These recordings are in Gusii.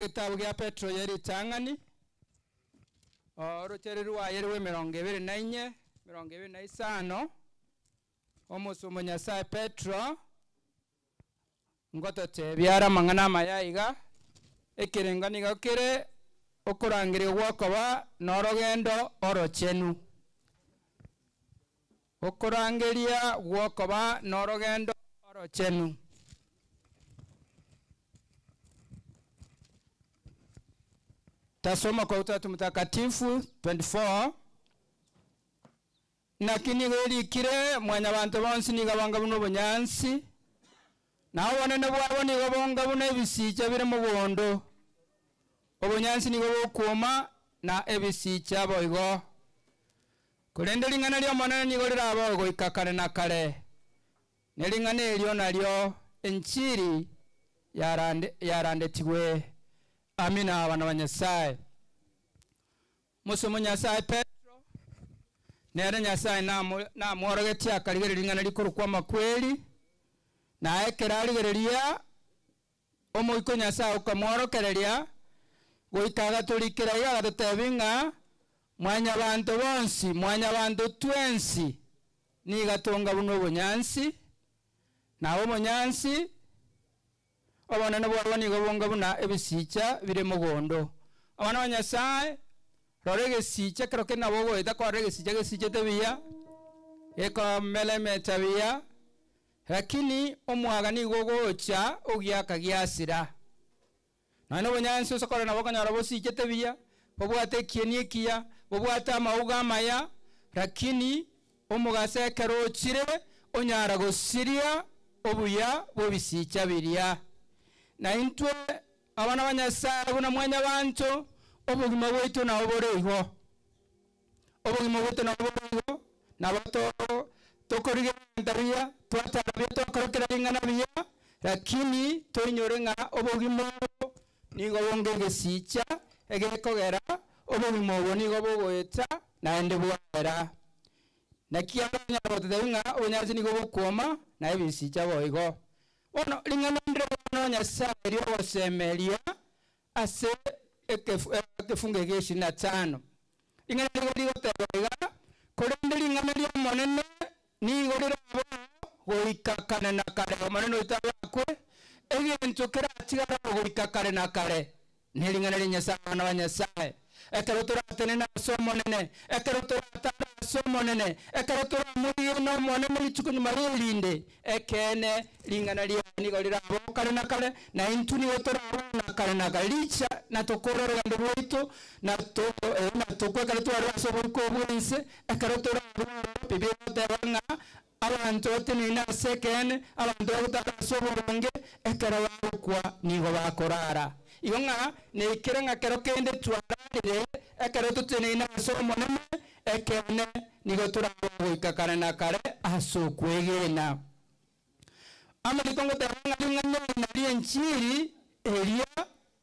Egetabu gia Petero ye ritang'ani, orochere rwaye rw'emerongo ebere na inye, emerongo ebere na isano, omosomo Nyasae Petero, ngototebia are amang'ana amaya iga, ekerengo nigo kere okorangeria gwokoba norogendo orochenu. Okorangeria gw'okoba norogendo orochenu. Tasoma kwa Utatu Mtakatifu 24 Naki nigo erikire, Mwanyabanto bonsi nigo banga buna obonyansi, na obonene bwabo nigo bonga buna ebisicha bire mogondo. Obonyansi nigo bokwoma, na ebisicha boigo. Korende ring'ana ri'Omonene nigo rirabao goika kare na kare, ne ring'ana erio nario enchiri yarandetigwe. Amina abana ba Nyasae. Mosomo Nyasae Petero, nere Nyasae namworogetie akarigereria ring'ana rikorokwa amakweri, na ekero arigereria Omoika o Nyasae okamworokereria, goika agatorikera iga agatotebia ng'a mwanyabanto bonsi, mwanyabanto twensi, nigo tonga buna obonyansi, na obonyansi obonene bwabo nigo bonga buna ebisicha bire mogondo. Abana ba Nyasae, rora egesicha ekero kende nabo ogoeta kwarora egesicha gesichete buya, gekomeremeta buya, Lakini omwaga nigo ogocha ogiaka giasira. Nonya nobonyansi ase okorora nabo okonyora bosichete buya, bobwate ekieni ekiya, bobwate amauga amaya, lakini omogaso ekero ochire onyara gosiria obuya bw'ebisicha biria. Na intwe abana ba Nyasae buna mwanyabanto, obogima bwaito nabo bore igo. Obogima bwaito nabo bore igo, nabo tokorigia ebinto biya, twatara buya, twakora kera ring'ana buya, lakini toinyore ng'a obogima obo nigo bonga egesicha egekogera obogima obo nigo bogoeta naende bwaera. Naki abanyara gototebia ng'a obonyansi nigo bokwoma na ebisicha boigo. Bono ring'ana ndire bono Nyasaye riogosemeria Ase ekefungo eke gia ishirini na tano, ring'ana nigo rigoteba iga, Korende ring'ana ri'Omonene nigo rirabeo goika kare na kare. Omonene oito abakwe, egento keratigare oo goika kare na kare nering'ana ria Nyasae, abana ba Nyasae. Ekero toratenene ase Omonene, ekero toratare ase Omonene, ekero toramwegene Omonene rituko nyuma y'erinde, ekeene, ring'ana riaye nigo rirabeo kare na kare, na intwe nigo torabeo na kare na kare. Richa na tokore orogendo rwaito, na to, eh, na tokwe ekero twarure ase oboiko bw'ense, ekero torarue oro, Biblia egoteba ng'a abanto bateneine ase ekeene, abanto bagotara ase oboronge, ekero bagokwa nigo bakorara. Igo ng'a neikere ng'a kero kende twararire, ekero toteneine ase Omonene, ekeene, nigo torabe goika kare na kare ase okwegena. Amariko ngoteba ng'a ring'ana eri nario enchiri eria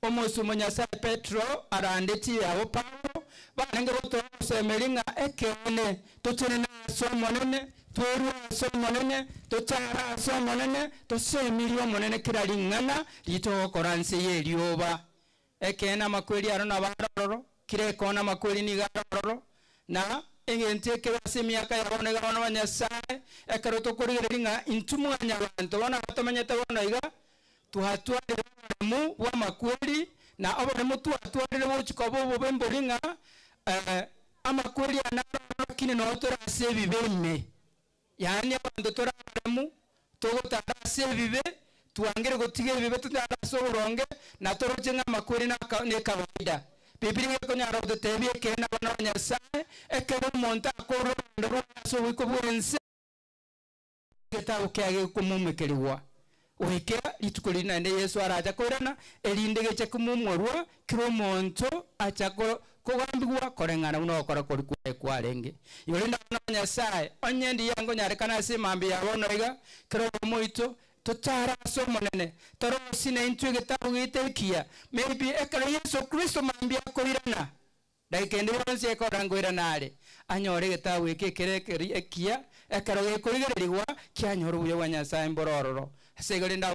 omosumo Nyasae Petero arandetie abwo Paulo barenge gotoa ogosemeria ng'a ekeene totenene ase Omonene, twerue ase Omonene, tochare ase Omonene, tosemerie Omonene kera ring'ana ritogokora nse y'erioba. Ekeene amakweri aro nabo are ororo, kera ekona amakweri nigo are ororo, na egento ekebe ase emiaka ya bono iga bono ba Nyasae, ekero tokorigereria ng'a intwe mwanyabanto bono aba tomenyete bono iga, twatwarire oboremu bw'amakweri, na oboremu twatwarire gochia koba obobe mbori ng'a amakweri aya naro ororo lakini noo tore ase ebibe ime. Yaani abanto tore abaremu, togotara ase ebibe, twangire gotiga ebibe totare ase oboronge, na toroche ng'a amakweri nekawaida. Bibilia gekonyara gototebia ekeene abana ba Nyasae, ekero omonto akorwa orogendo rwaye ase oboiko bw'ense, egetabu kiaye gekomumekerigwa goikera rituko riria naende Yeso arache koirana, erinde geche komumorwa kera omonto acha kogambigwa koreng'ana buna ogokora koria kwaye kwarenge. Igo rende abana ba Nyasae, onye ndiya nkonyarekana ase emambia ya bono iga, kera oyomo oito totare ase Omonene, torosie naintwe egetabu giaito ekiya, maybe ekero Yeso Kristo mambia akoirana, Dakika ende yonsi ekorora nkoirana are, anyore egetabu eke ekere ekiya, ekero gekorigererigwa, kianyora obuya bwa Nyasae mbore ororo. Ase igo rende.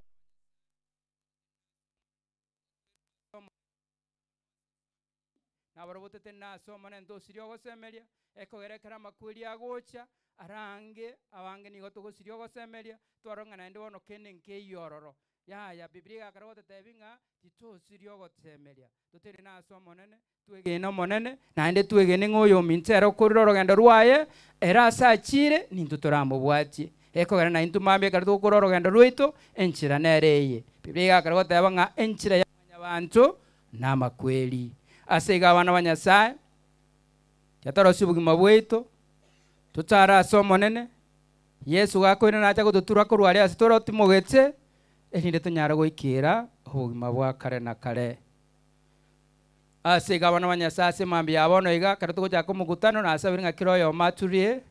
Nabarabwo totenene ase Omonene tosirie ogosemeria, ekogera ekero amakweri agocha, arange abange nigo togosiria ogosemeria, twarora ng'a naende bono kende nkeiyo ororo. Yaya, Bibilia egakara gototebi ng'a titosiria ogosemeria, totenene ase Omonene, twegene Omonene, naende twegene ng'a oyominto ere okorire orogendo rwaye, ere ase achiire, nintwe toramobwatie. Ekogera naintwe mambia ekero togokora orogendo rwaito, enchera nere eye. Bibilia egakara goteba ng'a enchera ya mwanyabanto namakweri. Ase igo abana ba Nyasae, tiatorosia obogima bwaito, totare ase Omonene, Yeso gakoirana acha gototura korwa aria ase tore otimogete, erinde tonyare goikera obogima bwa kare na kare. Ase igo abana ba Nyasae ase mambia ya bono iga, ekero togochaka omokutano, nasabire ng'a kera oyomo aturie,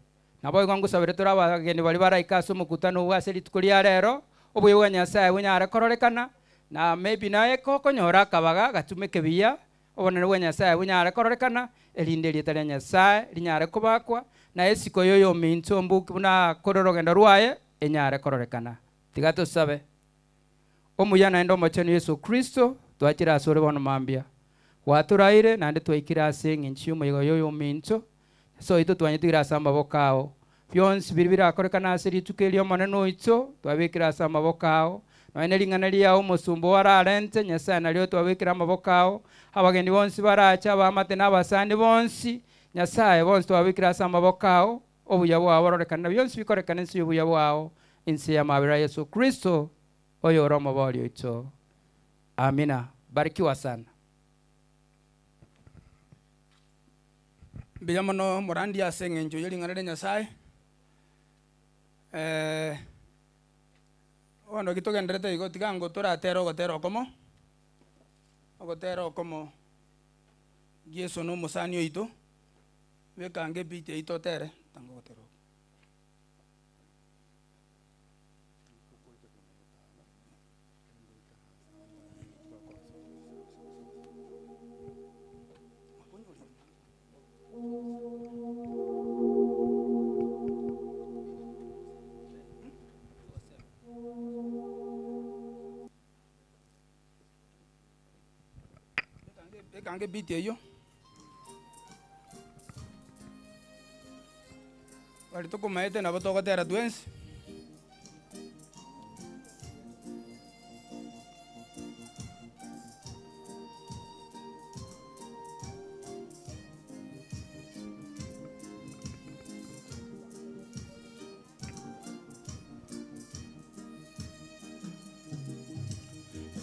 Naboigo ngosabere tore abageni baria baraike ase omokutano obwo ase rituko ria rero, obuya bwa Nyasae bonyare kororekana, na maybe naye gokonyora akabaga gatumeke buya, obonene bwa Nyasae bonyare kororekana, erinde erieta ria Nyasae rinyare kobakwa, na esiko ya oyominto omboki buna akore orogendo rwaye enyare kororekana. Tiga tosabe. Omuya naende Omochenu Yeso Kristo, twachire asore bono mambia. Gwatoraire, naende twaikire ase eng'encho y'omoyega oyo oyominto, Nyasae oito twanyetigire ase amaboko ao. Bionsi biria birakorekane ase rituko eri Omonene oito, twabekire ase amaboko ao. Nonya ne ring'ana riao omosomba oo ararente, Nyasae nario twabekire amaboko ao. Abageni bonsi barache, abaamate na abasani bonsi, Nyasae, bonsi twabekire ase amaboko ao. Obuya bwao bororekane na bionsi bikorekane inse y'obuya bwao, inse y'amabera a Yeso Kristo, oyore Omoboori oito. Amina. Barikiwa sana. Mbuya mono morandie ase eng'encho ye ring'ana ria Nyasae. Bono ki togenderete igo tiga ango toratere ogotera okomo, ogotera okomo Yeso na omosani oito, beka ange ebeat eywo totere, tanga ogotera oko. Beka ange ebeat eywo. Baria tokomaete nabo togotera twensi.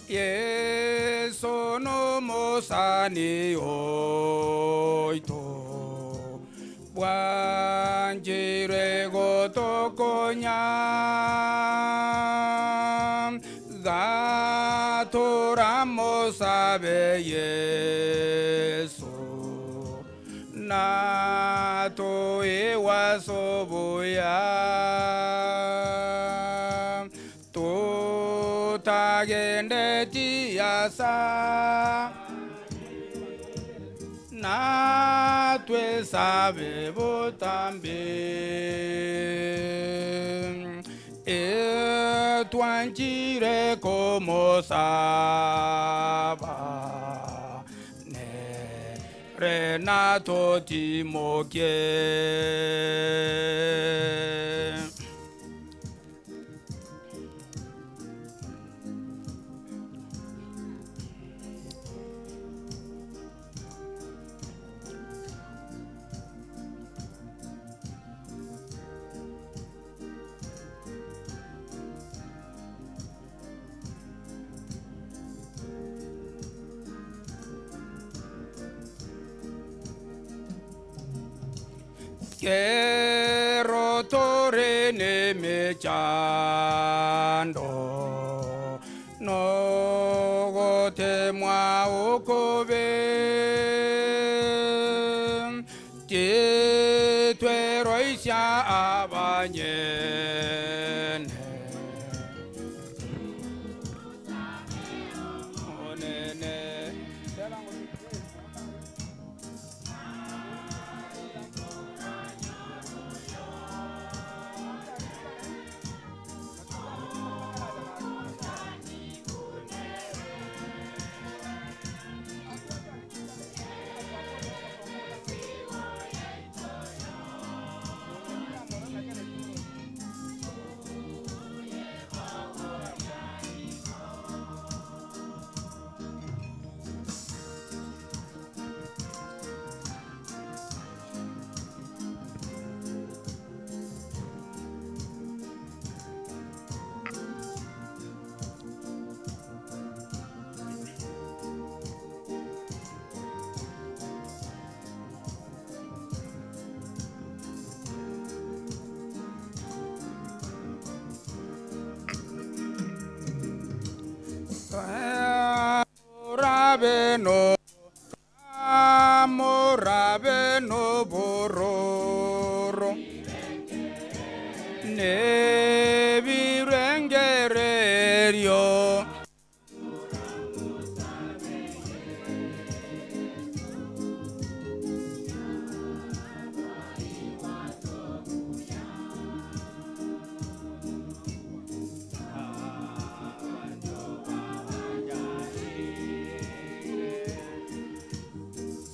Yeso nomosani oito, bwanchire gotokonya, Gatoramosabe Yeso, natoegwe as'obuya. Totagendeti asa, natwesabe botambe. E twanchire komosaba, nere natotimokie. Kero tore nemechando, nogotemwa okobe, titweroisia abanyene. Omonene. no Morabe nobororo nebirengererio.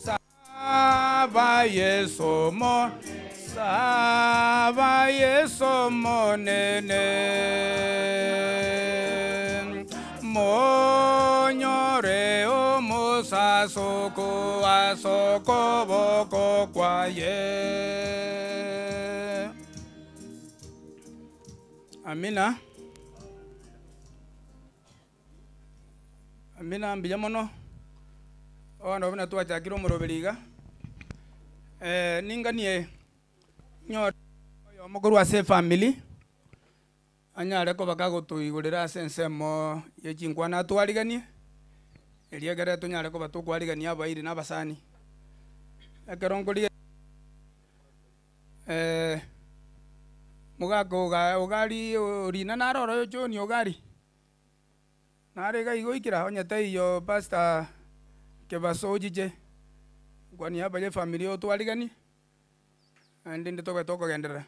Saba Yeso mo Saba Yeso monene Monyore omosasoko asokoboko kwaye. Amina. Amina mbuya mono. Bono buna twachakire omoroberi iga, ninganie nyore oyomo korwa ase efamiri, anyare koba kagotoigorera ase ensemo ya chinkwana atwariganie, erio ekere tonyare koba tokwarigania abairi na abasani. Ekero nkorigereria mogaka oga ogari orina naro oro John Ogari. Nare iga igo oikera onye taiyo pastor Kebaso ochiche kwa niaba ye family otwariganie naende inde tobe tokogenderera.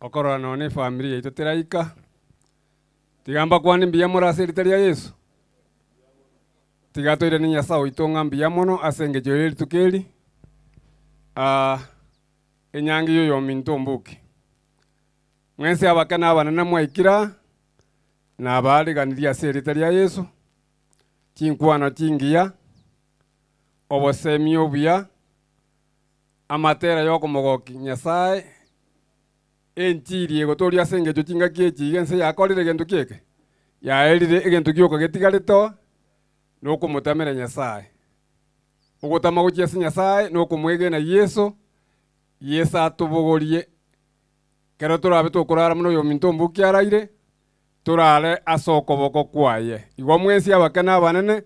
Okorora nonya efamiri yaito teraika, tiga mbakwane mbuya more ase erita ria Yeso. Tiga toiranie Nyasae oito ng'a mbuya mono ase engencho ye rituko eri, enyangi ya oyominto omboke. Mwensi abake na abanene mwaikire aa, nabaariganirie ase erita ria Yeso, chinkwano chingiya, obosemi obuya, Amatera y'okomogokia Nyasae, enchiri egotoria ase engencho chingaki echi iga ense yakorire egento kieke, yaerire egento gioka getigarete oo, nokomotamera Nyasae. Ogotama gochia ase Nyasae nokomwegena Yeso, Yeso atobogorie ekero torabe tokorara buna oyominto ombokia araire, torare ase okoboko kwaye. Igo mwensi abake na abanene,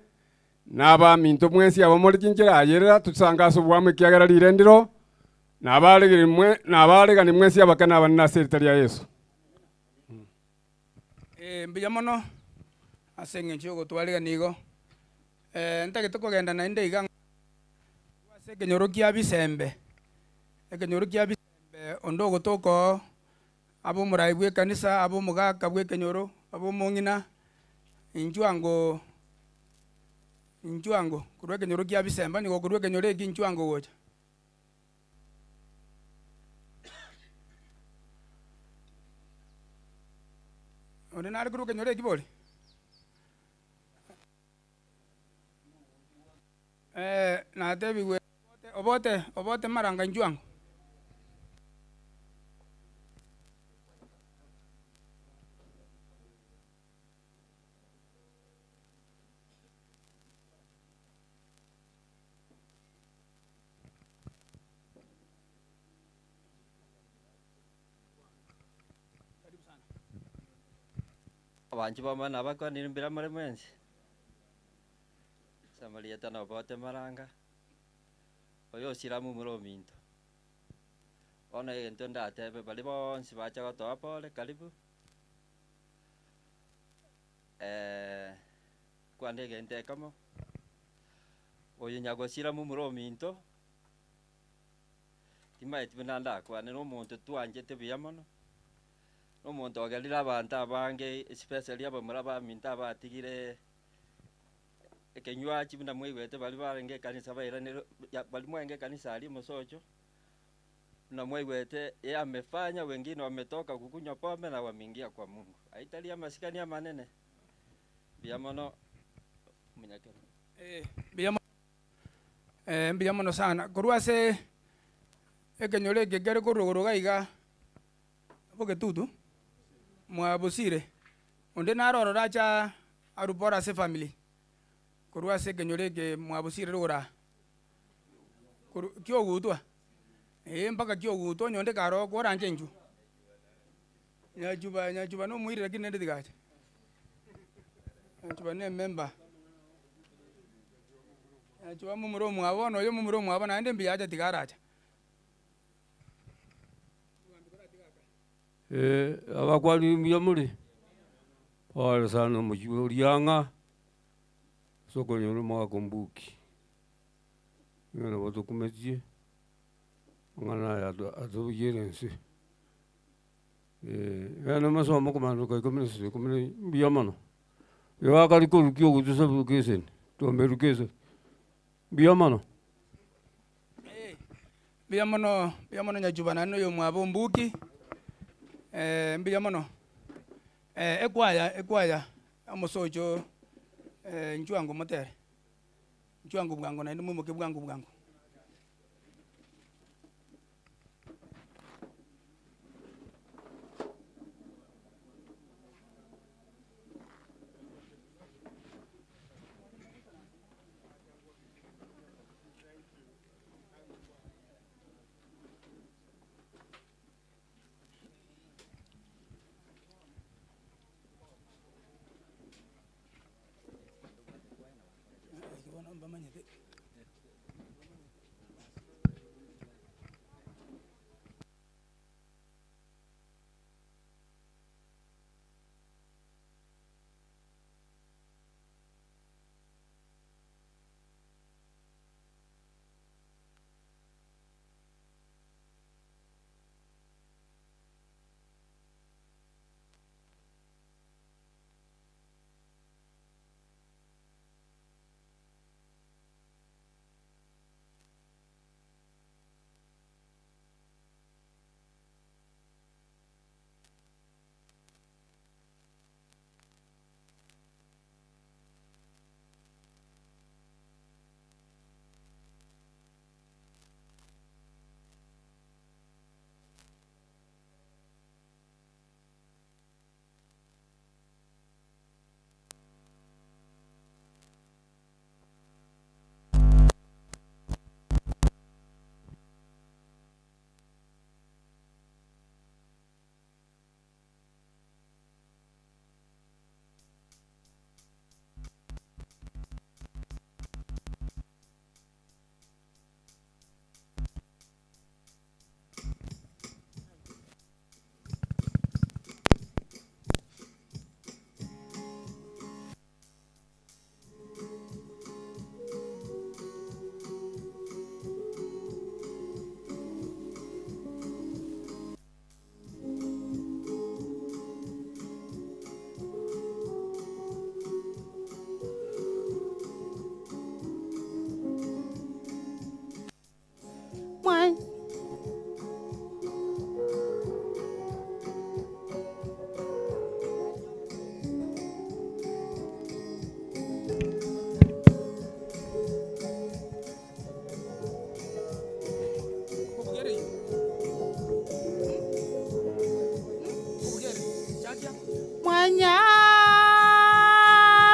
Na abaminto mwensi abamore chinchera ayerera, tosange ase oboamo ekiagera riire ndiro, na abaregani mwensi abake na abanene ase erita ria Yeso. Ee, mbuya mono ase engencho y'ogotwarigania igo. Ntagete kogenda naende iga ng'a korwa ase ekenyoro kia Bisembe, ekenyoro kia Bisembe onde ogotoka oo, abe omorai bw'ekanisa, abe omogaka bw'ekenyoro, abe omong'ina, inchuo ango inchuo ango korwa ekenyoro kia Bisembe, onye gokorwa ekenyoro eki inchuo ango gocha. Onde nare korwa ekenyoro eki bori? Natebigwe obote obote maranga inchuo ango. Abanchwa b'Omonene nabakwanire mbuya more mwensi. Ase amarieta nobote maranga, oyo osira momura ominto. Bono egento ndatebe baria bonsi bacha gotoa pole karibu, kwane egento ekemo, oyo nyagosira momura ominto, timanyeti buna ndakwane na omonto twanchete buya mono, na omonto ogerire abanto abange especially abamura baminto abatigire. Ekenywachi buna mwaigwete baria barenge ekanisa bairanire ya baria mwarenge ekanisa aria mosocho, buna mwaigwete yeye amefanya wengine wametoka kukunywa pombe na wameingia kwa Mungu. Ayio tari amasikani amanene? Mbuya mono omonyakerogo. Mbuya mono, mbuya mono sana. Korwa ase ekenyoro eke kere korwa igoro iga iga, bogetutu, mwa Bosire, onde naro ororo ache arue pore ase efamiri. Korwa ase ekenyoro eke mwabusire rogoro Korwa kiogutwa, eh mpaka kiogutwa onye onde kare okoranche inchuo. Nyachuba nyachuba na omoiri lakini naende tiga acha. Nyachuba na emember. Nyachuba momura omwabo bono oyo momura omwabo naende mbuya acha tiga aracha. Abakwani mbuya more? Pole sana omochie oria ng'a ase okonyora omogaka ombuki, ng'a nabo tokumetie, amang'ana aya atobugiere nse. Bono mosome okomana ikomi na sita ikomi na mbuya mono, igo akari korwa kiogotu sub-location, tombe location, mbuya mono. Mbuya mono, mbuya mono Nyachuba naende na oyomwabo Ombuki, mbuya mono. Ekwaya ekwaya, omosocho inchuo ango motere, inchuo ango bwango naende moimoke bwango bwango.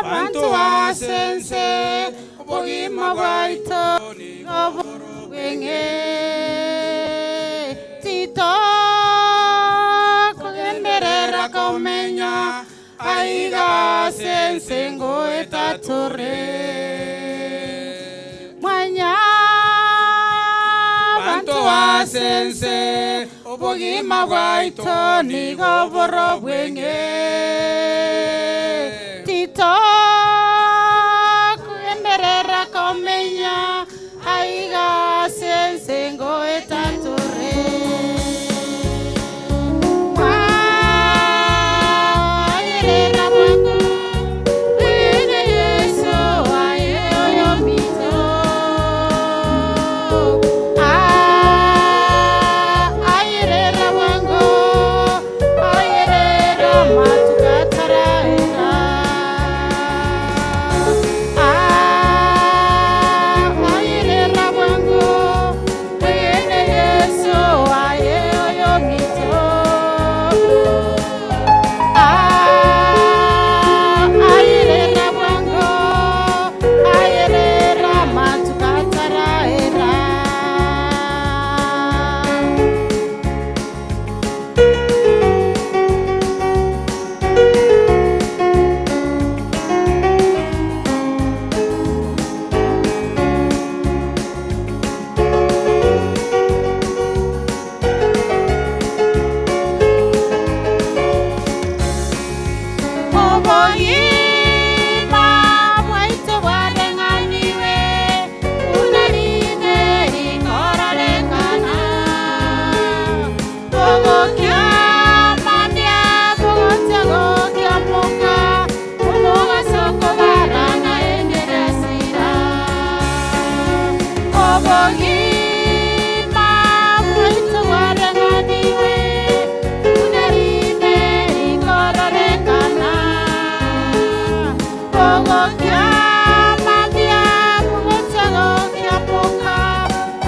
Mwanyabanto ase ense, obogima bwaito nigo bweng'e. Titokogenderera komenya aiga ase ense ngoeta tore. Mwanyabanto ase ense, obogima bwaito nigo boro bweng'e. Titokogenderera komenya aiga ase ense ngoeta tore. Mwairera bwango, ene Yesu aye oyomito. Airera bwango, airera matugataraera. Airera bwango, ene Obogima bwaito bwareng'anigwe buna rime rikororekana. Bogokia mambia bogocha gokiamoka,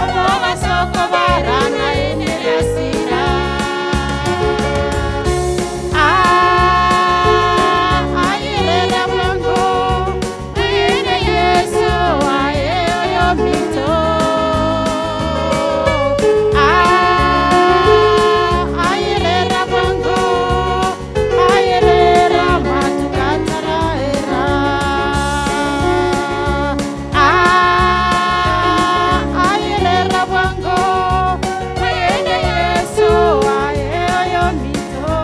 omogaso okobarana emerasira. Ah, ayerera bwango, mwene Yesu aye oyominto. Ah, ayerera bwango, ayerera matukataraera. Ah, ayerera bwango, mwene Yesu aye oyominto.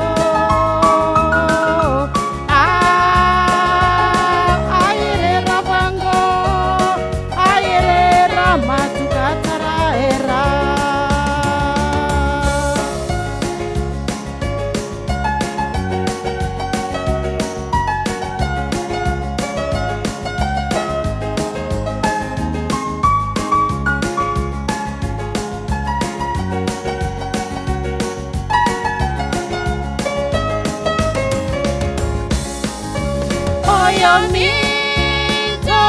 Ah, ayerera bwango, ayerera matukataraera. Oyo minto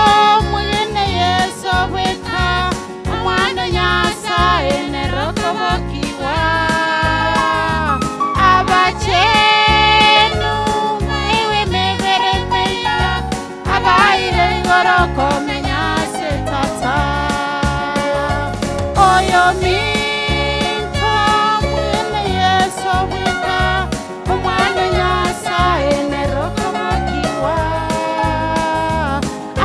mwene Yesu bweka omwana Nyasaye nerokobokiwa abachenu mwewe mebere meya abaire igoro komenya se tata oyo minto mwene Yesu bweka omwana Nyasaye nerokobokiwa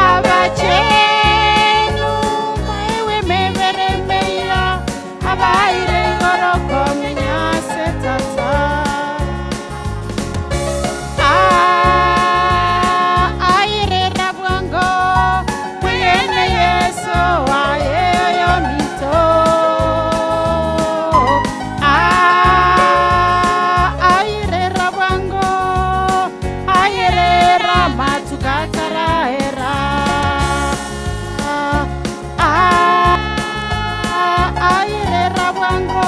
abachenu mwewe mebere meya abaire igoro komenya se tata Ah, ayerera bwango mwene Yesu aye oyominto. Ah, ayerera bwango ayerera matukataraera. Ah, ayerera bwango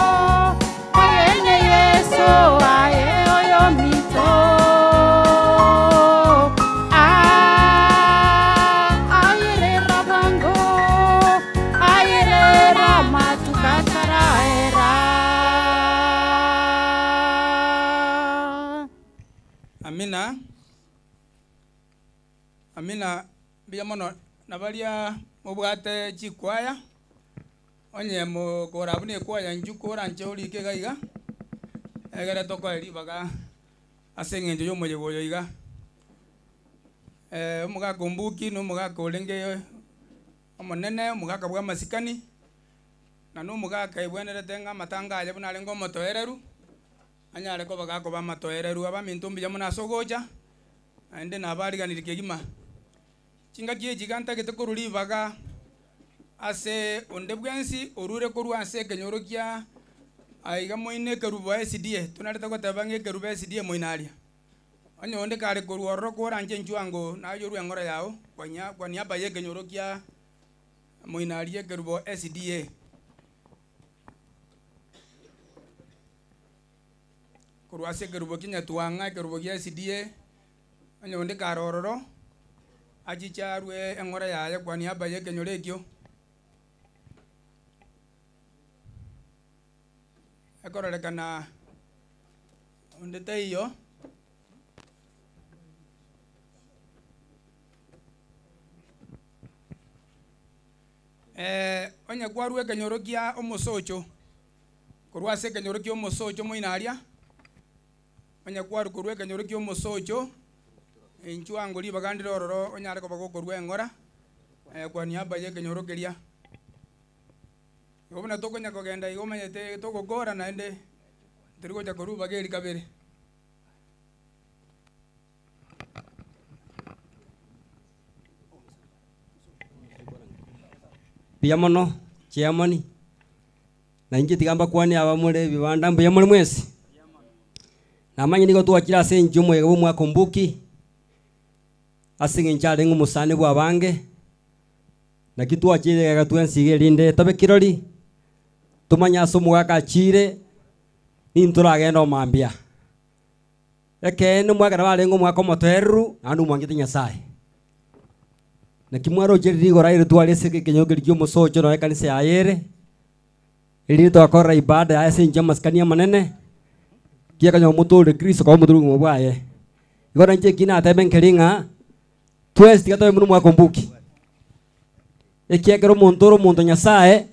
mwene Yesu aye oyominto. Ah, ayerera bwango ayerera matukataraera. Amina. Amina mbuya mono nabaria mobwate chikwaya onye mokora buna ekwaya nchuko oranche orike iga iga egere tokoe ribaga ase eng'encho ya omoyega oyo iga. Omogaka ombuki na omogaka orenge omonene, omogaka bwa amasikani, na na omogaka ebwenerete ng'a amatanga aye buna arenge omotoereru, anyare koba gakoba amatoereru. Abaminto mbuya mono ase ogocha, naende nabariganirie kegima. Chingaki echi iga ntagete korwa ribaga ase onde bwensi orure korwa ase ekenyoro kia aiga moino ekerubo SDA, tonarete goteba ng'a ekerubo SDA moino aria. Onye onde kare korwa ororo koranche enchwango naye orwe eng'ora yao, kwanya kwa niaba ya ekenyoro kia moino aria ekerubo SDA. Korwa ase ekerubo kia Nyatwang'a, ekerubo gia SDA, onye onde kare ororo, achiche arwe eng'ora yaye kwa niaba ya ekenyoro ekio. Ekororekana onde taiyo. Onye kwarwa ekenyoro kia omosocho, korwa ase ekenyoro kia omosocho moino aria, onye kwarwa korwa ekenyoro kia omosocho, inchuango ribaga ndire ororo onyare koba gokorwa eng'ora, kwa niaba ya ekenyoro keria. Igo buna tokonya kogenda igo omanyete togokora naende, torigocha korwa ribaga eri kabere. Mbuya mono chairman, na inche tiga mbakwane aba more ebibanda mbuya more mwensi. Namanye nigo twachire ase enchera omoyega bwa omwaka ombuki, ase eng'encho arenge omosani bwa abange, Naki twachire iga twensi iga erinde tobe kirori, tomanye ase omogaka achire, nintoragende omambia. Ekeene omwaka nabo arenge omwaka omotoereru, naende omwanchete Nyasaye. Naki mwaroche riria igoro aire tware ase ekenyoro keria kia omosocho nonya ekanisa yaye ere, erinde togakorera ibada yaye ase enchera y'amasikani amanene, ekiagera omotoore Kristo akaba omotoori bw'obogima bwaye. Igo nainche eki natebe nkeri ng'a, twensi tiga tobe buna omwaka ombuki, ekiagera omonto ore omonto Nyasaye,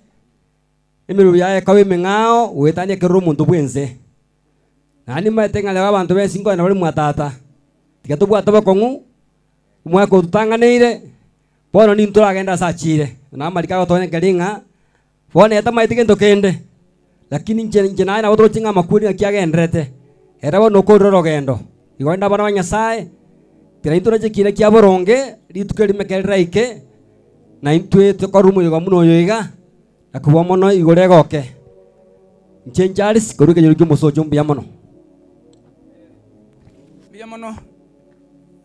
emeremo yaye ekaba emeng'ao goetania ekero ore omonto bw'ense. Naende nimanyete ng'a rero abanto b'ense nkoenda bare mwa tata, tiga tobwate obokong'u, omwaka ototang'aneire, bono nintwe toragende ase achire. Na amariko agotonya nkeri ng'a, bono ere tamaeti gento kende, lakini inche inche naye nabo toroche ng'a amakweri ng'aki agendererete, ere bono okorire orogendo. Igo rende abana ba Nyasaye, tiga intwe torache ekina kia boronge, rituko erimo ekero riraike, na intwe tokorwa omoyega buna oyo iga, Na kobua mono igoro egoke. Inche Charles korwa ekenyoro ki'omosocho mbuya mono. Mbuya mono.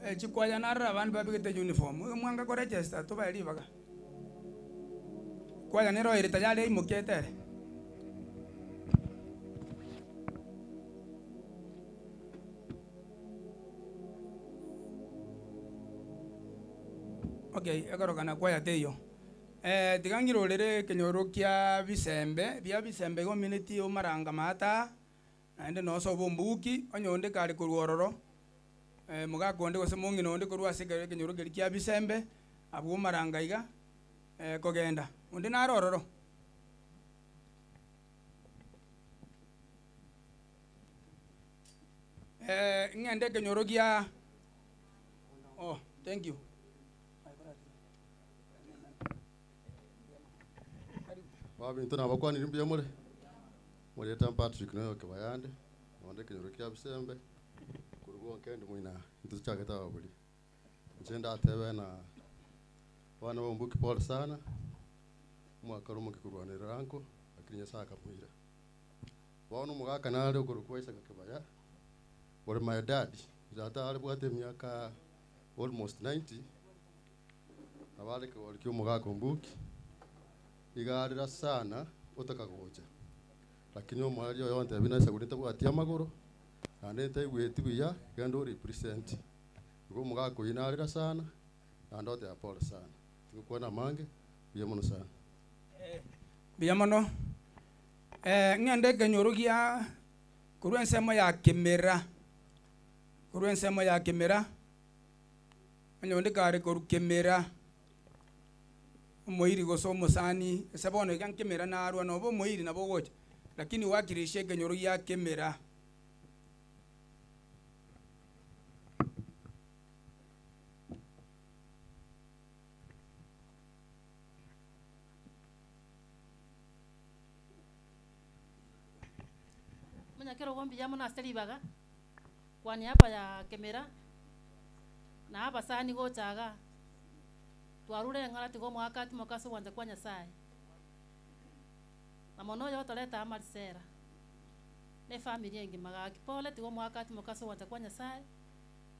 Eh, chikwaya narora abande babegete uniform. Oyo mwanga koregister tobae ribaga. Kwaya nero ere tayari aimokiete ere. Okay, ekorokana kwaya teiyo. Tiga ngirorere ekenyoro kia bisembe, bia bisembe igo omineti omaranga maata, naende nonsi obe ombuki, onye onde kare korwa ororo, mogaka onde gose mong'ina onde korwa ase ekero ekenyoro keria kia bisembe, abwo omaranga iga, kogenda. Onde nare ororo? Ng'ende ekenyoro gia oh thank you. Babinto nabakwanire mbuya more, Omorieta Patrick noyo Kibayande, nonde ekenyoro kia Bisembe, korwa Onkende moina intwe tochagete ababori. Inche ndatebe na abana ba Ombuki pole sana, omwaka ore omoke korwanerera anko, lakini Nyasaye akamoira. Bono omogaka nare okorokwa Isaac Kibaya, ore my dad, tata are bwate emiaka almost 90, Nabo are ekegori ki'omogaka ombuki, iga arera sana otaka gocha. Lakini omoerio oye ontebia naisagure ntabwati amagoro, naende ntaigweti buya, genda orepresent. Igo omogaka oyio narera sana, naende oteba pole sana. Tigokwana amange, mbuya mono sana. Mbuya mono. Ng'ende ekenyoro gia korwa ensemo ya Kimera, korwa ensemo ya Kimera. Onye onde kare korwa kemera, omoiri gose omosani, ase bono iga nkemera narwa noba omoiri nabo ogocha, lakini wakirisha ekenyoro gia kemera. Omonyakerogo mbuya mono ase ribaga. Kwa niaba ya kemera na abasani gocha igaa, twarure eng'ora tiga omogaka atimoke ase ogwancha kwa Nyasaye. Na mono oyo otoreta amarisera, na efamiri engima gaki pole tiga omogaka atimoke ase ogwancha kwa Nyasaye,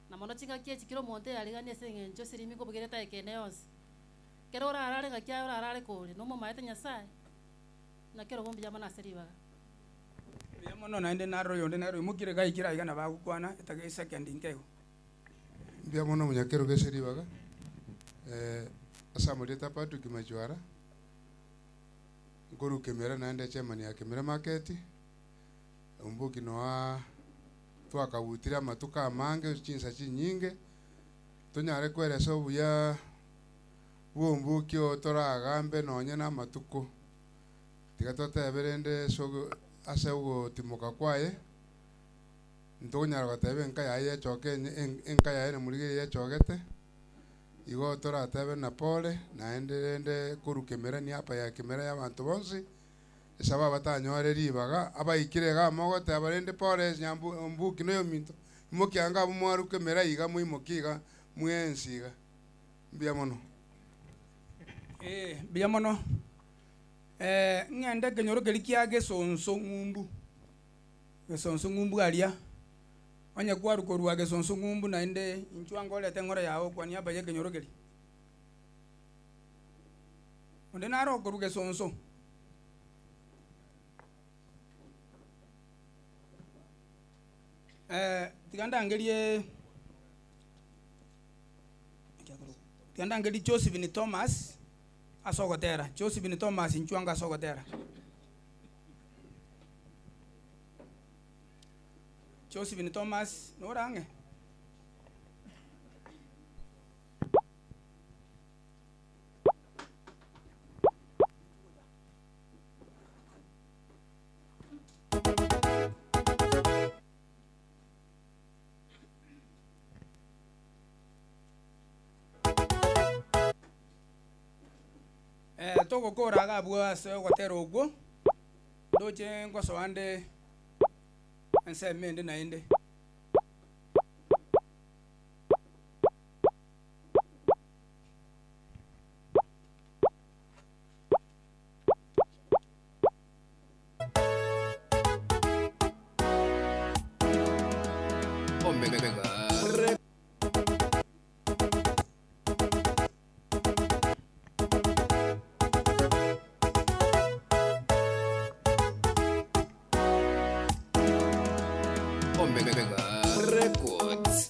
na mono chingaki echi kera omonto eyariganie ase eng'encho esirimi nkobugere etageka ende yonsi. Kero orarare ng'aki aye orarare kore, nomomaete Nyasaye? Naki erogo mbuya mono ase ribaga. Mbuya mono naende narore oyonde nere oimokire iga aikire aiga nabo agokwana etageka esekendi nke igo. Mbuya mono omonyakerogo ase ribaga, ase amarieta a Patrick Machwara, nkorwa Kemera naende echairman ya Kemera Market, omboki noaa twakabutire amatuko amange chinsa chinyinge, tonyare koeresa obuya bwa omboki oo toragambe nonye na amatuko. Tiga totebe rende ase ogotimoka kwaye, ntokonyara goteba enka yaye yechoke enka yaye namorigereria yechogete, igo toratebe na pole, naende rende korwa kemera niaba ya kemera ya abanto bonsi, ase aba abatanyore ribaga, abaikire igaa mogoteba rende pole nyambu ombuki na oyominto, imokia anga abwo mwarwa kemera iga moimokie iga mwensi iga. Mbuya mono. Ee, mbuya mono. Ng'ende ekenyoro keria kia gesonso ng'umbu, gesonso ng'umbu aria, onye kwarwa korwa gesonso ng'umbu naende inchuo ango orete eng'ora yao kwa niaba ya ekenyoro keria. Onde naro okoruga esonso. Eh, tiga ndangerie tiga ndangerie Josephine Thomas ase ogotera. Josephine Thomas nchwango ase ogotera. Josephine Thomas norang'e? Eh, togokora iga abwo ase ogotera okwo, ndoche ngosoa nde ensemo ende naende. Omega Records.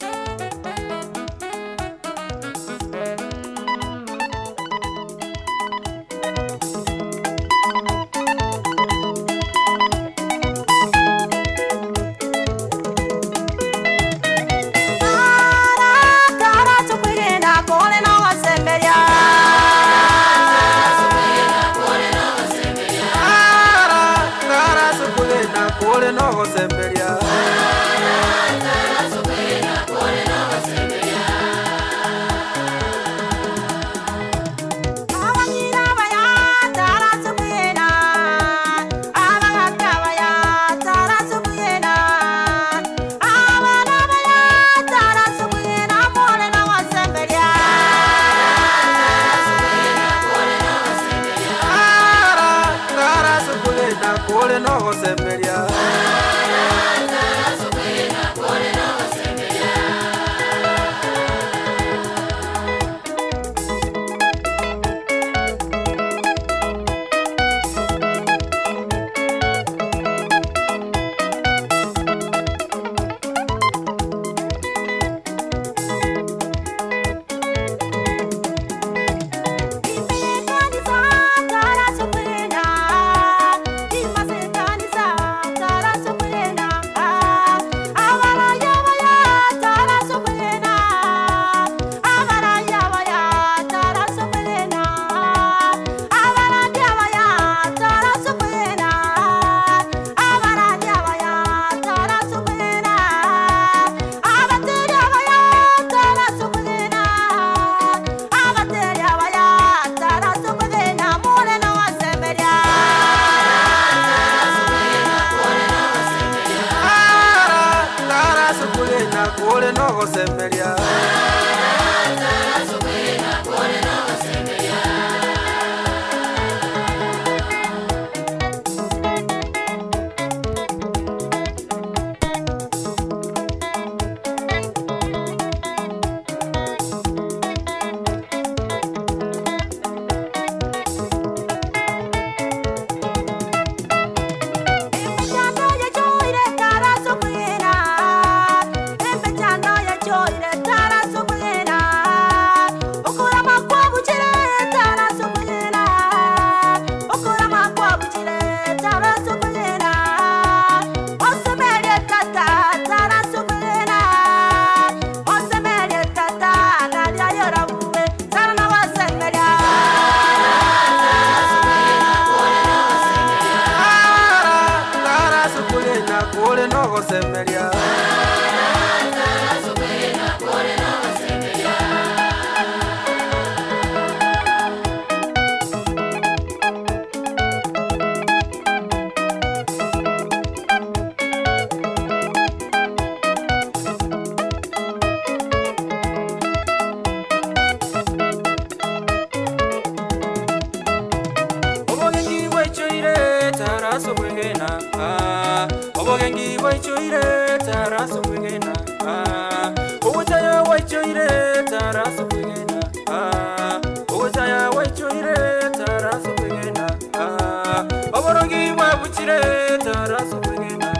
bwabuchire taraso kwegena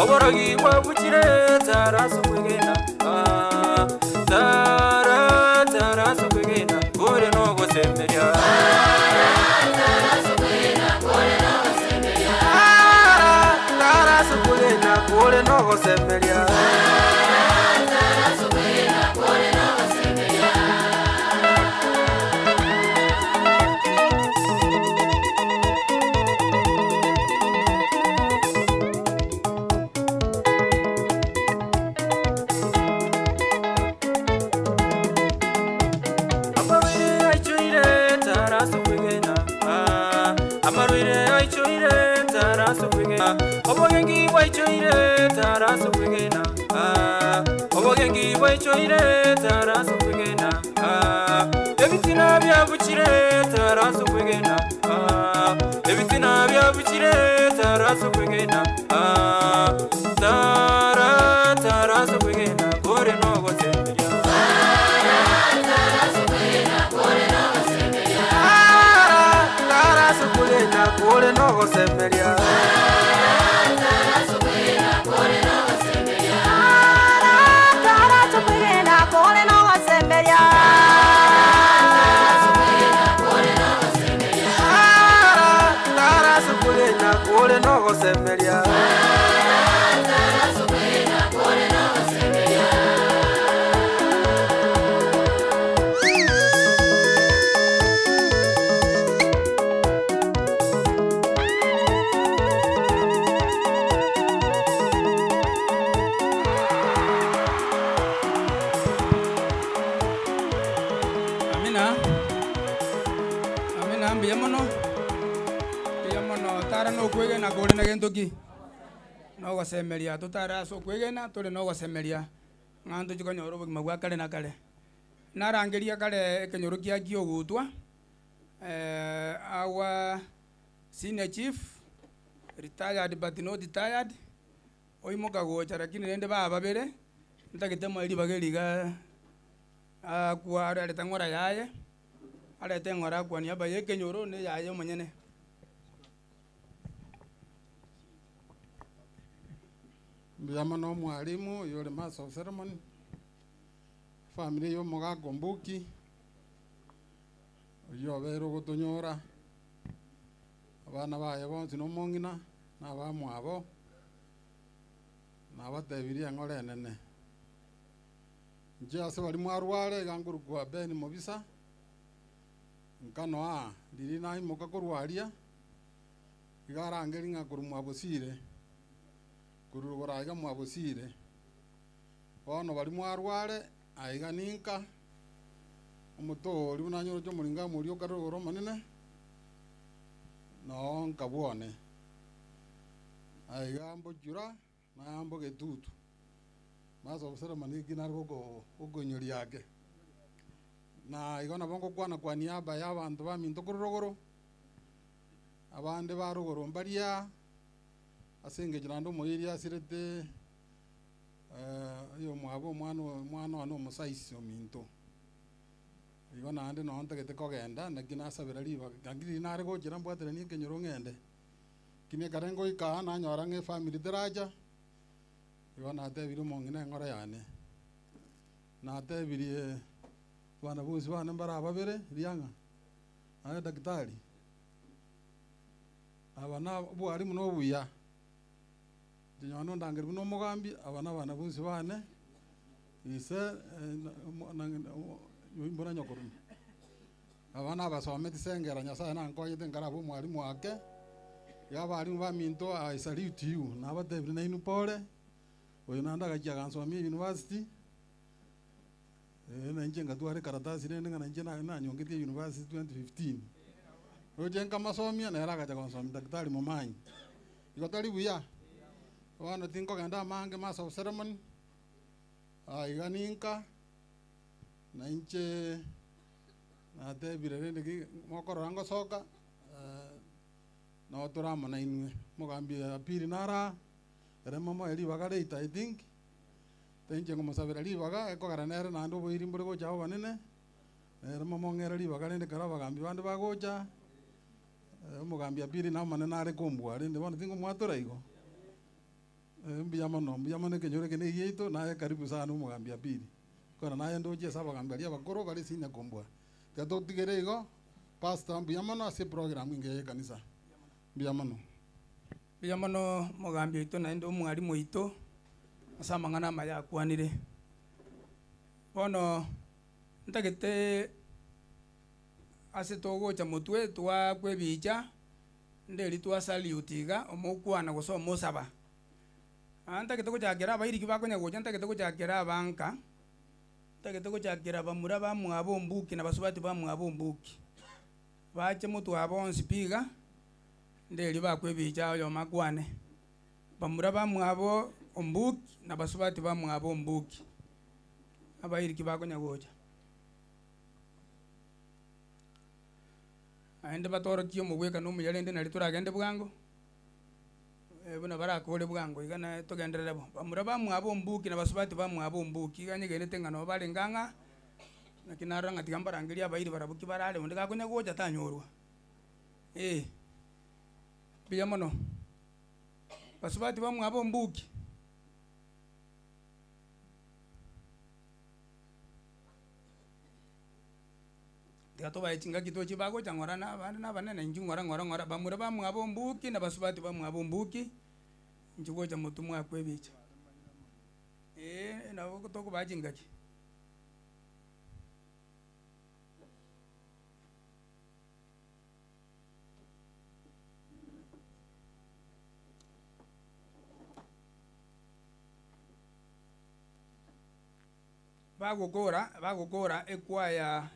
oborogi bwabuchire taraso kwegena tara taraso kwegena kore nogosemeria taraso kwegena kore nogosemeria Amarwire aichoire taraso kwegena amarwire aichoire taraso kwegena obogengi bwaichoire taraso kwegena obogengi bwaichoire taraso kwegena ebitina byabuchire taraso kwegena ebitina byabuchire taraso kwegena tara taraso kwegena kore nogosemeria taraso kwegena kore nogosemeria Taraso kwegena kore nogosemeria taraso kwegena kore nogosemeria Amina. Amina mbuya mono. Mbuya mono tara nokwegena kore na gento ki. Nogosemeria totara ase okwegena tore nogosemeria ng'a ntochi konyora obogima bwa kare na kare. Narangeria kare ekenyoro kia kiogutwa our senior chief retired but not tired oimoka gocha lakini rende baba babere ntagete moe ribaga eriga akwa arete ng'ora yaye arete ng'ora akwa niaba ya ekenyoro na yaye omonyene. Mbuya mono omwalimu oyo ore master of ceremony, family ya omogaka Ombuki, oywo obeire ogotonyora, abana baye bonsi na omong'ina, na abamwabo, nabatebirie eng'ora enene. Inche ase baria mwarware iga nkorokwa Ben Mobisa, nkano aa, riria naimoka korwa aria, iga arangeria ng'a korwa mwabosire, korwa rogoro aiga mwabosire. Bono baria mwarware, aiga ninka, omoto oria buna anyoroche omoringa omoria okare rogoro omonene, noo nkabwone. Aiga mbochura, na mbogetutu. Master of ceremony eki nare goko gokoinyoria ake. Na igo nabo ngokwana kwa niaba ya abanto baminto korwa rogoro, abande ba rogoro mbaria, ase eng'encho naende omoiri asirete oyo omwabo omwana omwana one omosaisi ominto. Igo naende noo ntagete kogenda, naki nasabera ribaga, naki riria nare gochera mbwateranie ekenyoro ng'ende. Lakini ekere ngoika aa nanyora ng'a efamiri teracha, igo natebirie omong'ina eng'ora yane. Natebirie abana bonsi bane mbare babere, riang'a, aye daktari, aba na obwarimu na obuya, inche nonye nondangeria buna omogambi, aba na abana bonsi bane, ise mbuna nyokorome. Aba na abasometi sengera Nyasaye nankonyete nkaraba omwarimu ake, iga abarimu baminto I salute you, nabatebirie nainwe pole, oyo naende agachia agansomia university, nainche ngatwara ekaratasi rende ng'a nainche na nanyongetie university 2015. Roche nkamasomia, nere agacha gonsomia daktari Momanyi. Igo tari buya, bono tinkogenda amange master of ceremony, iga ninka, nainche natebire rende ki mokorora ngosoka, noo tore amo nainwe. Omogambi apiri naro aa, ere momoe ribaga later I think, tainche ngomosabera ribaga, ekogera nere naende oboiri mbore gocha obonene, nere momong'ere ribaga rende ekero abagambi bande bagocha, Omogambi Abiri na amanene are kombua rende bono tingomwatora igo. Mbuya mono, mbuya mono ekenyoro eke na egiaito, naye karibu sana omogambi Abiri. Kona naye ndoche ase abagambi baria abakoro bare senior kombua. Tiga totigere igo, pastor mbuya mono ase eprogram engiya ya ekanisa. Mbuya mono. Mbuya mono omogambi oito naende omwalimu oito, ase amang'ana amaya akwanire. Bono ntagete ase togocha motwe twaakwa ebicha, nderi twa salute iga, omokwana gose omosaba. Aa ntagete gochakera abairiki bakonya gocha ntagete gochakera abanka, ntagete gochakera bamura bamwabo ombuki na basubati bamwabo ombuki. Bache motwe abo bonsi pi iga, nderi bakwa ebicha oyomo akwane. Bamura bamwabo ombuki na basubati bamwabo ombuki, abairiki bakonya gocha. Naende batorokie omogwekano omuya rende nari toragende bwango, buna barakore bwango iga naye togenderere bo. Bamura bamwabo ombuki na basubati bamwabo ombuki, iga nyegenete ng'a nabo barenge ang'a, naki narora ng'a tiga mbarangerie abairi barabwo ki barare onde gakonya gocha tanyorwa, eh. Mbuya mono, basubati bamwabo ombuki. Tiga tobae chingaki tochie bagocha ng'ora na abande na abanene, inchuo ng'ora ng'ora ng'ora, bamura bamwabo ombuki na basubati bamwabo ombuki, inchuo gocha motwe mwakwe ebicha. Eeh nabo tokobaa chingaki. Bagokora, bagokora ekwaya,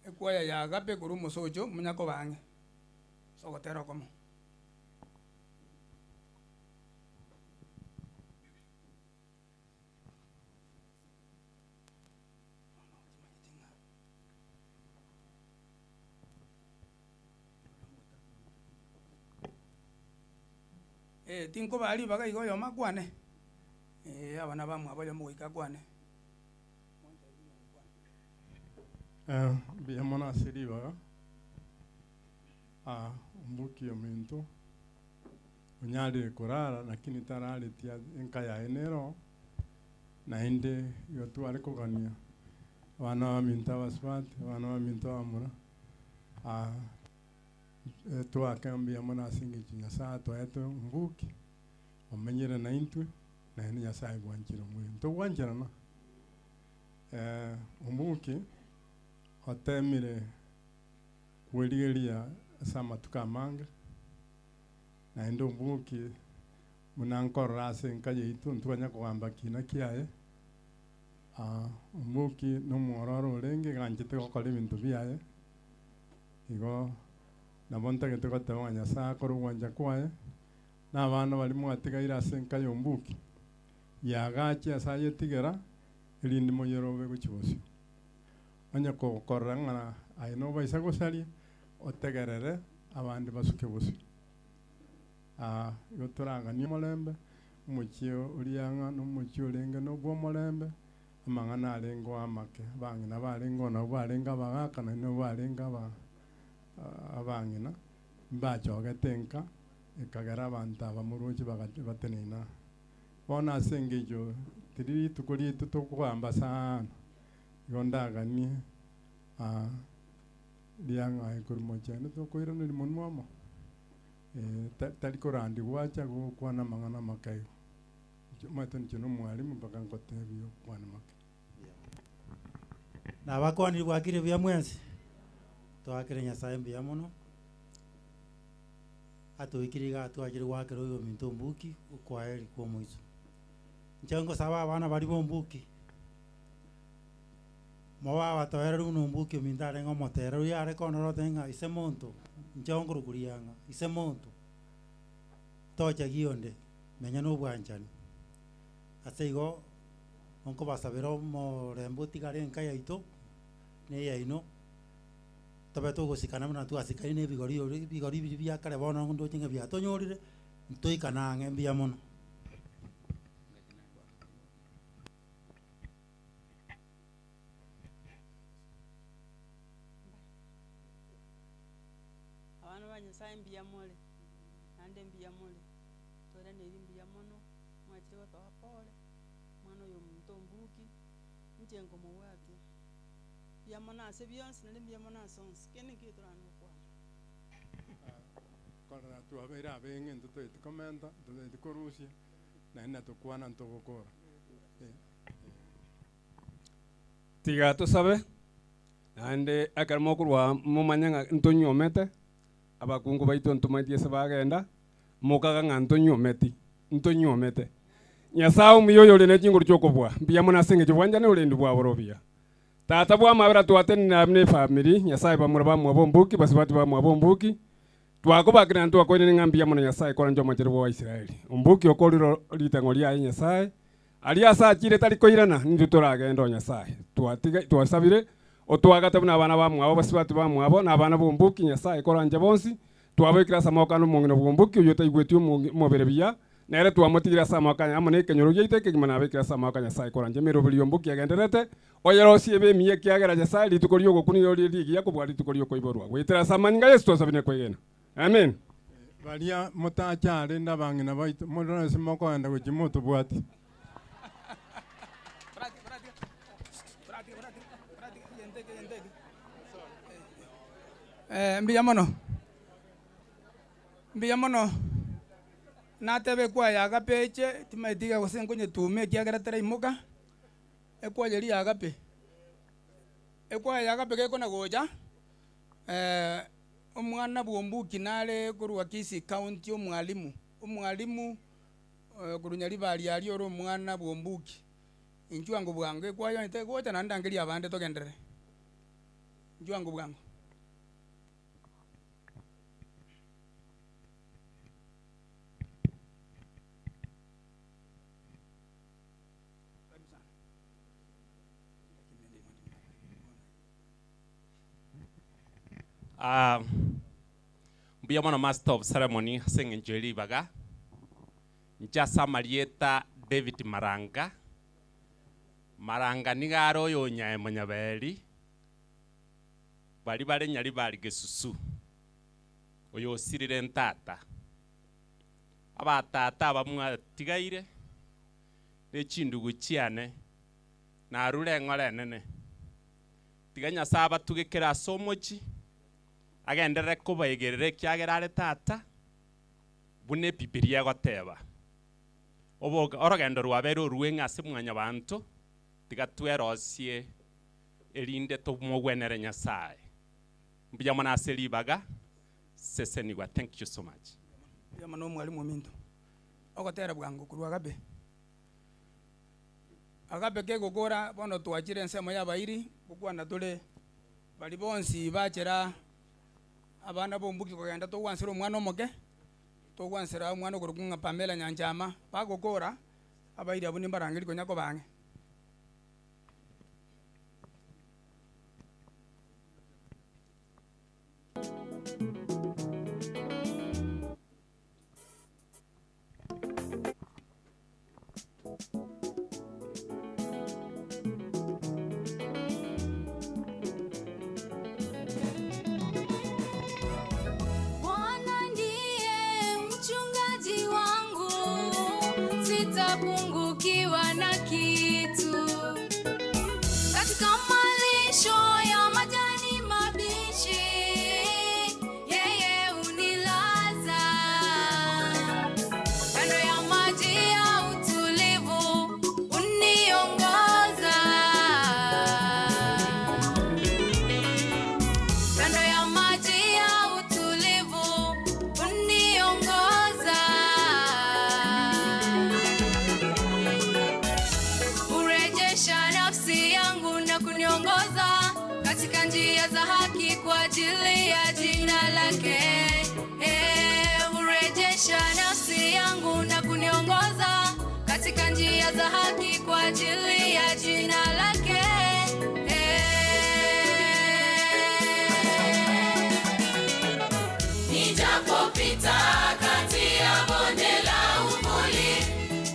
ekwaya ya Agape korwa omosocho monyakoba ang'e ase ogotera okomo. Eh, tinkobaa ribaga iga oyomo akwane, eh, abana bamwabo oyomo goika akwane. Mbuya mono ase ribaga, omboki ominto onyarire korara lakini tarareti enka yaye nero, naende igo tware kogania abana baminto abasubati, abana baminto abamura, twake mbuya mono ase eng'encho Nyasaye atoete omboki, omenyire naintwe, naende Nyasaye bwanchire omoyo. Ntogwancherana. Ombuki otemire kwerigeria ase amatuko amange, naende ombuki buna nkorora ase enka yaito ntwanya kogamba kina kiaye, ombuki na omwororo orenge iga anchete gokora ebinto biaye, igo nabo ntagete goteba ng'a Nyasaye akore ogwancha kwaye, na abana baria mwatigaire ase enka ya ombuki, yagache ase ayetigera, erinde moyerobe gochia bosio. Onye kogokorora ng'a aye nobaisa gosaria, otegerere abande basuke bosio. Aa, igo toraganie omorembe, omochie oria ng'a nomochie orenge nobw'omorembe, amang'ana arenge oo amake, abang'ina barenge oo nabwo barenge abagaka naende nabwo barenge aba abang'ina, mbachogete nka, ekagera abanto aba moroche bagati batenena aa. Bono ase engencho tiri rituko riaito tokogamba sana, igo ndaganie riang'ae korwa mochenu tokoiraneria monwe amo, tari korandigwa acha gokwana amang'ana amake igo. Inche omanyete inche na omwalimu mpaka nkotebie okwane make. Nabakwanire bwakire buya mwensi, toakere Nyasaye mbuya mono. Atoikire iga twachire goakera oyominto ombuki okwaeri kw'omoiso. Inche ngosaba abana baria b'ombuki, mobe abatoereru buna ombuki ominto arenge omotoereru yare kondora otebe ng'a ise monto, inche nkorokwa riang'a, ise monto, tochagia onde, menya na obwanchani. Ase igo, nkobasabera omorembe otigare enka yaito, na eyaino. Tobe togosikana buna twasikaine na ebigori ori ebigori biria bia kare bono ndoche ng'a biatonyorire, ntoikane ang'e mbuya mono. Abana ba. ba Nyasaye mbuya more, naende mbuya more, toiraneri mbuya mono, mwachire gotoa pole, omwana oyo omonto ombuki, inche nkomobwatia. Mbuya mono ase bionsi, naende mbuya mono ase onsi, kende nkeiyo toranyare gokwana. Korora twabeire abeng'e ntotoeti komenta, ntotoeti korusia, naende natokwana ntogokora. Eh. Tiga tosabe, naende ekero mokorwa momanye ng'a ntonyuomete, abakungu baito ntomaeti ase bagenda, mokaga ng'a ntonyuometi, ntonyuomete. Nyasaye omuya oyore ne chinguru chia okobua, mbuya mono ase eng'encho bwanchani oborendi bwabo ore obuya. Tata bw'amabera twatenenire abwo ne efamiri, Nyasaye bamura bamwabo ombuki, basubati bamwabo ombuki, twakobakire naende twakoirania ng'a mbuya mono Nyasaye koranche omochenu bwa Israeli. Ombuki okorire ritang'o riaye Nyasaye, aria ase achire tari koirana, nintwe toragende o Nyasaye. Twatiga twasabire, otwagate buna abana bamwabo, basubati bamwabo, na abana b'ombuki Nyasaye koranche bonsi, twabaikire ase amaboko ane omong'ina bw'ombuki oyio otaigweti omobere buya, Nere twamotigire ase amaboko aye amo nekenyoro giaito ekegima nabekire ase amaboko a Nyasae koranche emeroberi y'omboki egendererete, oyerosie ebe emiya ekiagera Nyasae rituko ri'ogokwa nigo rire rigiya kobua rituko ri'okoiborwa. Goetera ase amanyinga a Yeso twasabire kwegena. Amen. Baria motacharende abang'ina baito, morore ase mokoenda gochia motobwati. Mbuya mono. Mbuya mono, natebe ekwaya ya agape eche, timaeti iga gose nkonyetuuma ekiagera teraimoka, ekwaya eria ya agape. Ekwaya ya agape gekona gocha, omwana bwa ombuki nare korwa Kisii county omwalimu, omwalimu korwa Nyaribari aria ore omwana bwa ombuki. Inchuo ango bwango ekwaya onye tegocha naende ndangerie abande togenderere. Inchuo ango bwango. Ah, mbuya mono master of ceremony ase eng'encho ye ribaga. Inche ase amarieta David Maranga, Maranga nigo are oyo onyae Monyaberi, baria bare Nyaribari gesusu, oyo osirire ntata. Abatata aba mwatigaire, ne chindugu chiane, narure eng'ora enene. Tiga Nyasae abatuge kera ase omochie, agenderere kobaegerera ekiagera are tata, buna Ebibilia egoteba. Oboga orogendo rwabeire orweng'e ase mwanyabanto, tiga twerosie erinde tomogwenere Nyasae. Mbuya mono ase ribaga, sesenigwa. Thank you so much. Mbuya mono omwalimu ominto. Ogotera bwango korwa Agape. Agape kegokora bono twachire ensemo y'abairi, gokwana tore baria bonsi bachera abana bombuki kogenda togwansera omwana omoke, togwansera omwana okorokwa ng'a Pamela Nyanchama, bagokora, abairi abwo nimbarangerie konya koba ang'e. Bwana ndiye mchungaji wangu, sitapungukiwa na kitu. Katika malisho ya majani mabichi, yeye hunilaza. Kando ya maji ya utulivu, huniongoza. Kando ya maji ya utulivu uniongoza, urejesha nafsi yangu na kuniongoza katika njia za haki kwa ajili ya jina lake. Eh, urejesha nafsi yangu na kuniongoza katika njia za haki kwa ajili ya jina lake. Nijapopita kati ya bonde la uvuli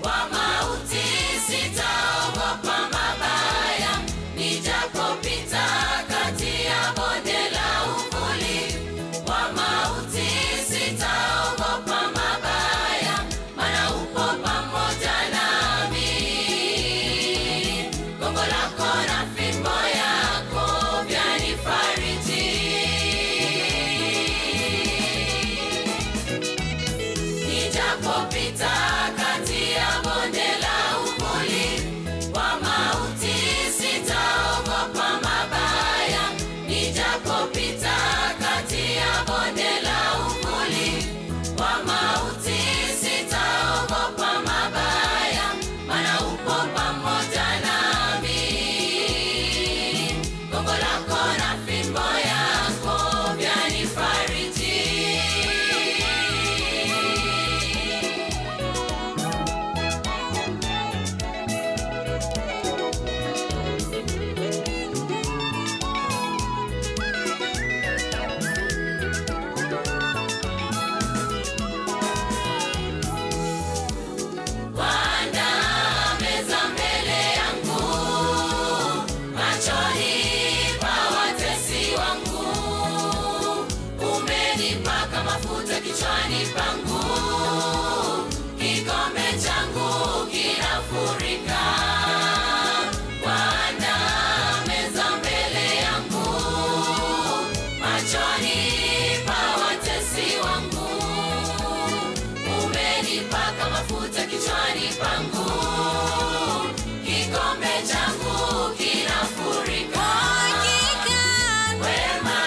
wa mauti, sitaogopa mabaya. Nijapopita kati ya bonde la uvuli wa mauti, Nijapopita kati ya bonde la uvuli wa mauti, sitaogopa mabaya. Nijapopita kati ya bonde la uvuli wa mauti, sitaogopa mabaya, maana upo pamoja nami. Gongo lako na fimbo yako vyanifariji. Waandaa meza mbele yangu machoni pa watesi wangu, umenipaka mafuta kichwani pangu, kikombe changu kinafurika. Waandaa meza mbele yangu machoni pa watesi wangu, umenipaka mafuta kichwani pangu, kikombe changu kinafurika. Hakika Wema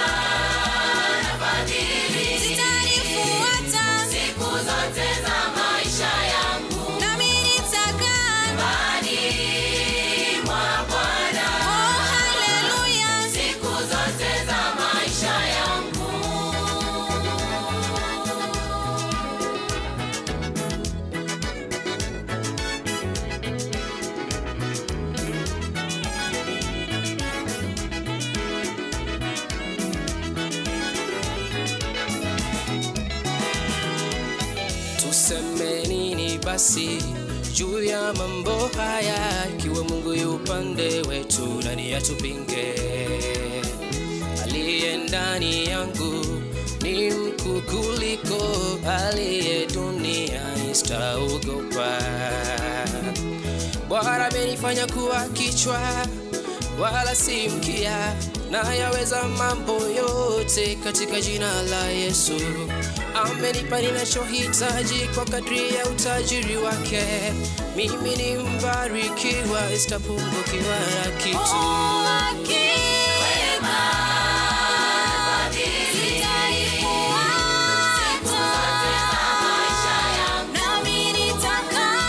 na fadhili zitanifuata siku zote za maisha yangu, nami nitakaa nyumbani mwa Bwana. Oh, haleluya. Siku zote za maisha yangu. Tuseme nini basi juu ya mambo haya? Ikiwa Mungu yu upande wetu, nani atupinge? Aliye ndani yangu ni mkuu kuliko aliye duniani, sitaogopa. Bwana amenifanya kuwa kichwa wala si mkia, na yaweza mambo yote katika jina la Yesu. Amenipa ninachohitaji kwa kadri ya utajiri wake. Mimi ni mbarikiwa, sitapungukiwa na kitu. Nami nitakaa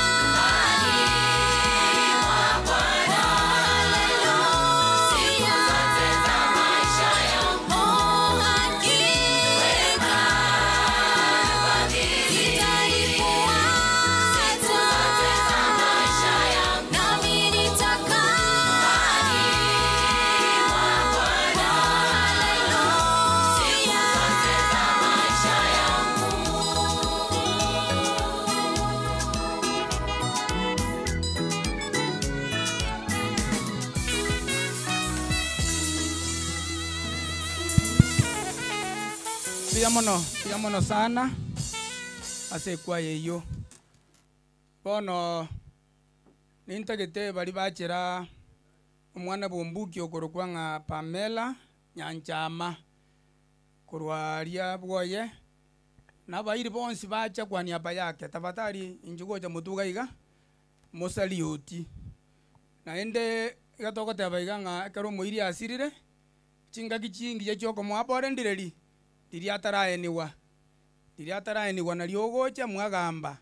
Nami nitakaa Mbuya mono, mbuya mono sana ase ekwaya eywo. Bono nintagete bari bachera omwana bwa ombuki okorokwa ng'a Pamela Nyanchama korwa aria bwoye na abairi bonsi bacha kwa niaba yake tafadhali inche gocha motuga iga mosaliuti naende iga togoteba iga ng'a ekero omoiri asirire chingaki chingiya chiokomoa borendireri riria ataraeniwa riria ataraeniwa nario ogocha mwagamba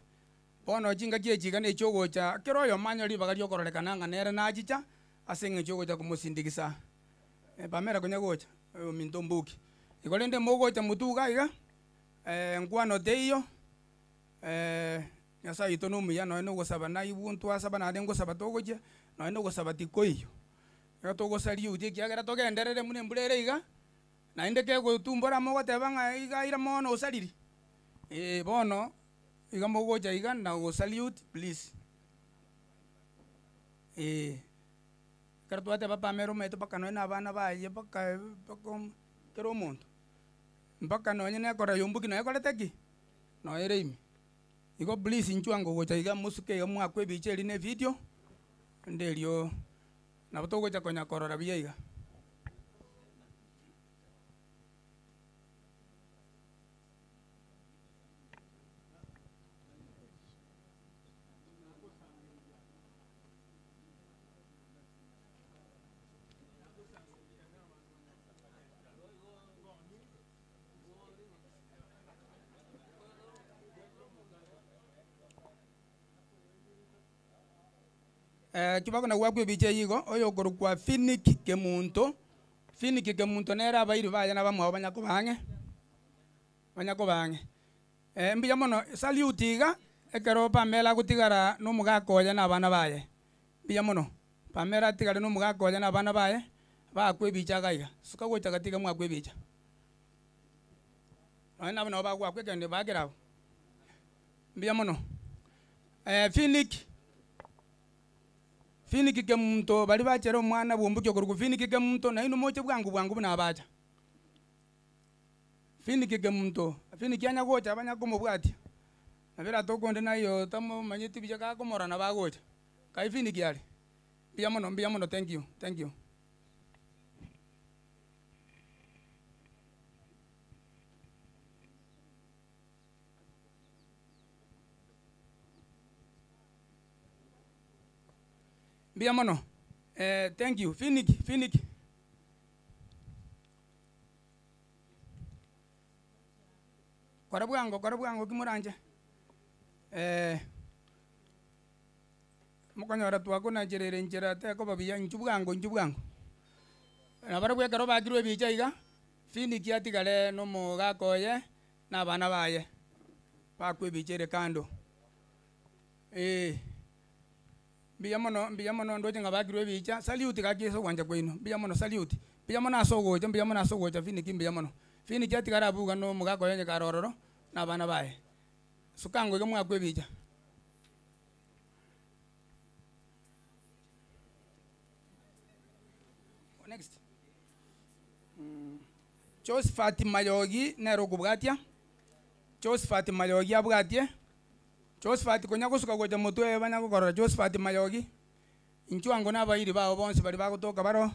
bono chingaki echi iga na echiogocha kero oyomo anyore ribaga riokororekana ng'a nere nachicha ase eng'encho ogocha komosindikisa Pamela konya gocha ominto ombuki. Igo rende mogocha motuga iga nkwano teiyo nyasaye oito na omuya nonye na ogosaba naigwe ntwasaba naende ngosaba togochia nonye na ogosaba tikoiyo. Iga togosariuti ekiagera togenderere buna embura ere iga, naende kegotumbora mogoteba ng'a iga aira mono osariri, eh bono iga mogocha iga na gosaliute please. Eh, ekero twateba Pamela omanyete mpaka nonye na abana baye mpaka mpaka omo kera omonto, mpaka nonye na ekora ya ombuki noekorete ki? Noere ime. Igo please inchuo ango gocha iga mosuke iga mwakwa ebicha eria na evideo, rende erio nabo togocha konya korora buya iga. Eh, kibako na gwakwa ebicha eywo igo, oyo okorokwa Phoenix Kemunto, Phoenix Kemunto nere abairi baye na abamwabo banya koba ang'e, banya koba ang'e. Mbuya mono, salute iga, ekero Pamela agotigara na omogaka oye na abana baye. Mbuya mono, Pamela atigare na omogaka oye na abana baye, baakwa ebicha iga iga, suka gocha gati iga mwakwa ebicha. Nonye nabo nabo bagwakwa ekende bakera abwo. Mbuya mono. Phoenix, Phoenix Kemunto baria bachere omwana bwa ombuki okorokwa Phoenix Kemunto, nainwe moche bwango bwango buna abacha. Phoenix Kemunto, Phoenix anya gocha banya komobwatia, nabo eratoke onde naye otamomanyeti buya gakomorora nabo agocha. Kai Phoenix are? Mbuya mono, mbuya mono, thank you, thank you. Mbuya mono, thank you, Phoenix, Phoenix. Kora bwango, kora bwango ki moranche. Mokonyora twakonacherera enchera tekoba buya inchu bwango inchu bwango. Nabarabwo ekero bakirwe ebicha iga, Phoenix atigare na omogaka oye, na abana baye, bakwa ebicha ere kando. Eh, mbuya mono mbuya mono ndoche ng'a bakirwe ebicha, salute gaki ase ogwancha kwaino, mbuya mono salute, mbuya mono ase ogocha mbuya mono ase ogocha Phoenix mbuya mono. Phoenix atigare abwo iga na omogaka oye onye kare ororo, na abana baye. Suka ango iga mwakwa ebicha. Next. Josephat Mayogi nere okobwatia, Josephat Mayogi abwatie, Josephat konya gosuka gocha motwe banya gokorora Josephat Mayogi, inchuo ango na abairi bao bonsi baria bagotoka baro.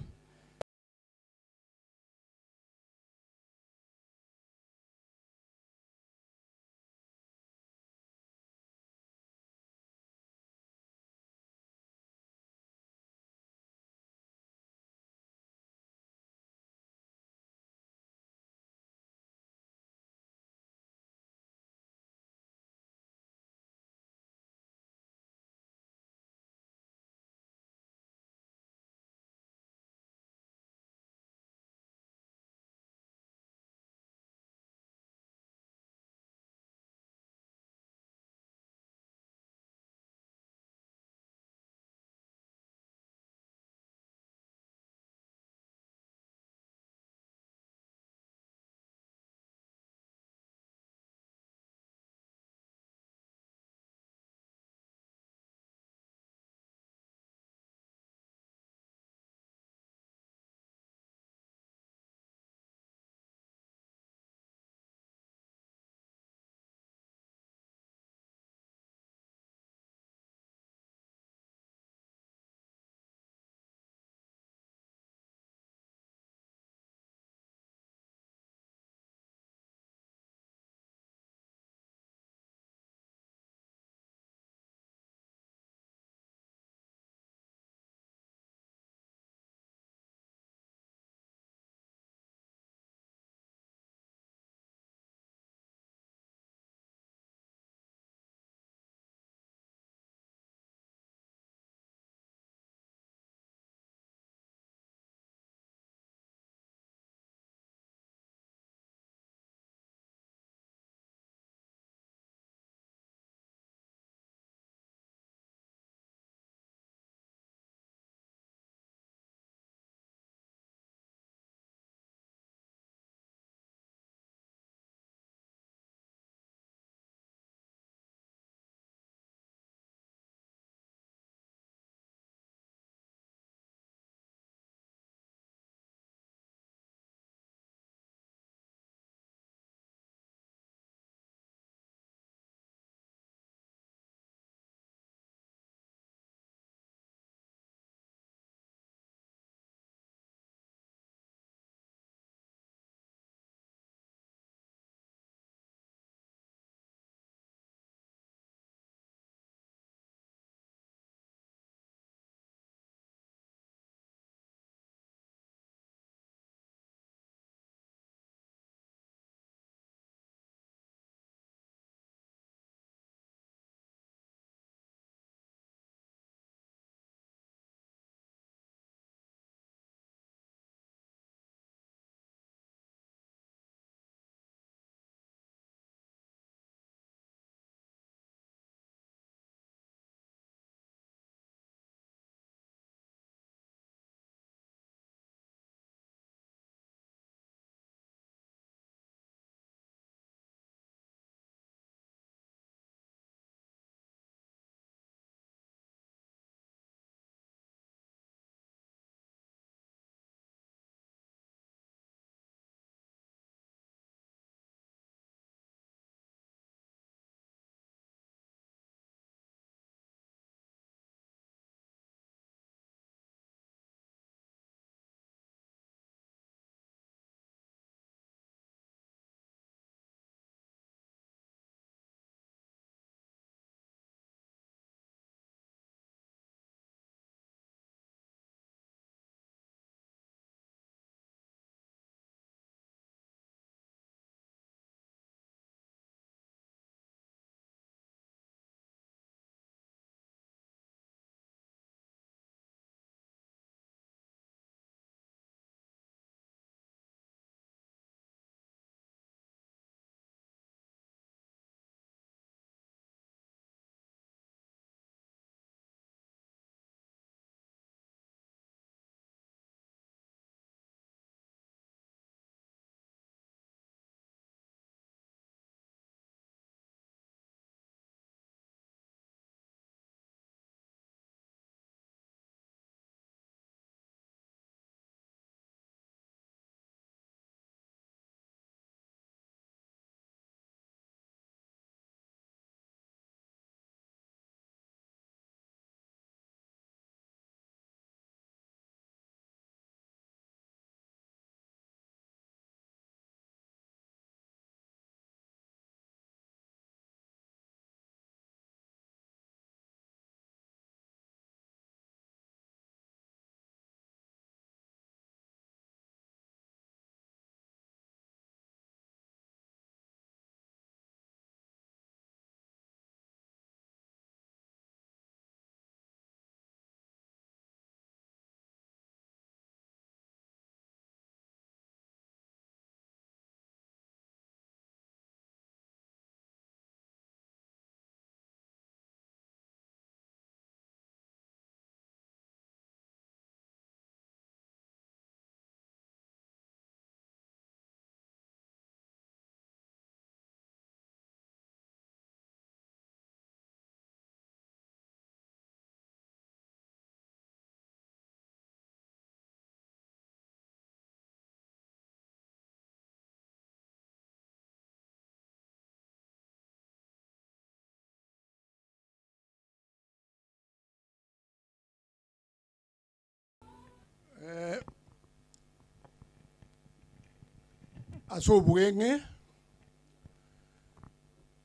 Ase obweng'e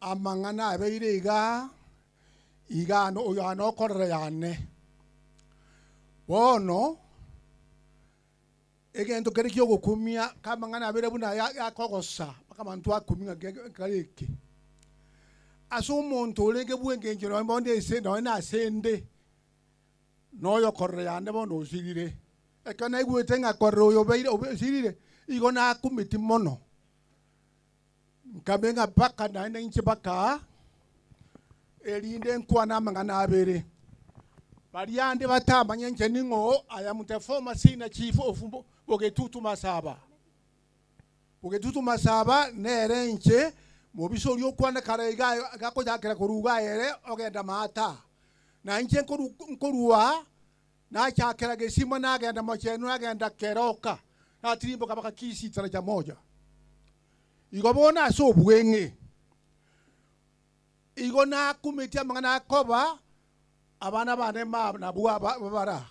amang'ana abeire iga iga oyo anokorera yane. Bono egento kere kiogokumia kamang'ana abeire buna yakogosa mpaka abanto akumia ng'a kare eke. Ase omonto orenge bw'engencho nonya bono ase nonya na ase ende, noyokorera yane bono osirire. Ekero naigwete ng'a korera oyo obeire osirire, igo nakumeti mono. Nkabe ng'a mpaka naende inche mpaka erinde nkwane amang'ana abere. Baria ande batamanye inche ning'o, I am the former senior chief of Bogetutu Masaba. Bogetutu Masaba nere inche mobisa oria okwane kare iga gakochakera korwa iga ere ogenda maata. Na inche nkorua nachakera Gesima nagenda Mochenu nagenda Keroka natirimboka mpaka Kisii Daraja Moja. Igo bono ase obweng'e igo nakumetie amang'ana akoba abana bane nabwo bara.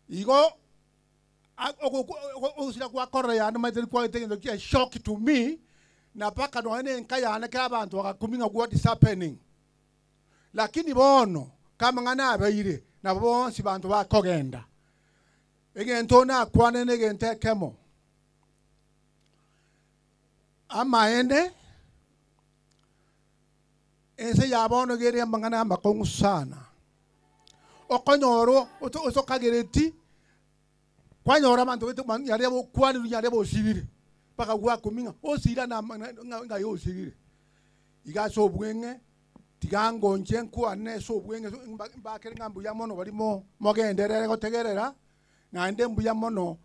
Igo ogosira gwakorera yane maete kwaete egento kia shock to me na mpaka nonya na enka yane kera abanto bagakumia ng'a what is happening. Lakini bono kamang'ana abeire nabo bonsi banto bakogenda. Egento nakwane na egento ekemo. Amaene ense ya bono iga amang'ana amakong'u sana. Okonyora otokagereti kwanyora abanto gete nyaria bokwanirwe nyaria bosirire mpaka gwakumia ng'a osira ng'ai osirire. Iga ase obweng'e tiga ngonche nkwane ase obweng'e mbakere ng'a mbuya mono baria mogenderere gotegerera naende mbuya mono.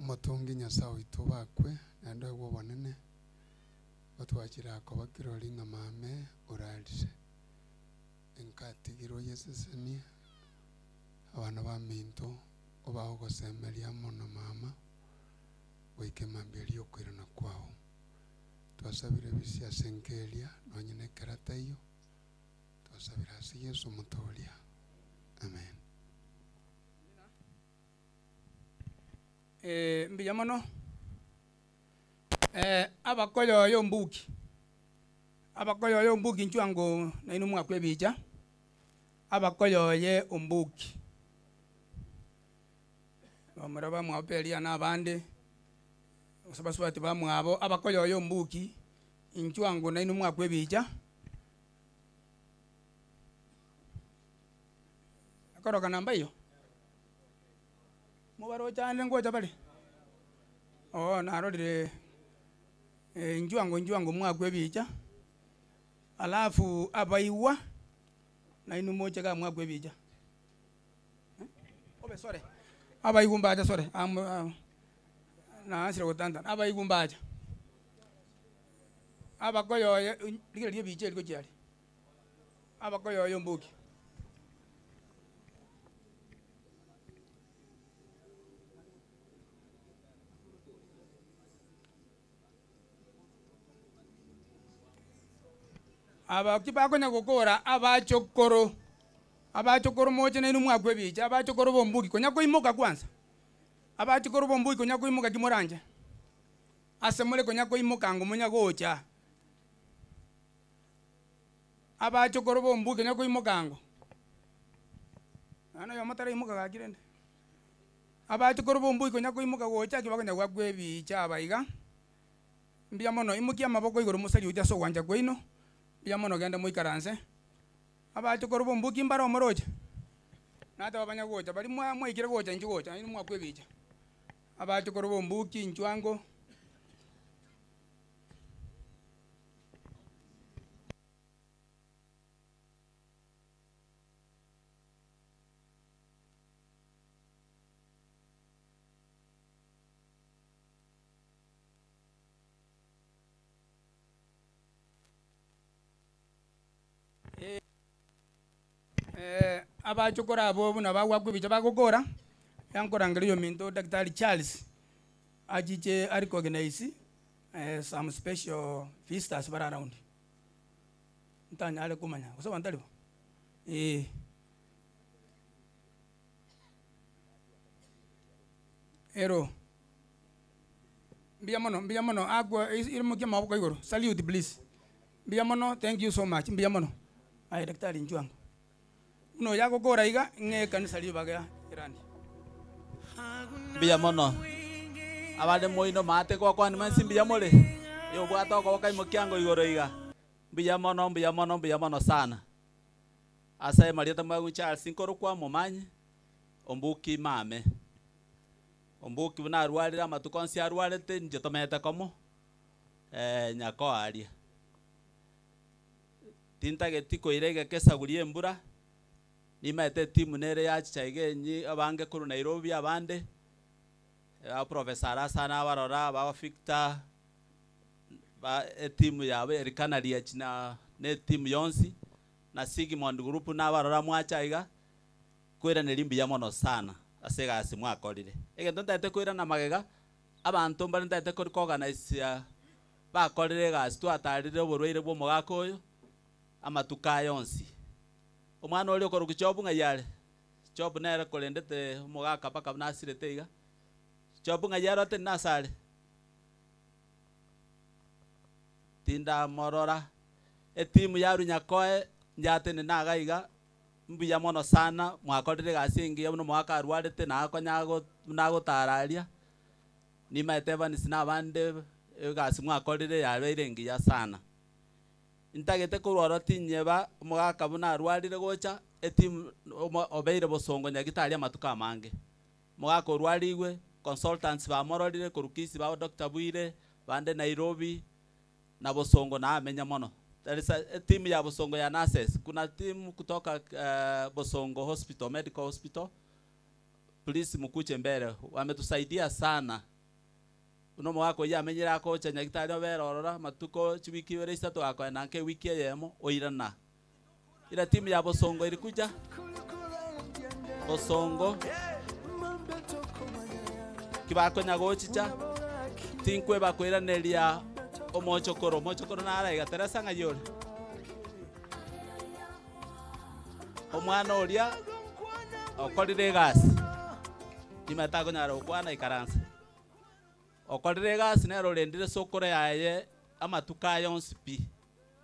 Omotongi Nyasae oito obakwe, naende oegwe obonene, gotwachire akoba kirori ng'a mame orarire. Enkatigire oyesesenie, abana baminto obae ogosemeria amo na mama, goika emambia eria y'okoirana kwao. Twasabire ebisio ase enka eria, nonye na ekero ataiyo, twasabire ase Yeso Omotoria. Amen. Eh, mbuya mono. Eh, abakoyoyo ombuki, abakoyoyo ombuki inchuo ango nainwe mwakwa ebicha, abakoyoye ombuki. Bamura bamwabo Peria na abande, gose basubati bamwabo, abakoyoye ombuki, inchuo ango nainwe mwakwa ebicha. Ekoroka namba eyio? Mobaroche ande ngocha bare? Oo narorire inchuo ango inchuo ango mwakwa ebicha, alafu abaigwa, nainwe moche igaa mwakwa ebicha. Obe sore, abaigwa mbacha sore amo naansire gotantana, abaigwa mbacha. Abakoyoye rigereria ebicha eria gochia aria. Abakoyoyo omboki. Aba tibakonya gokora abachokoro, abachokoro moche nainwe mwakwa ebicha, abachokoro bombuki konya koimoka kwanza, abachokoro bombuki konya koimoka ki moranche, ase more konya koimoka ango monya gocha. Abachokoro b'ombuki onye koimoka ango, nonya oyomo taraimoka gaki rende. Abachokoro b'ombuki konya koimoka gocha ekio bakonya goakwa ebicha aba iga, mbuya mono, imokia amaboko igoro mosariuti ase ogwancha kwaino, mbuya mono genda moikaranse. Abachokoro b'ombuki mbare omoroche? Nateba banya gocha, baria mwa mwaikire gocha inchuo gocha nainwe mwakwa ebicha. Abachokoro b'ombuki inchuo ango. Abachokoro abwo buna bagwakwa ebicha bagokora, yankorangeria oyominto Daktari Charles, achiche a recognize some special visitors bare around. Ntanyare komanya, gose abanto tari bo? Eh. Ero. Mbuya mono, mbuya mono, akwa imokia amaboko igoro, salute please. Mbuya mono, thank you so much, mbuya mono. Aye daktari inchuo ango. Buna oyo agokora iga, ng'a ekanisa ribaga erandi. Mbuya mono. Abande moino maate gwakwana mwensi mbuya more? Oyobwate okoboko aimokie ango igoro iga. Mbuya mono, mbuya mono, mbuya mono sana. Ase amarieta mwaigwa Charles nkorokwa Momanyi, Ombuki mame. Ombuki buna arwarire amatuko onsi arwarete inche tomete komo, nyakoa aria. Tintageti koira egeka esaguri y'embura, nimaete etimu nere yachicha iga enyi abange korwa Nairobi abande, ba Professor Arasa nabarora, ba Victor, ba etimu yabo Elikana Riachi na na etimu yonsi, na Sigmond Group nabarora mwacha iga, koiraneria mbuya mono sana ase egasi mwakorire. Egento ntagete koirana magega, abanto mbare ntagete kori koorganize Bakorire egasi twatarire oborwaire bw'omogaka oyo amatuko aya onsi. Omwana oria okorokwa Job ng'ai are? Job nere korendete omogaka mpaka buna asirete iga. Job ng'ai are oteni nase are? Tindamorora. Etimu ya Runyakoe njatenene iga iga, mbuya mono sana mwakorire egasi engiya buna omogaka arwarete na akonya buna agotara aria. Nimaete Evans na abande egasi mwakorire yabeire engiya sana. Ntagete korwa oro tinyeba omogaka buna arwarire gocha etimu obeire bosongo nyagitari amatuko amange. Omogaka orwarigwe, consultants bamororire korwa Kisii ba Doctor Bwire, bande Nairobi na bosongo naamenya mono. There is a team ya bosongo ya nurses, kuna team kutoka Bosongo hospital, medical hospital, please mkuje mbele, wametusaidia sana. Buna omogaka oywo amenyire agocha nyagitari obere ororo amatuko chiwiki ibere isato gakoenda nka ewiki eyemo oirana. Ira timu ya Bosongo ilikuja Bosongo kibakonya gochicha tinkweba koiraneria omochokoro omochokoro nara iga Teresa ng'ai ore omwana oria okorire egasi nimanyete akonyara gokwana ikaransa okorire egasi nere orendire sokoro yaye amatuko aya onsi pi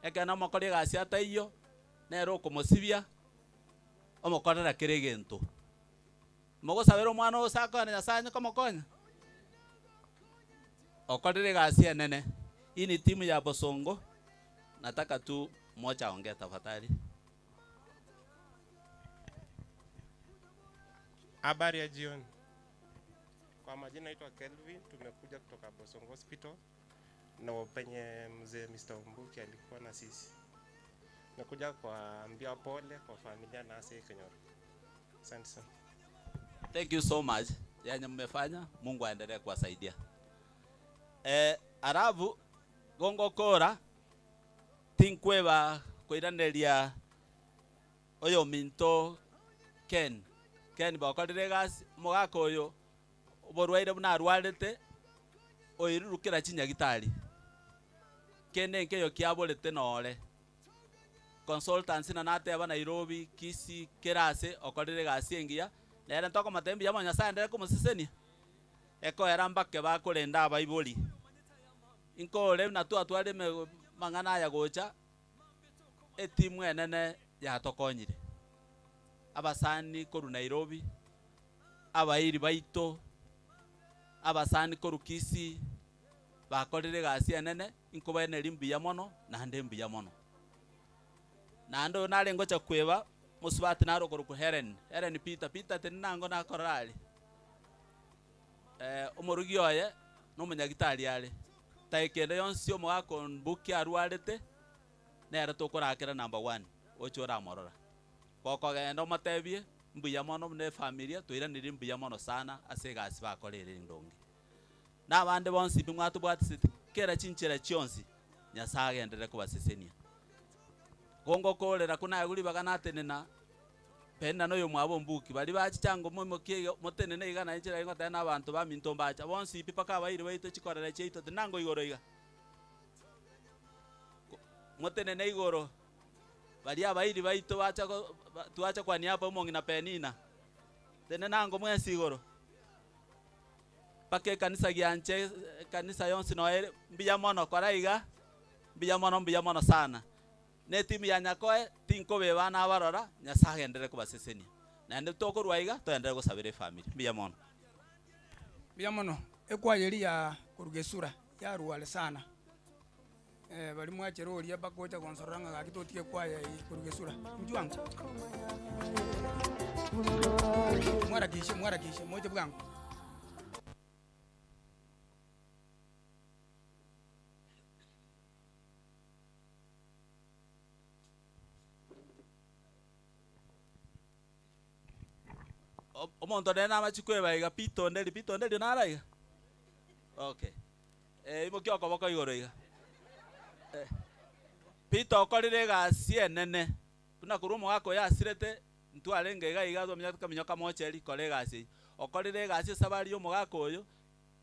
ekero namokori egasi ataiyo nere okomosibia omokorera kera egento. Mogosabera omwana ose akone Nyasaye onye komokonya okorire egasi enene. Hii ni timu ya Bosongo, nataka tu mmoja aongee tafadhali. Habari ya jioni. Kwa majina naitwa Kelvin, tumekuja kutoka Bosongo Hospital na penye mzee Mr. Ombuki alikuwa na sisi. Nakuja kuambia pole kwa familia na ase Kenyoro. Asante sana. Thank you so much. Yenye mmefanya, Mungu aendelee kuwasaidia. Arabu gongokora tinkweba koiraneria oyo minto Ken. Ken bakorire egasi omogaka oyo oborwaire buna arwarete oirurukera chinyagitari kende nkeyo kiaborete nore consultants na nateba Nairobi Kisii kerase okorire egasi engiya nere ntokomotebia mbuya mono Nyasaye aendelee komosesenia ekoera mbake bakorenda abaibori inkore buna twatwarire mang'ana aya gocha etimu enene yatokonyire abasani korwa Nairobi abairi baito abasani korwa Kisii bakorire egasi enene inkobaeneri mbuya mono naende mbuya mono naende oyo nare ngocha kweba mosubati nare okorokwa Helen Helen Peter Peter tindi nango nakorora aria omorugi oye na omonyagitari are taika ende yonsi omogaka Ombuki arwarete nere tokorakera number one oche oramorora gokogenda omotebie mbuya mono buna efamilia toiraneri mbuya mono sana ase egasi bakorire endonge na abande bonsi pi mwatobwatiseti kera chinchera chionsi Nyasaye agenderere kobasesenia gongokorera kunaye ribaga natenena penda na oyo mwabo Ombuki bari bachichango moimokie iga motenene iga naye nchera ngoteba na abanto baminto mbacha bonsi pi mpaka abairi baito chikorera chiaito tinango igoro iga motenene igoro bari abairi baito bacha go twacha kwa niaba omong'ina Penina tenenango mwensi igoro mpaka ekanisa gianche ekanisa yonsi noere mbuya mono kora iga mbuya mono mbuya mono sana na etimu ya Nyakoe tinkobeba nabarora Nyasaye agenderere kobasesenia naende tokorwa iga toenderere gosabera efamiri mbuya mono. Mbuya mono ekwaya eria ya koruga esura yarware sana bari mwachera oria mpaka ocha gonsorora ng'a gaki totige ekwaya eye koruga esura inchuo ango mwarakishe mwarakishe moche bwango. Omonto nere namachi kweba iga Peter Onderi, Peter Onderi nara iga? Okay. Imokia okoboko igoro iga. Peter okorire egasi enene buna korwa omogaka oyo asirete ntwarenge iga iga twamenyete kaminyoka mocheri kora egasi eywo. Okorire egasi esabari ya omogaka oyo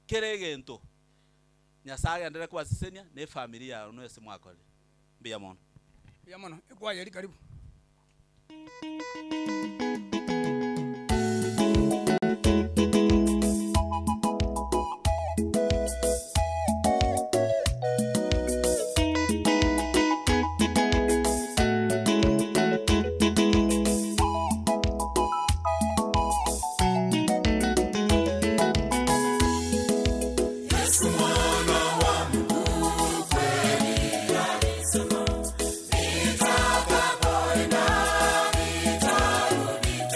kera egento Nyasaye agenderere kobasesenia na efamiri yao na ase mwakorire. Mbuya mono. Mbuya mono. Ekwaya eri karibu. Yesu mwana wa Mungu kweli alisema, nitakapoenda nitarudi.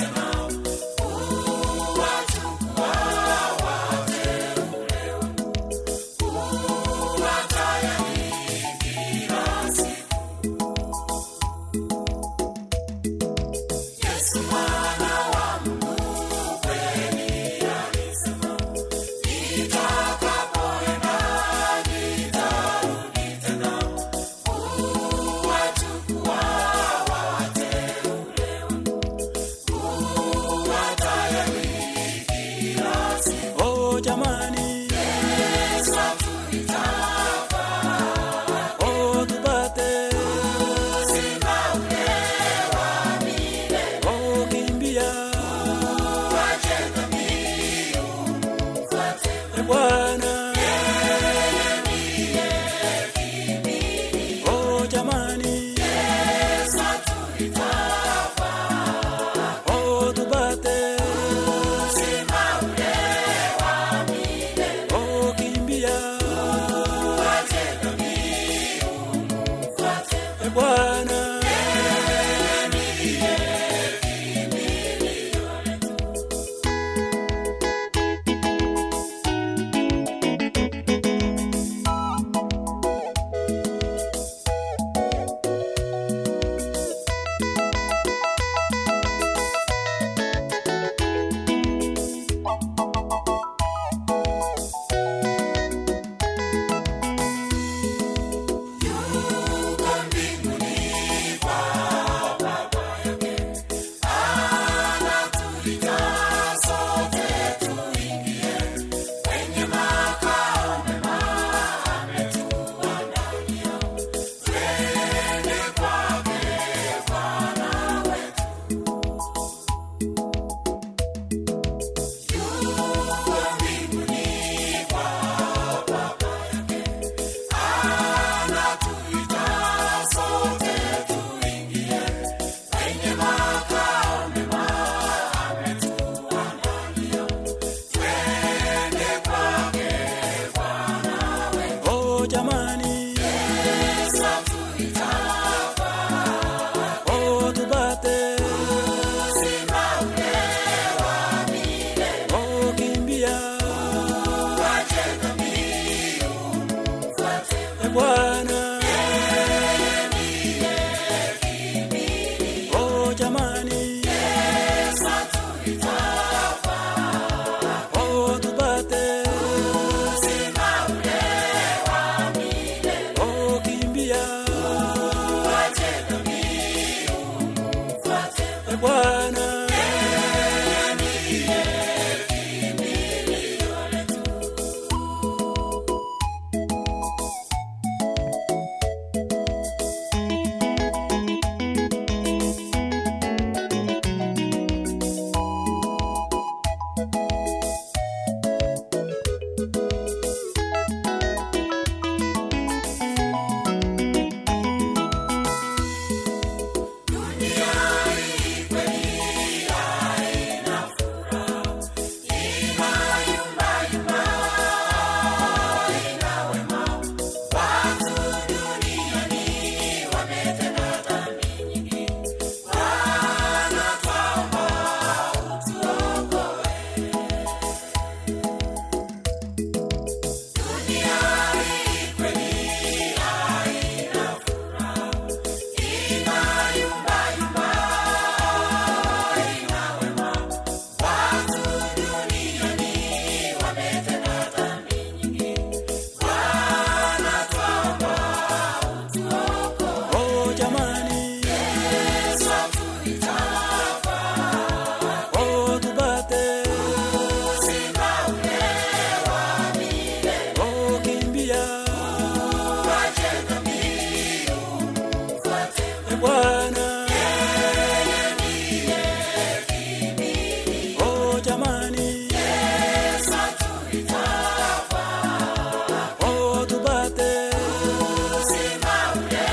Bwana. Yeye ndiye kimbilio. Oh jamani, Yesu atuita kwake. Oh tupate uzima ule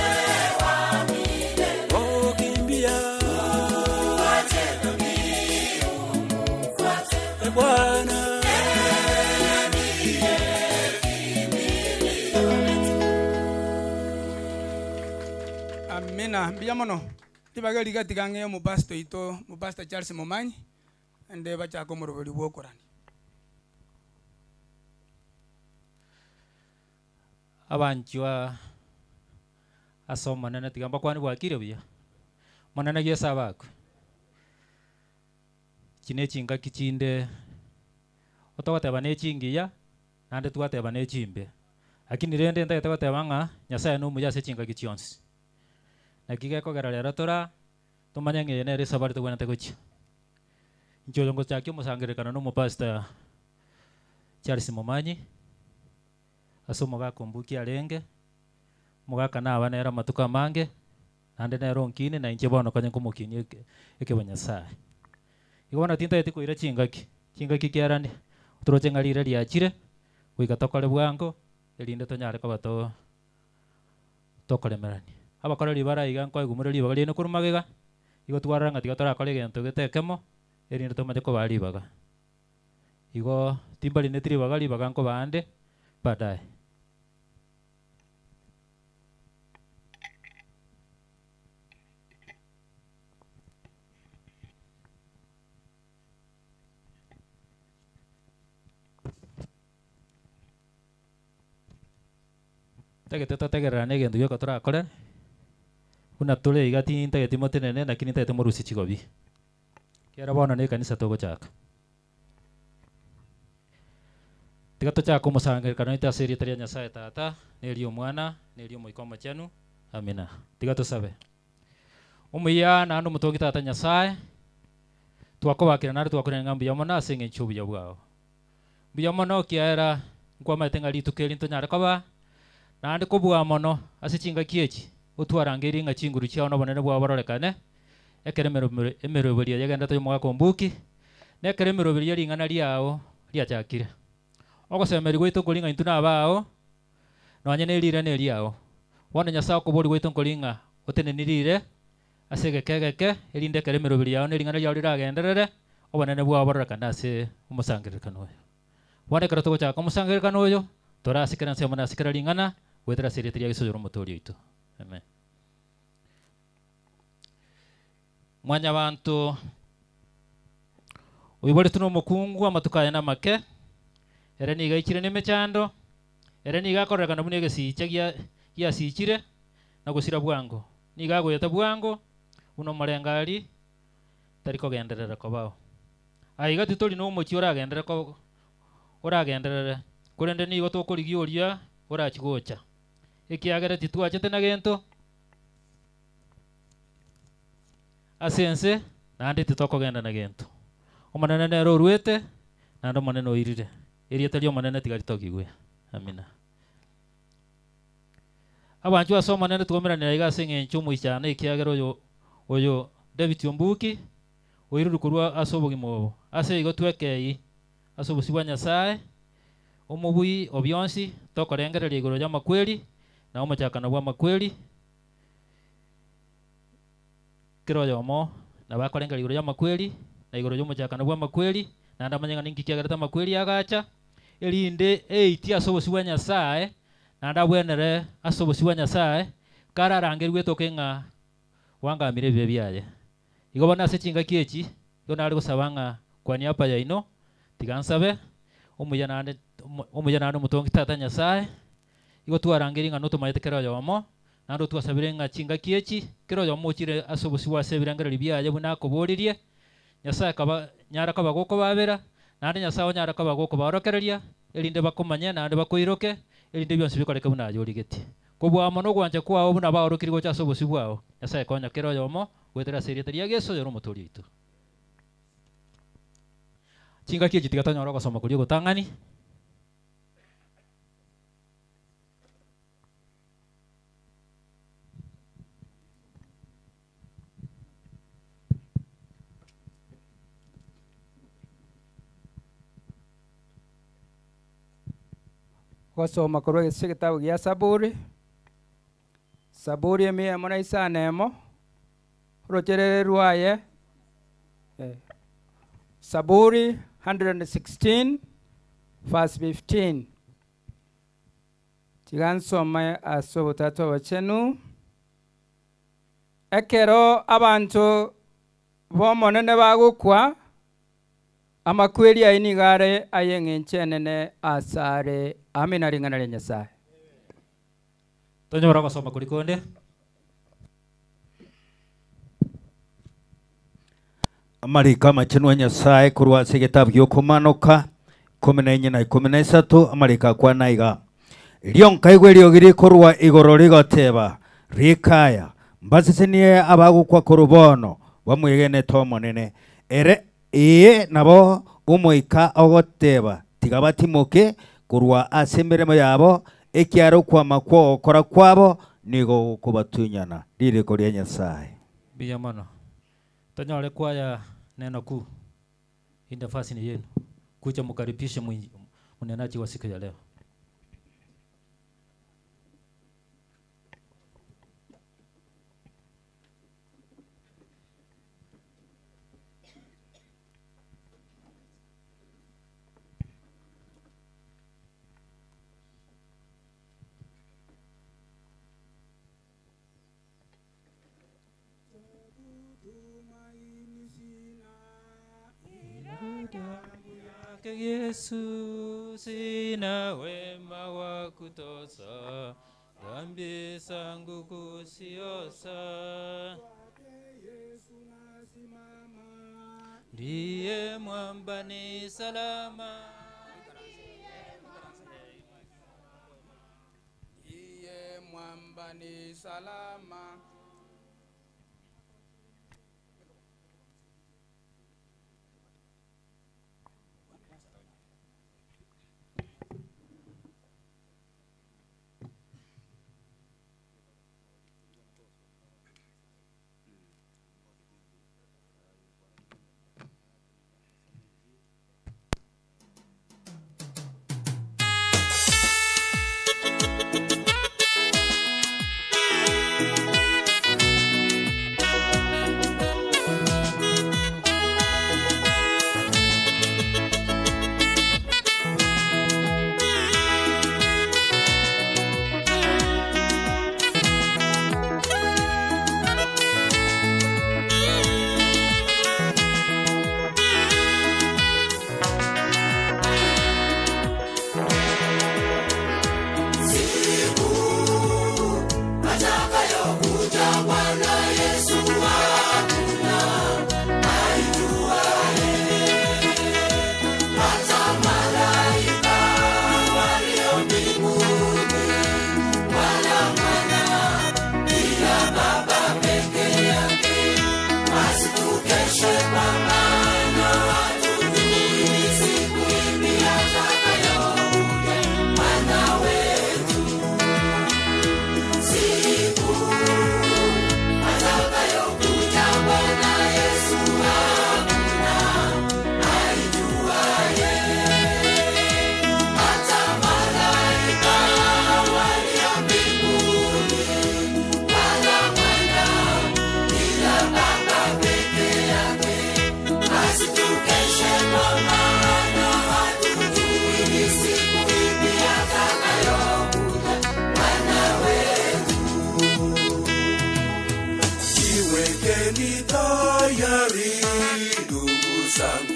wa milele. Oh kimbia, uache dhambi umfuate Bwana. Yeye ndiye kimbilio letu. Amina mbuya mono ribaga rigatiga ng'e omopastor oito omopastor Charles Momanyi ende bachaka omorobori bwa okorania. Abanchwa ase Omonene tiga mbakwane bwakire buya. Monene Yeso abakwe. Echi ne chingaki chinde otogoteba ne chingiya naende twateba ne chimbe. Lakini rende ntagete goteba ng'a Nyasaye nomuya ase chingaki chionsi. Naki gekogera rero tora tomanye ng'a eye nere esabari tobwenerete gochia. Inche oyo ngochakia omosangererekano na omopastor Charles Momanyi, ase omogaka ombuki arenge, omogaka naba nere amatuko amange, naende nere onkine na inche bono konya nkomokinia eke ekebonyasaye. Igo bono tintageti koira chingaki, chingaki kiarani, toroche ng'a rira riachire, goika tokore bwango, erinde tonyare koba to tokoremerania. Abakoreri bare aiga nkoigumore ribaga riaino korwa magega, igo twarora ng'a tiga torakore egento gete ekemo, erinde tomanye kobaa ribaga. Igo timbarineti ribaga, ribaga nkobaa nde baadaye. Ntagete totegererane egento gioka torakore, buna tore iga tintageti motenene lakini ntagete morusie chigobi. Ekiagera bono na ekanisa togochaka. Tiga tochake omosangererekano oito ase erieta ria Nyasaye Tata, na eria Omwana, na eria Omoika Omochenu. Amina. Tiga tosabe. Omuya naende omotongi Tata Nyasaye, twakobakera naende twakorera ng'a mbuya mono ase eng'encho y'obuya bwao. Mbuya mono ekiagera nkwamaete ng'a rituko eri ntonyare koba, naende kobua mono ase chingaki echi, otwarangeirie ng'a chinguru chiao na obonene bwao bororekane, ekero emerobero emeroberio yagenderete y'omogaka ombuki, na ekero emeroberio ye ring'ana riao riachakire. Ogosemeria gwaito nkori ng'a intwe nabao, nonye ne riire neriao. Bono Nyasae okoboria gwaito nkori ng'a oteneni riire ase egeka egeke, erinde ekero emeroberi yao na ring'ana riao riragenderere, obonene bwao bororekane ase omosangererekano oyo. Bono ekero togochaka omosangererekano oyo, tore ase kera ensemo na ase kera ring'ana, goetera ase erieta ria Yeso oyore Omotoori oito. Amen. Mwanyabanto oiboretwe nomokungu amatuko aye namake, ere nigo aichire nemechando, ere nigo akororekana buna egesicha gia giasichire na gosira bwango. Nigo agoeta bwango buna omorengari, tari kogenderera kobao. Aiga titori nomochie oragenderere ko oragenderere, korende nigo tokorigia oria orachie gocha, ekiagera titwachete na gento ase ense, naende titokogenda na gento. Omonene nere oruete, naende Omonene oirire, erieta ri'Omonene tiga ritogigwe. Amina. Abanchwa ase Omonene twomeranire aiga ase eng'encho omoichano ekiagera oyo oyo David Ombuki oirurwe korwa ase obogima obo. Ase igo twekei ase obosio bwa Nyasae, omobui o bionsi, tokorengereria igoro y'amakweri na omochakano bw'amakweri, Kera oyomo nabo akorengereria igoro y'amakweri, na igoro y'omochakano bw'amakweri, naende amanye ng'a ninki kiagerete amakweri agacha, erinde eitie ase obosio bwa Nyasae, naende abwenere ase obosio bwa Nyasae, kararangerigwe etoke ng'a bwangamire ebibe biaye. Igo bono ase chingaki echi, igo nare gosaba ng'a kwa niaba yaino, tiga nsabe, omuya naende omuya naende omotongi Tata Nyasae, Igo twarangerie ng'a notomaete kera oyomo, naende otwasabire ng'a chingaki echi kera oyomo ochire ase obosio bw'ase ebirengererio biaye buna akoboririe, Nyasae akaba nyara koba gokobabera, naende Nyasae onyare koba gokobaorokereria, erinde bakomanye naende bakoiroke, erinde bionsi bikoreke buna aye origetie. Kobua amo nogwancha kwao buna baorokirie gocha ase obosio bwao, Nyasae konya kera oyomo goetera ase erieta ria Yeso oyore Omotoori oito. Chingaki echi tiga tonyore ogosoma koria ogotang'ani. Gosoma korwa ase egetabu gia Saburi, Saburi emia emo na isano emo, orocherere rwaye, eh, Saburi 116 verse 15. Tiga nsome ase obotatu obochenu. Ekero abanto b'omonene bagokwa, amakweri aye nigo are aye eng'encho enene ase are. Amina ring'ana ria Nyasaye. Tonyora gosoma kori konde. Amariko amachenu a Nyasaye korwa ase egetabu gi'Okomanoka 14 na 13, amariko akwana iga, Erio nkaigwa eriogi rikorwa igoro rigoteba, Rika aya, mbasesenie abagokwa korwa bono, bamwegenete Omonene. Ere, ee, nabo Omoika ogoteba, Tiga batimoke korwa ase emeremo yabo, ekiagera okwama kw'ogokora kwabo nigo gokobatunyana. Ririko ria Nyasae. Mbuya mono. Tonyore kwaya neno kuu. Hii nafasi ni yenu. Kuja mkaribishe mnenaji wa siku ya leo. Yake Yesu, sina wema wa kutosha, dhambi zangu kuziosha. Ndiye mwamba ni salama. Ndiye mwamba ni salama. Jiwekeni tayari ndugu zangu,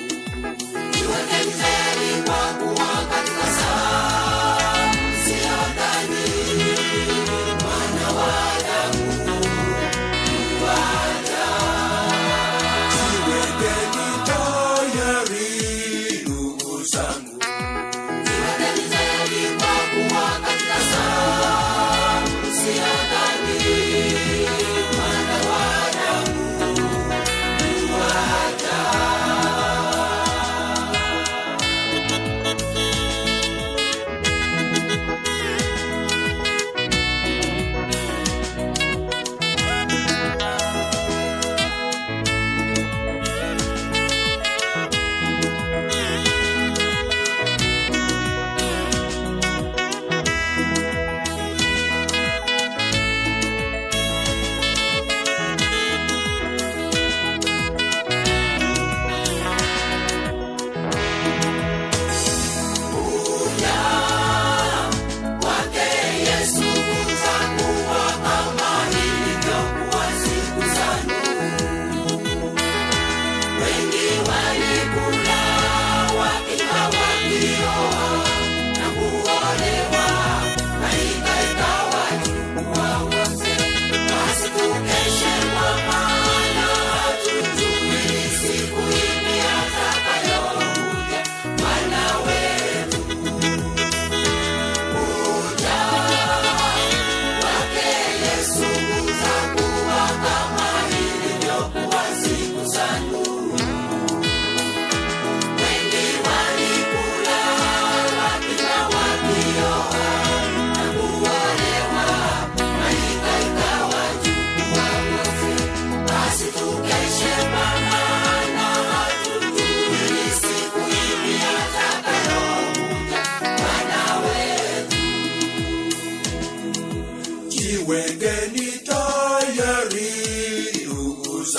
Jiwekeni tayari kwa kuwa katika saa msiyodhani Mwana wa Adamu yuaja. Jiwekeni tayari ndugu zangu, Jiwekeni tayari kwa kuwa katika saa msiyodhani Mwana wa Adamu yuaja.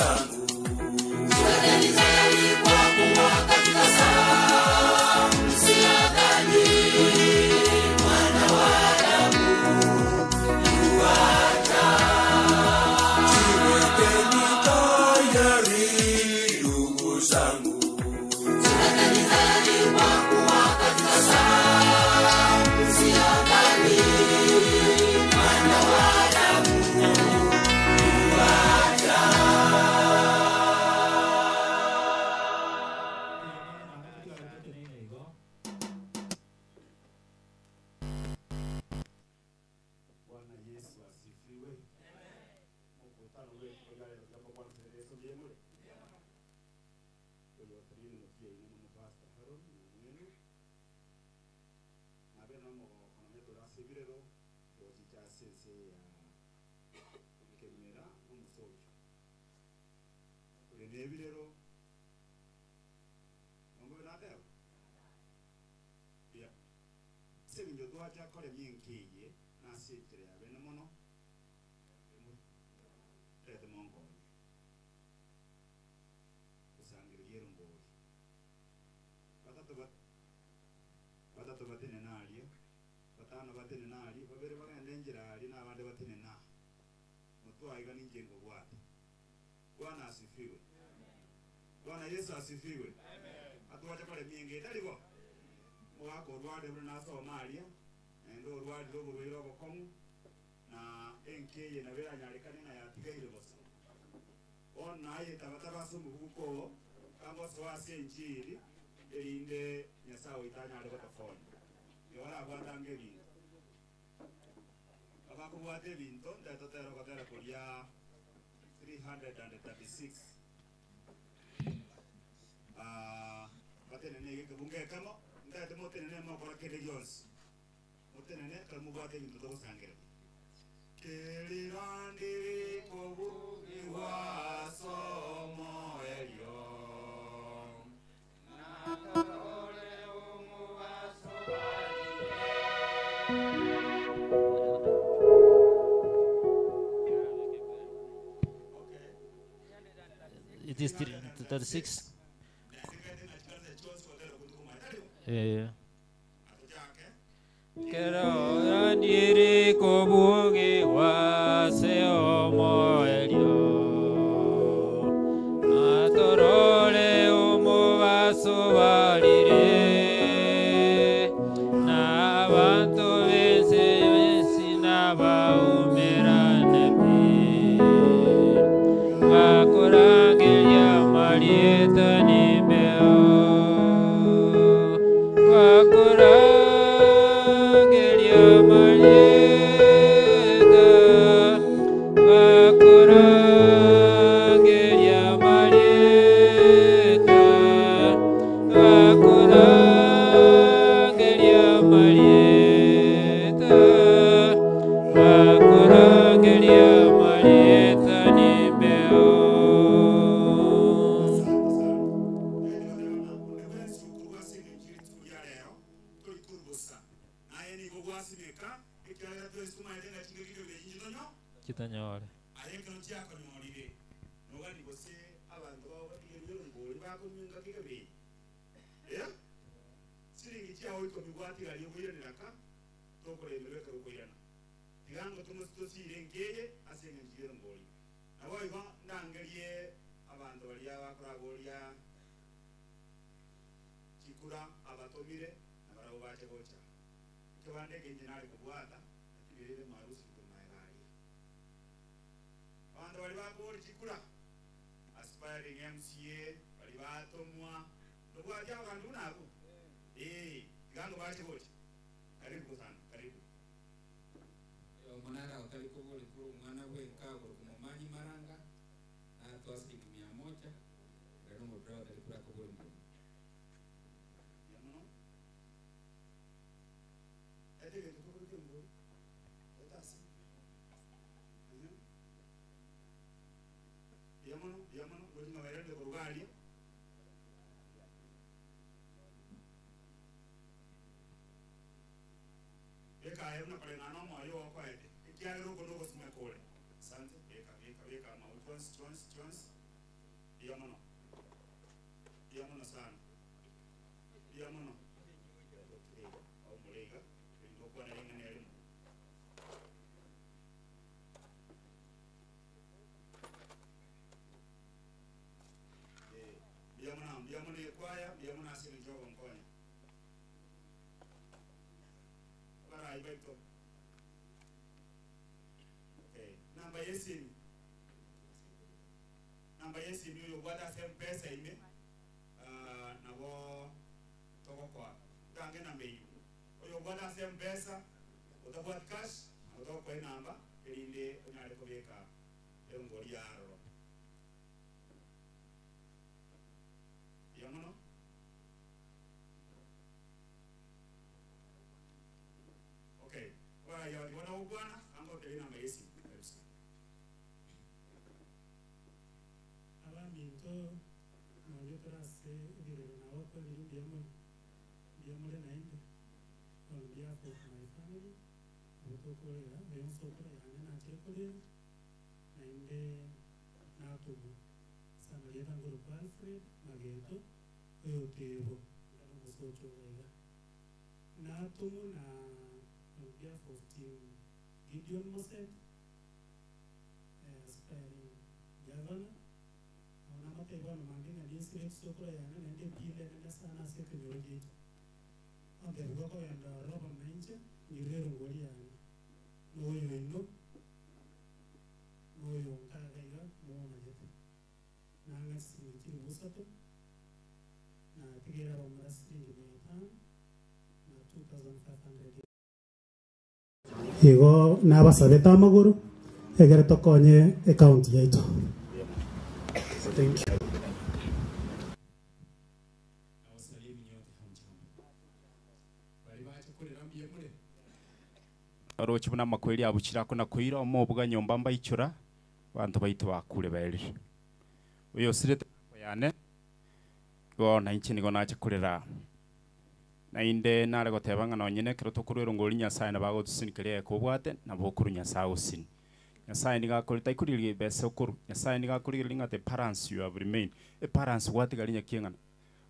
zangu. Jiwekeni tayari kwa kuwa katika saa msiyodhani Mwana wa Adamu yuaja. Jiwekeni tayari ndugu zangu. Jiwekeni tayari kwa kuwa katika saa msiyodhani Mwana wa Adamu yuaja. Bwana Yesu asifiwe. Mkutano wetu kwa yale tunapokuwa na Yesu byemule. Oyo tulini mutie ine mu Pastor Haron na mwenu. Na bena mo kono meto rasibirero ochicha sense ya kemera omusojo. Tuli nebirero Mungu nateo. Ya. Sebinjo twacha kore myinkiye nasitire abene mono tete monkonye kusangiririe rongori batatu bat batatu batene naria batano batene nari babere bagende njira ari n'abandi batene na mutwaiga n'ingengo bwate. Bwana asifiwe. Bwana Yesu asifiwe. Atwacha kore myingi itaribo mwaka orware buna nasoma aria ende orwarire oborwaire obokong'u na enkeye nabo eranyarekane na yatigaire bosa bono naye tabataba ase omobuko kangosoa ase enchiri erinde Nyasaye oito anyare gotokonya igo orabwatanga ebinto abakobwata ebinto ntetotera ogotera koria 336 batenene egekebunga ekemo ntete motenene mokora kende gionsi motenene kare mobwate ebinto togosangereria Kelirandiri somo elyo It is 36. Eh. Kero kobugi wase omoelio atorore omubaso balire n'abantu bensi bensi n'abaumerane pi bakurangiria marieta n'imbeo bakurangiria marieta bakurangiria marieta bakurangiria marieta bakurangiria marieta n'imbeo. Kitanyore. Aye kero chiakonyorire nogani gose abanto babatigerie rongori bakonywa kekebei siringi chiao ikomi gwatigaria okoiranera tokoremerwa ekero okoirana tigango tosire nkeye ase eng'encho ya erongori nabo igo ndangerie abanto baria bakoraboria chikura abatomire na barabo bache gocha ekio bande ekenche nare kobwata atigerere marusi komaegaria abanto bari bakobori chikura aspiring MCA bari batomwa nobwatia abandu nabo tigango bache gocha. Karibu sana, karibu. Omonara otari kobori kuri omwana bwenka kuri maranga natoa shilingi 100 rero omobira otari kuri akobori mbuya. Yamono etegete kobori kembori etasi yamono yamono lolima bairende korugaria ekaye unakalengana omwoyo wokoete ekiagera oko nogosimeka ore. Asante. Beka beka beka mau chonsi chonsi chonsi. Mbuya mono. Mbuya mono sana. Mbuya mono. Totire igo, aumore iga, erinde okwane ring'ana erimo. Eh, mbuya mono, mbuya mono ekwaya, mbuya mono ase eng'encho ogonkonya. Abarai baito. Okay, namba y'esimi. Namba y'esimi oyo obwate ase mpesa ime, ah, nabo togokoa. Otange enamba eyio. Oyo obwate ase mpesa, otabwati cash, nabo togokoa enamba erinde onyare kobeka erongori ya aroro. Mbuya mono. Okay, abarai aba tibana gokwana, anga otebe enamba y'esimi. Karibu sana. Abaminto nonya tore ase ebirero nabo okwanire mbuya more, mbuya more naende, on behalf of my family, nabo tokorera oyo nsokoro yane nachire korera, naende natomwa. Ase amarieta nkorokwa Alfred Mageto, oyotebo, ndare omosocho iga iga. Natomwa na on behalf of team Gideon Moseti, aspiring governor, nabo namatebia bono mambia ng'a ninsire chisokoro yane naende epinda enene sana ase ekenyoro giaito. Ontebia gokogenda ororo bono nainche, ng'irire erongori yane, na oyo oino, na oyo onka iga iga momanyete. Nang'a chisiringi chilifu isato, natigeire abamura siringi mia tano, na 2500. Igo nabasabete amagoro, egere tokonye ecounty yaito. Thank you. Oroche buna amakweri abuchire ako na koira omobuga nyomba mbaichora, abanto baito bakure baerire. Oyo osirete nako yane, igo nainche nigo nacha korera. Naende nare goteba ng'a nonye nekero tokorwa erongori Nyasaye nabo agotusini keria egeka obwate, nabo okorwa Nyasaye agosini. Nyasaye nigo akore taikorigereria ebesa okorwa, Nyasaye nigo akorigereria ng'a the balance you have remain, ebalance gwatigara nyaki eng'ana.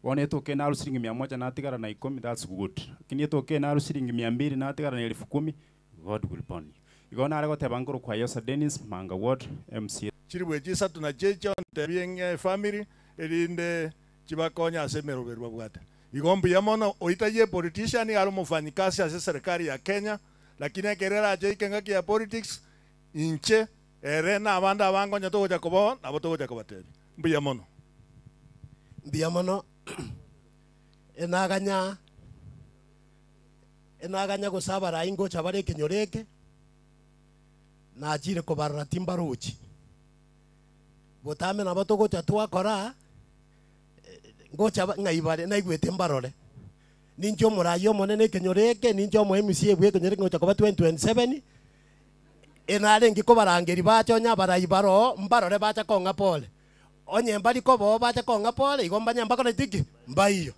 Bono etoke narwa siringi mia moja natigara na ikomi that's good, lakini etoke narwa siringi mia mbili natigara na elfu kumi, God will burn you. Igo nare goteba nkorokwa Ayosa Dennis, Manga Ward, MCA. Chilifu echi isato nachio echio ntebie ng'e efamiri, erinde chibakonye ase emeroberio babwate. Igo mbuya mono, oitayie epolitician are omofanyikasi ase eserikari ya Kenya, lakini ekero erache ike engaki ya politics, inche, ere na abande abange onye togocha kobao, nabo togocha kobatebia. Mbuya mono. Mbuya mono, enaganya enaganya gose abarai ngocha bare ekenyoro eke, nachire kobarora timbarochi. Botambe nabo togocha twakora, ngocha ba ng'ai bare naigwete mbarore. Ninche omorai omonene ekenyoro eke, ninche omo MCA bwa ekenyoro eke ngocha koba 2027, enarenge kobarangeria bache onye abarai baroo, mbarore bacha kong'a pole. Onye mbari koba oo bacha kong'a pole, igo mbanye mbakoreti ki? Mbaiyo.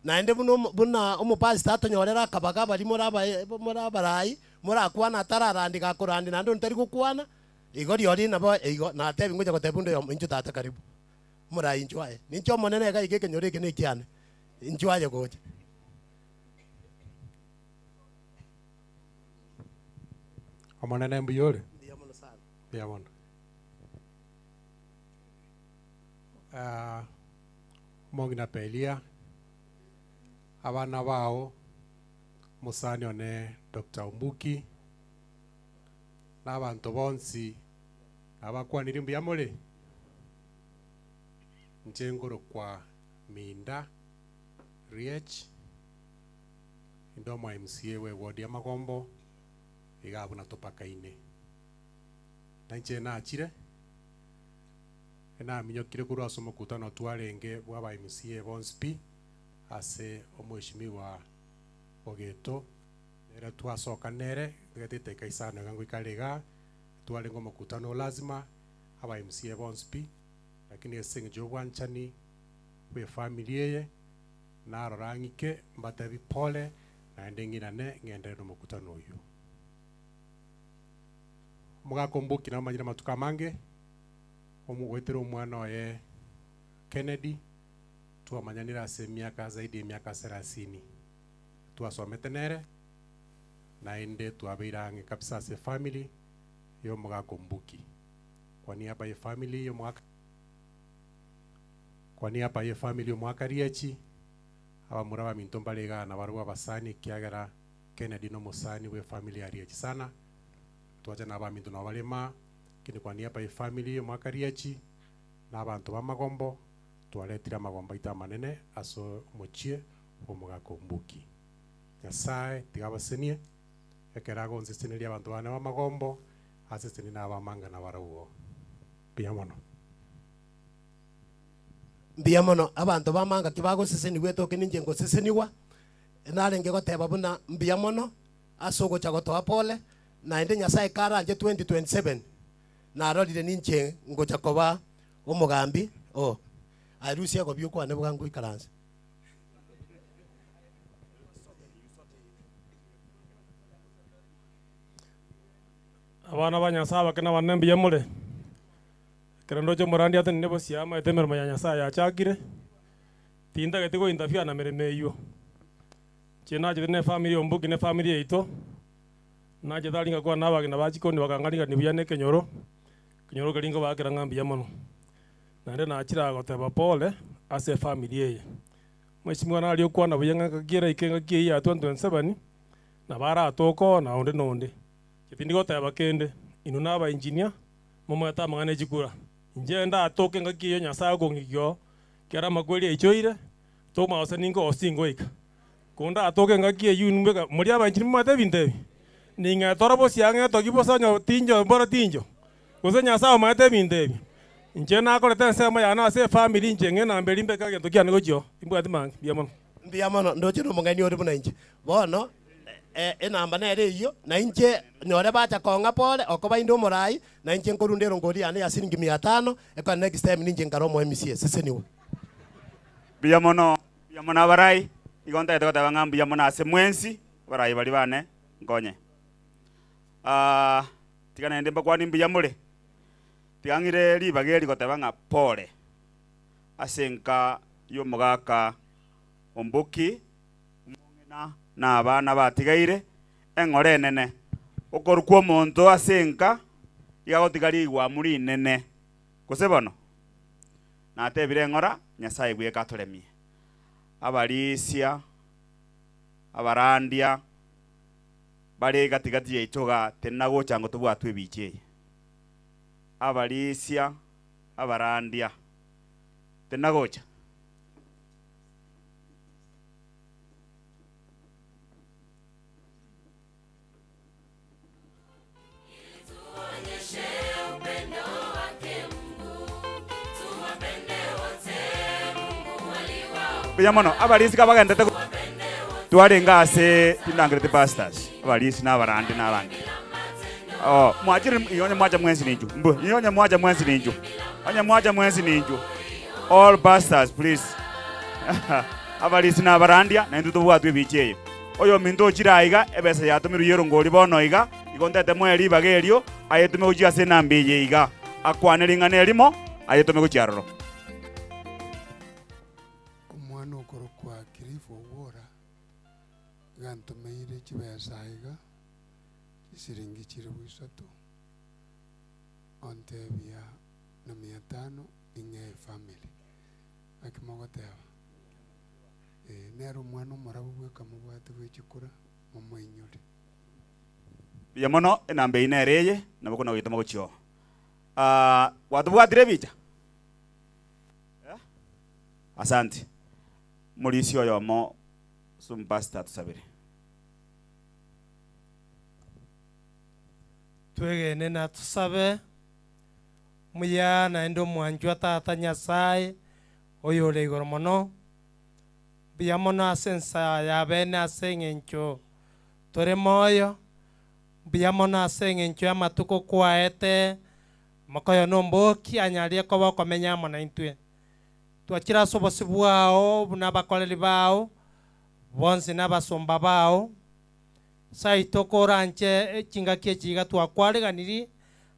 Naende buna omo buna omopastor atonyorere akabaga baria more abae more abarai, morakwane atararandi gakorandi naende onde tari gokwana, igo rirorio nabo igo natebi ngocha gotebia onde oyomo inchuo tata karibu. Omorai inchuo aye, ninche omonene iga iga ekenyoro eke nekiane, inchuo aye gocha. Omonene mbuya ore? Mbuya mono sana. Mbuya mono. Ah, omong'ina Pelia, abana bao, omosani one Doctor Ombuki, na abanto bonsi nabakwanirie mbuya more? Inche nkorokwa Minda Riech, inde omo MCA bwe eward ya Magombo, iga abwo natopakaine. Na inche nachire, enaminyokire korwa ase omokutano twarenge bwa aba MCA bonsi pi, ase omweshimiwa Ogeto, nere twasoka nere, ntagete edaika isano iga ngoikare igaa, twarenge omokutano o lazima, aba MCA bonsi pi, lakini ase eng'encho ya obwanchani bwa efamiri eye, narora ng'ike mbatebi pole, naende ng'irane ng'enderere na omokutano oyio. Omogaka Omboki namanyire amatuko amange, omogoetera omwana oye Kennedy, twamanyanire ase emiaka zaidi ya emiaka selasini. Twasomete nere, naende twabeire ang'e kabisa ase efamily ya omogaka Ombuki. Kwa niaba ya efamily ya omogaka kwa niaba ya efamily ya omogaka Riachi, abamura baminto mbare igaa nabarabwo abasani ekiagera Kennedy na omosani bwa efamily ya Riachi sana, twacha na abaminto nabo bare maa, lakini kwa niaba ya efamily ya omogaka Riachi, na abanto ba amagombo, twaretire amagombo aito amanene ase omochie bwa omogaka Ombuki. Nyasae tiga abasenie, ekero agonseseneria abanto bane b'amagombo, asesenie na abamanga nabarabwo. Mbuya mono. Mbuya mono, abanto b'amanga tibagosesenigwa etoke ninche ngosesenigwa, narenge goteba buna mbuya mono ase ogocha gotoa pole, naende Nyasae karanche 2027 narorire ninche ngocha koba omogambi oo. Aye rusia egobia okwane bwango ikaranse. Abana ba Nyasae abake na abanene mbuya more? Ekero ndoche omorandia atenene bosio amaete emeremo ya Nyasae yachakire, tintageti go interfere na meremo eywo. Inche nachete na efamiri ya Ombuki na efamiri yaito, nachete aria ngakwana na abageni ba chikoni bakang'arigania buya na ekenyoro, ekenyoro keria nkobaakera ng'a mbuya mono. Naende nachire aa goteba pole ase efamiri eye. Mweshimiwa naria okwana buya ng'a ngaki eraike engaki eyio ya 2027, nabo aratoke oo na onde na onde. Inche tindi goteba kende, inwe na aba engineer, momanyete amang'ana e chikura. Inche ndatoke engaki eyio Nyasaye okong'ikia oo, ekero amakweri aichoire, tomanya gose ninko gose tingoika. Ko ndatoke engaki eyio inwe mbeka, moria aba engineer momanyete ebinto ebi? Ning'etore bosio ang'e etogi bosa onye tinjo mbora tinjo, gose Nyasaye omanyete ebinto ebi. Inche nakorete ensemo yane ase efamiri inche ng'e namba eria mbeke egento kiane gochia oo, timbwati mange, mbuya mono. Mbuya mono, ndoche nomong'aini ore buna inche. Bono enamba nere eyio, na inche nyore bacha kong'a pore, okoba inde omorai, na inche nkorunda erongori yane ya siringi mia tano, ekero next time ninche nkare omo MCA. Seseniwa. Mbuya mono, mbuya mono abarai, igo ntagete goteba ng'a mbuya mono ase mwensi, abarai baria bane, nkonye. Tiga naende mbakwanie mbuya more, tiga ng'ire ribaga eri goteba ng'a pore ase enka y'omogaka Omboki, omong'ina na abana batigaire, eng'ora enene. Okorokwa omonto ase enka iga agotiga rigwamu rinene. Gose bono? Natebire eng'ora, Nyasae bweka atoremie. Abarisia, abarandia, bare gati gati yaito igaa, tenena gocha ngo tobwatwe ebicha eye. Abarisia, abarandia, tenena gocha. Tuonyeshe upendo wake Mungu, tuwapende wote Mungu aliwaumba. Mbuya mono abarisi kabagendete twarenge ase tindangereti pastors abarisi na abarandi na abange oh mwachire inwe onye mwacha mwensi ninchu mbu inwe onye mwacha mwensi ninchu onye mwacha mwensi ninchu all pastors please abarisi na abarandia naintwe tobwatwe ebicha eye oyominto ochire aiga ebesa yatomirwe yerongori bono iga Igo ntete moe ribaga erio, ayetome gochia ase enamba eye iga, akwane ring'ana erimo, ayetome gochia aroro. Omwana okorokwa Cliff Owuora iga antomeire chibesa aiga, chisiringi chilifu isato, ontebia na mia tano ing'ee efamily. Naki mogoteba? Eh, nere omwana omorabu bweka mobwate bwe chikura, momoinyore. Mbuya mono, enamba eyio nere eye, nabo okona goyetoma gochia oo. Ah, gwatobwatire ebicha? Eh? Asante. Morisia oyomo ase omopastor atusabere. Twegene na tosabe. Omuya naende omwanchwa Tata Nyasae, oyore igoro mono, mbuya mono ase ensa ya bene ase eng'encho Tore moyo, mbuya mono ase engencho y'amatuko kwaete mokoyo nomboki anyarie koba okomenya amo naintwe. Twachire ase obosio bwao buna abakoreri bao bonsi na abasomba bao. Saito koranche chingaki echi iga twakwareganirie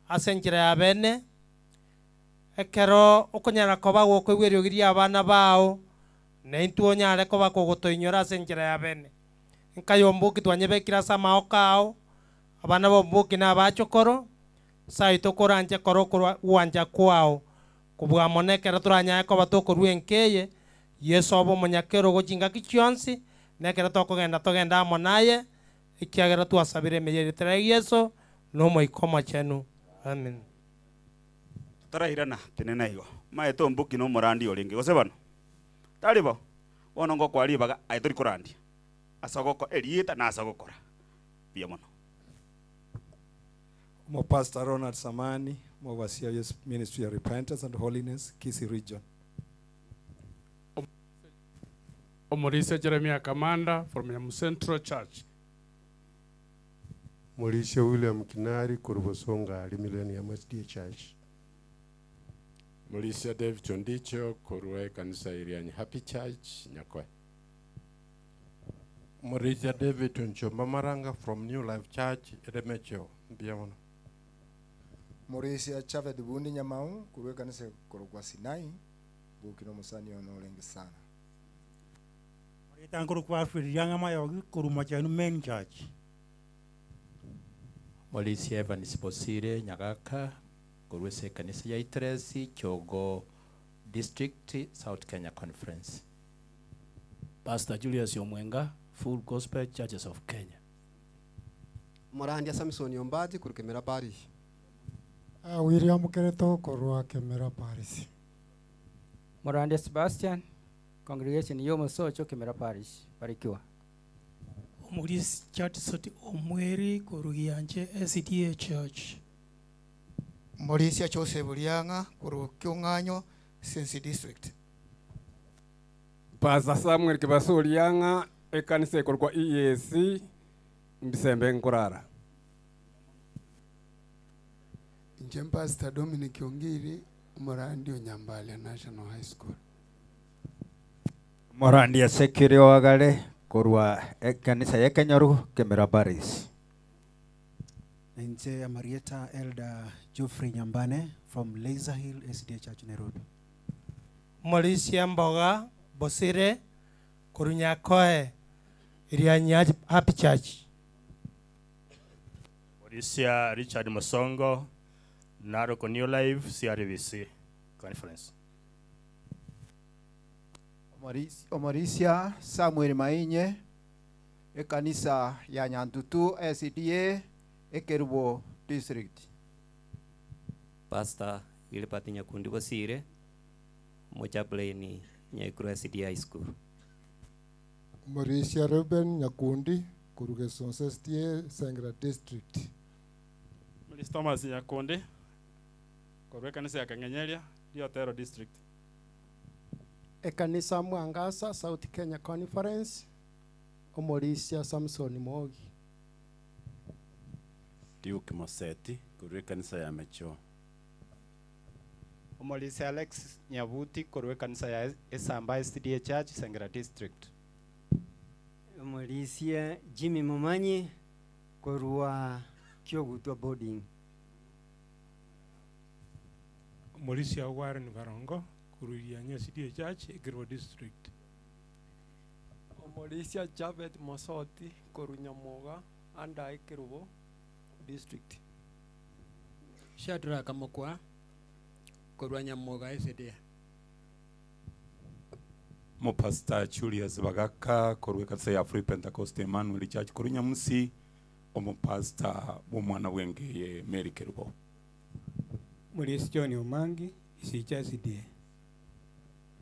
ase enchera ya bene. Ekero okonyara koba gokoigwa eriogi ri'abana bao, na intwe onyare koba kogotoinyora ase enchera ya bene. Enka y'omboki twanyebekire ase amaoko ao, abana b'omboki na abachokoro, ase ayio tokoranche kora okorwa gwancha kwao. Kobua mono ekero toranyare koba tokorua enka eye, Yeso obe omonyakerogo chingaki chionsi, na ekero tokogenda togende amo naye, ekiagera twasabire ime y'erieta ria Yeso, na Omoika Omochenu. Amen. Totarairana, tenena igo. Maete omboki na omorandia orenge, gose bono? Tari bo? Bono ngokoa ribaga aye tori korandia, ase ogoko erieta na ase ogokora. Mbuya mono. Omopastor Ronald Samani, Omobasia Yesu Ministry ya Repentance and Holiness, Kisii Region. Omorisia Jeremiah Kamanda from Nyamu Central Church. Morisia William Kinari korwa Bosongo aria Millennium SDA Church. Morisia David Ondicho korwa ekanisa Irianyi Happy Church, Nyakoe. Morisia David Onchomba Maranga from New Life Church, Eremecheo. Mbuya mono. Morisia Chaved Bundi Nyamau korwa ekanisa korokwa Sinai, Boki nomosani one orenge sana. Marieta nkorokwa Alfred Riang'a Mayogi korwa Machenu Main Church. Morisia Evans Bosire Nyagaka korwa ase ekanisa ya Iteresi, Chogo District, South Kenya Conference. Pastor Julius Omwenga, Full Gospel Churches of Kenya. Morandia Samson Ombati korwa Kemera Parish. William Kereto korwa Kemera Parish. Morandia Sebastian, Congregation y'Omosocho Kemera Parish. Barikiwa. Omorisia Judson Omweri korwa Gianche SDA Church. Morisia Joseph Riang'a korwa Kiong'anyo, Sensi District. Pastor Samuel Kibaso Riang'a ekanisa ekorokwa EAC mbisembe nkorara. Inche Pastor Dominic Ongiri omorandi o Nyambaria National High School. Morandi Ezekiel Oagare korwa ekanisa ya Ekenyoru Kemera Parish. Inche Marieta Elder Geoffrey Nyambane from Laser Hill SDA Church Nairobi. Morisia Mboga Bosire korwa Nyakoe Irianyi Happy Church. Morisia Richard Musongo, Narok New Life CRBC Conference. Omorisia Samuel Mainye ekanisa ya Nyantutu SDA Ekerubo District. Pastor Gilbert Nyakundi Bosire, omochaplain Nyaikuru SDA High School. Morisia Reuben Nyakundi korwa Gesonso SDA Sengera District. Morisia Thomas Nyakundi korwa ekanisa ya Kang'enyeria Riotero District. Ekanisa Mwangaza South Kenya Conference, Omorisia Samson Mogi. Duke Moseti korwa ekanisa ya Mecho. Omorisia Alex Nyabuti korwa ekanisa ya Esamba SDA Church Sengera District. Omorisia Jimmy Momanyi korwa Kiogutwa Boarding. Omorisia Warren Barongo korwa Irianyi SDA Church, Ekerubo District. Omorisia Javet Mosoti korwa Nyamoga under Ekerubo District. Shadrack Mokwa korwa Nyamoga SDA. Mopastor Julius Bagaka korwa ekanisa ya Free Pentecost Emmanuel Church korwa Nyamusi, omopastor bw'omwana bwengeye Mary Kerubo. Morisi John Omangi, Isicha SDA.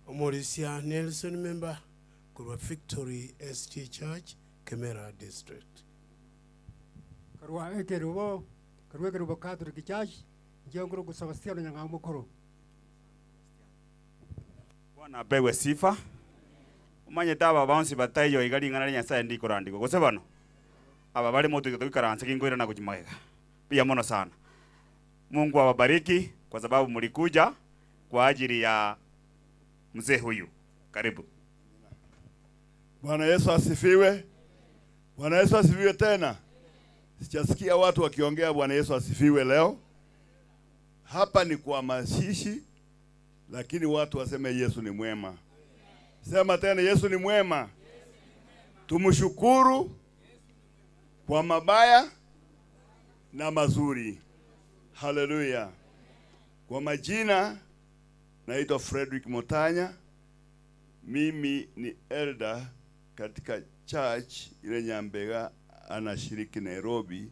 Omorisia Nelson Member korwa Victory SDA Church, Kemera District. Korwa Ekerubo, korwa Ekerubo Catholic Church, inche nkorokwa Sebastiano Nyang'au Mokoro. Bwana apewe sifa. Omanyete aba bonsi bataiyo iga ring'ana ria Nyasaye ndikorandikwa gose bono aba bare motoika toikaranse ginkoirana gochia magega. Mbuya mono sana. Mungu awabariki kwa sababu mlikuja kwa ajili ya mzee huyu. Karibu. Bwana Yesu asifiwe. Bwana Yesu asifiwe tena. Sijasikia watu wakiongea Bwana Yesu asifiwe leo. Hapa ni kwa mazishi Lakini watu waseme Yesu ni mwema. Sema tena, Yesu ni mwema. Tumshukuru kwa mabaya na mazuri. Haleluya. Kwa majina naitwa Frederick Motanya. Mimi ni elder katika church ile Nyambega anashiriki Nairobi,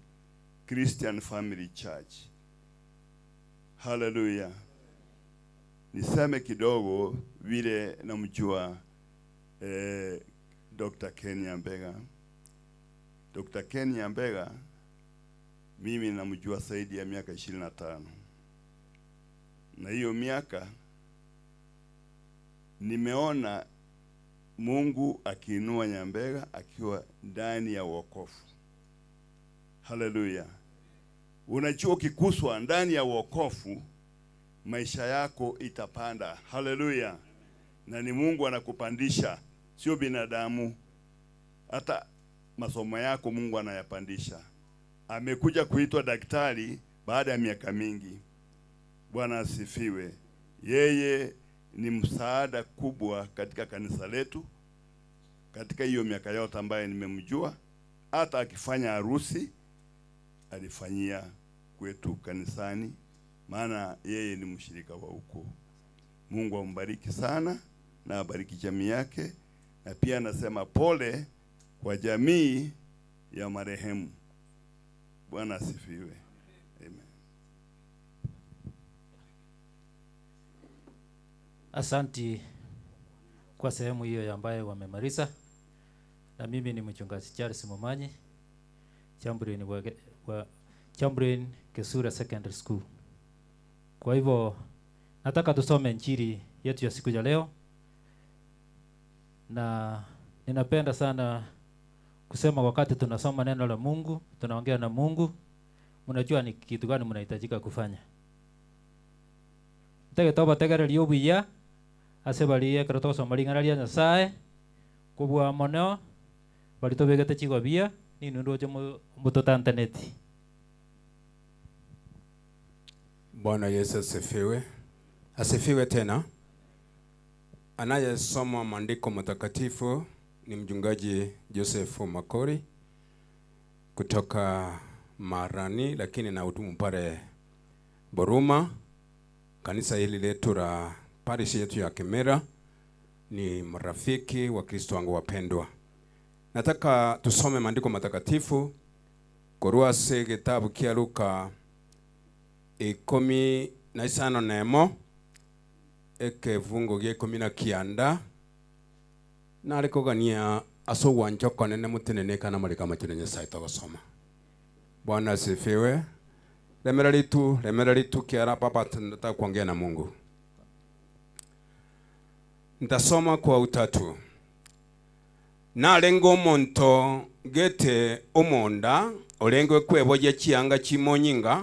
Christian Family Church. Haleluya. Niseme kidogo vile namjua Dr. Ken Nyambega. Dr. Ken Nyambega mimi namjua zaidi ya miaka 25. Na hiyo miaka nimeona Mungu akiinua Nyambega akiwa ndani ya wokovu. Haleluya. Unajua ukikuswa ndani ya wokovu maisha yako itapanda. Haleluya. Na ni Mungu anakupandisha, sio binadamu. Hata masomo yako Mungu anayapandisha. Amekuja kuitwa daktari baada ya miaka mingi. Bwana asifiwe. Yeye ni msaada kubwa katika kanisa letu katika hiyo miaka yote ambayo nimemjua. Hata akifanya harusi alifanyia kwetu kanisani, maana yeye ni mshirika wa huko. Mungu ambariki sana na abariki jamii yake, na pia anasema pole kwa jamii ya marehemu. Bwana asifiwe. Amen. Asanti kwa sehemu hiyo ambayo wamemaliza. Na mimi ni mchungaji Charles Momanyi, Chamberlain wa Chamberlain Kesura Secondary School. Kwa hivyo nataka tusome injili yetu ya siku ya leo, na ninapenda sana kusema wakati tunasoma neno la Mungu, tunaongea na Mungu, mnajua ni kitu gani mnahitajika kufanya. Ntege toba tegereria obuya ase baria ekero togosoma ring'ana ria Nyasaye kobua mono bari tobegete chigobia ninwe ndoche mototantaneti. Bwana Yesu asifiwe. Asifiwe tena. Anayesoma maandiko matakatifu ni mchungaji Joseph Makori kutoka Marani, lakini na hudumu pale Boruma. Kanisa hili letu la parish yetu ya Kemera ni marafiki wa Kristo wangu wapendwa. Nataka tusome maandiko matakatifu korwase gitabu kia Luka 15 ekevungo gia 19 narikogania ase ogwancha okonene motenene kana marika machene Nyasaye togosoma. Bwana asifiwe. Remera ritu, remera ritu kiara papa, tunataka kuongea na Mungu. Nitasoma kwa utatu. Narengo omonto gete omonda orengwe kweboja chianga chimonyinga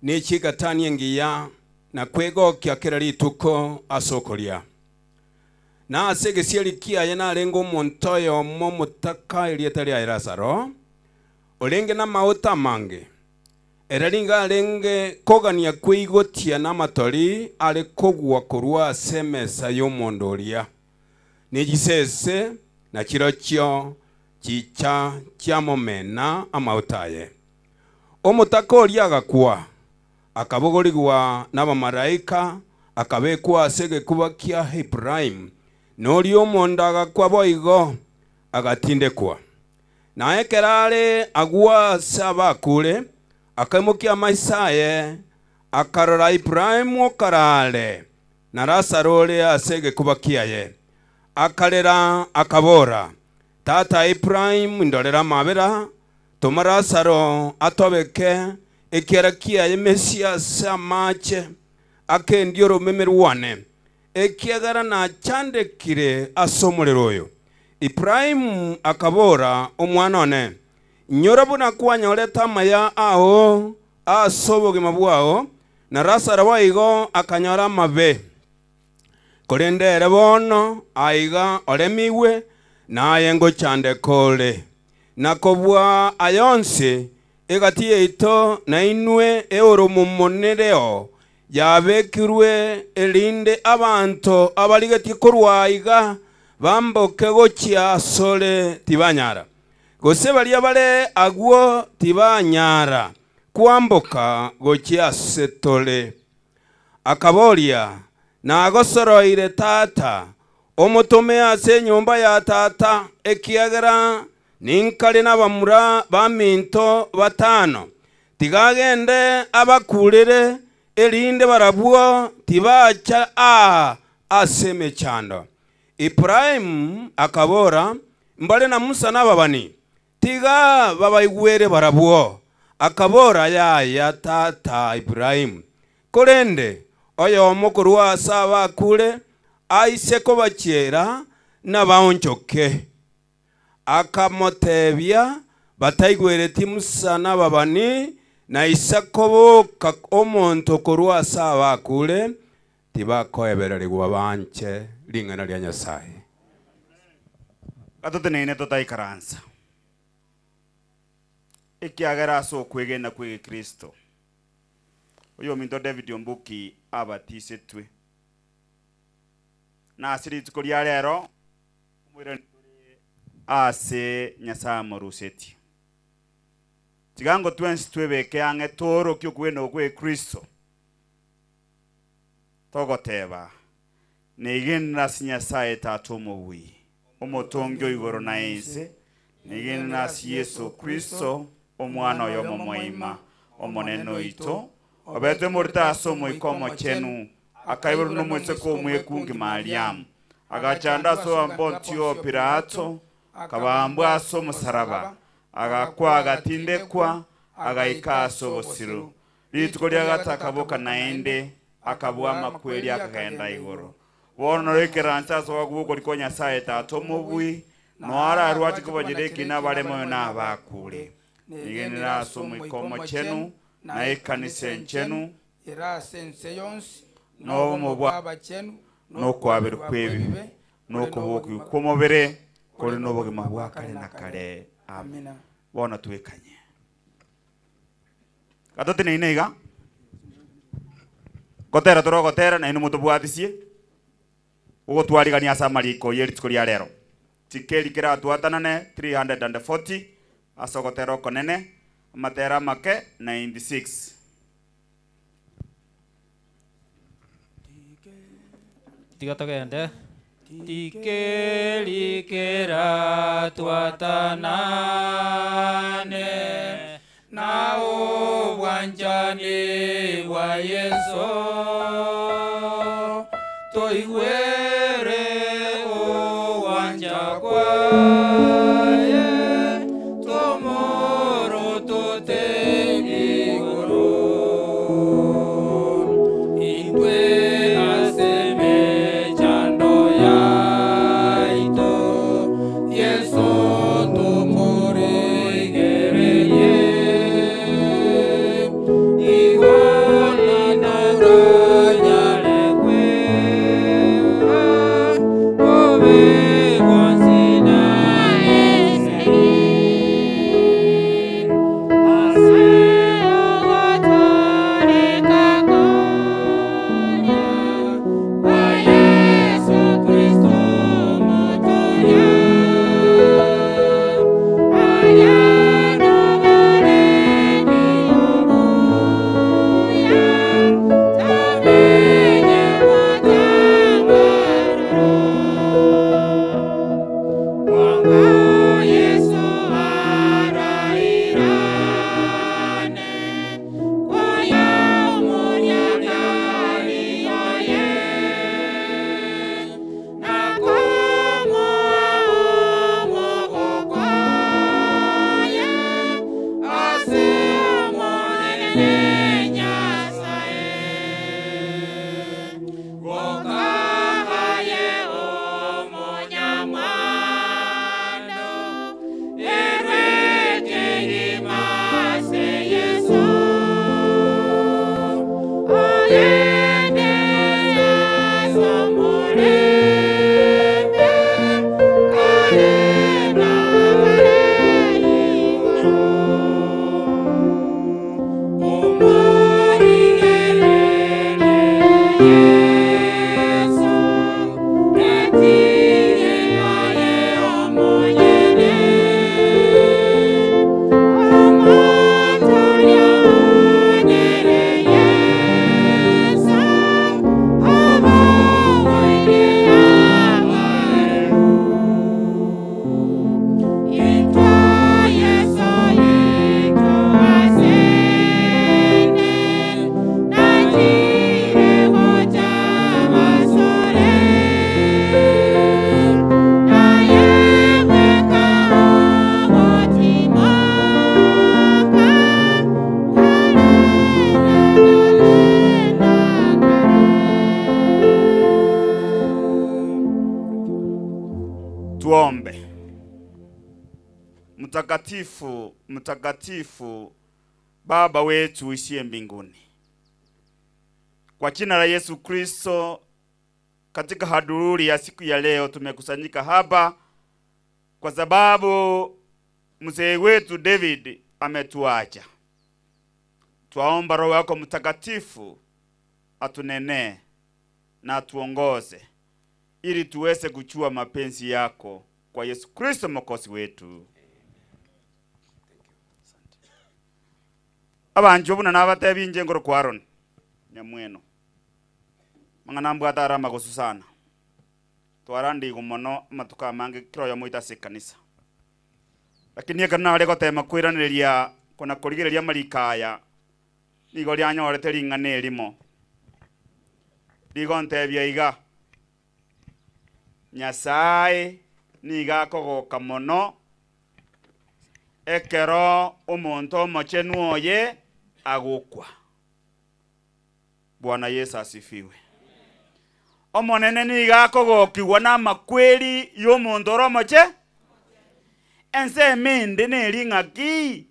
nichigatani engiya na kwegokia kera rituko asokoria. Na ase gesieri kiaye narengo omonto oyomo motaka erieta ria Lazaro orenge na mauta mange. Eraringa arenge kogania kweigotia na matori are kogwa korwa ase emesa y'omondo oria. Nechisese na chirochio chicha chiamomena amauta aye. Omotaka oria agakwa, akabogorigwa n'abamalaika, akabekwa ase egekuba kia Ibrahimu. Noria omondo agakwa boigo, agatindekwa. Naye ekero are agwa ase abakure, akaimokia amaiso aye, akarora Ibrahimu okarare, na Lazaro ore ase egekuba kiaye. Akarera akabora, Tata Ibrahimu, ndorera amabera, toma Lazaro atobeke ekiara kiaye mesi ase amache, akendia oromeme rwane, ekiagera nachandekire ase omorero oyo. Ibrahimu akabora, omwana one, nyora buna kwanyorete amaya ao ase obogima bwao, na Lazaro boigo akanyora amabe. Korende ere bono aiga oremiwe, naye ngochandeka ore. Na kobua ayonsi egati yaito na inwe eoromomonereo, Yabekirwe erinde abanto abarigetie korwa iga bamboke gochia asore tibanyara, gose baria bare agwo tibanyara kwamboka gochia ase tore. Akaboria, nagosoroire tata, omotome ase enyomba ya tata, ekiagera ninkare nabamura baminto batano, tigagende abakurere, erinde barabwo tibacha aa ase emechando. Ibrahimu akabora, mbare na Musa n'ababani, tiga babaigwere barabwo. Akabora, yaya tata Ibrahimu, korende oyomo korwa ase abakure aise kobachiera nabaonchoke. Akamotebia, bataigwereti Musa n'ababani, na ise koboka omonto korwa ase abakure, tibakoebererigwa banche ring'ana ria Nyasaye. Gatoteneine totaikaransa, ekiagera ase okwegena kwa egekristo, oyominto David Ombuki abatisetwe. Na ase rituko ria rero, omoirani tore ase Nyasaye amorusetie. Tiga twensi twebeke ang'e toorokie okwegena okwa egekristo, togoteba neigenera ase Nyasaye Tata omobui, omotongi o igoro na ense, neigenera ase Yeso Kristo, omwana oyomo moima, omonene oito, obetwe morito ase omoika omochenu, akaiborwa n'omoiseke omwekungi Mariamu, agachanda ase Pontio Pilato, akabambwa ase omosalaba, agakwa agatindekwa, agaika ase obosiru. Rituko ria gatatu akaboka naende, akabua amakweri akagenda igoro. Bono noikeranse ase ogokuboko kwa Nyasaye Tata omobui, noararwati kobachera ekina abare moyo na abakure. Nigenera ase omoika omochenu, na ekanisa enchenu, era ase ense yonsi, n'obomo bwa abachenu, n'okwaberwa kw'ebibe, n'okobokigwa kw'omobere, kore n'obogima bwa kare na kare. Amen. Bono twekanye. Gatoteneine iga, gotera torogotera naende motobwatisie, ogotwarigania ase amariko ya rituko ria rero. Tikeri keratwatanane 340 ase ogotera okonene, amatera amake 96. Tiga togende. Tikeri keratwatanane na obwanchani bwa Yeso, toigwere obwancha kwaye, tomorotete igoro. Intwe ase emechando yaito, Yeso tomorigererie. Igo natoranyare kweba, obe bwonsi na Tuombe. Mtakatifu, mtakatifu, Baba wetu uishie mbinguni, kwa jina la Yesu Kristo, katika hadhuri ya siku ya leo tumekusanyika hapa kwa sababu mzee wetu David ametuacha. Twaomba Roho yako Mtakatifu atunenee na atuongoze ili tuweze kujua mapenzi yako kwa Yesu Kristo mwokozi wetu. Abancho buna nabatebi inche nkoro kwa Aaron Nyamweno mang'ana mbwate are amagosu sana twarandigwa mono amatuko amange kera oyomo oito ase ekanisa lakini ekero nare gotema koiranereria kona korigereria amariko aya nigo rianyorete ring'ana erimo rigontebia iga Nyasae nigo akogoka mono ekero omonto omochenu oye agokwa. Bwana Yeso asifiwe. Omonene nigo akogokigwa namakweri y'omonto ore omoche. Ensemo ende neri ng'aki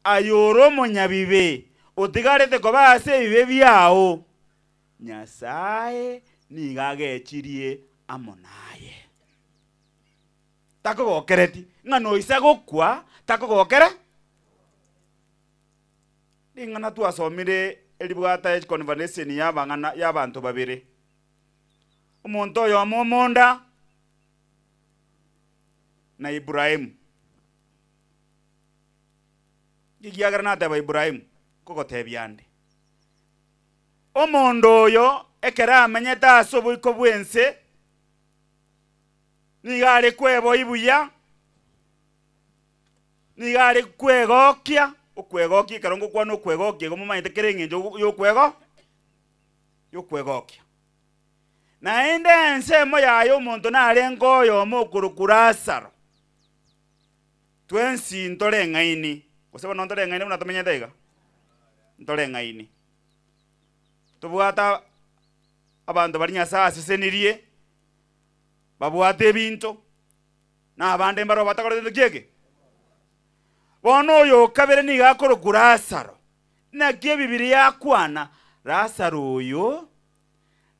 aye ore omonyabibe otigarete koba ase ebibe biao, Nyasae nigo agechirie amo naye. Takogokereti ng'a noisa gokwa, takogokera. Ring'ana twasomire eribwate econversation y'abang'ana y'abanto babere. Omonto oyomo omonda na Ibrahimu. Ekiagera nateba Ibrahimu, nkogotebia ande. Omonto oyo ekero amenyete ase oboiko bw'ense, nigo are kweboyia buya, nigo are kwegokia, okwegokia ekero ngokwana okwegokia igo momanyete kere eng'encho yokwego yokwegokia. Naende ensemo yaye omonto narenge oyomo okorokwa Lazaro. Twensi ntoreng'aini, gose bono ntoreng'aini buna tomenyete iga? Ntoreng'aini. Tobwate abanto baria Nyasae asesenirie, babwate ebinto, na abande mbarabwo batakorete gento ki eke? Bono oyo o kabere nigo akorokwa Lazaro. Naki Ebibilia yakwana, Lazaro oyo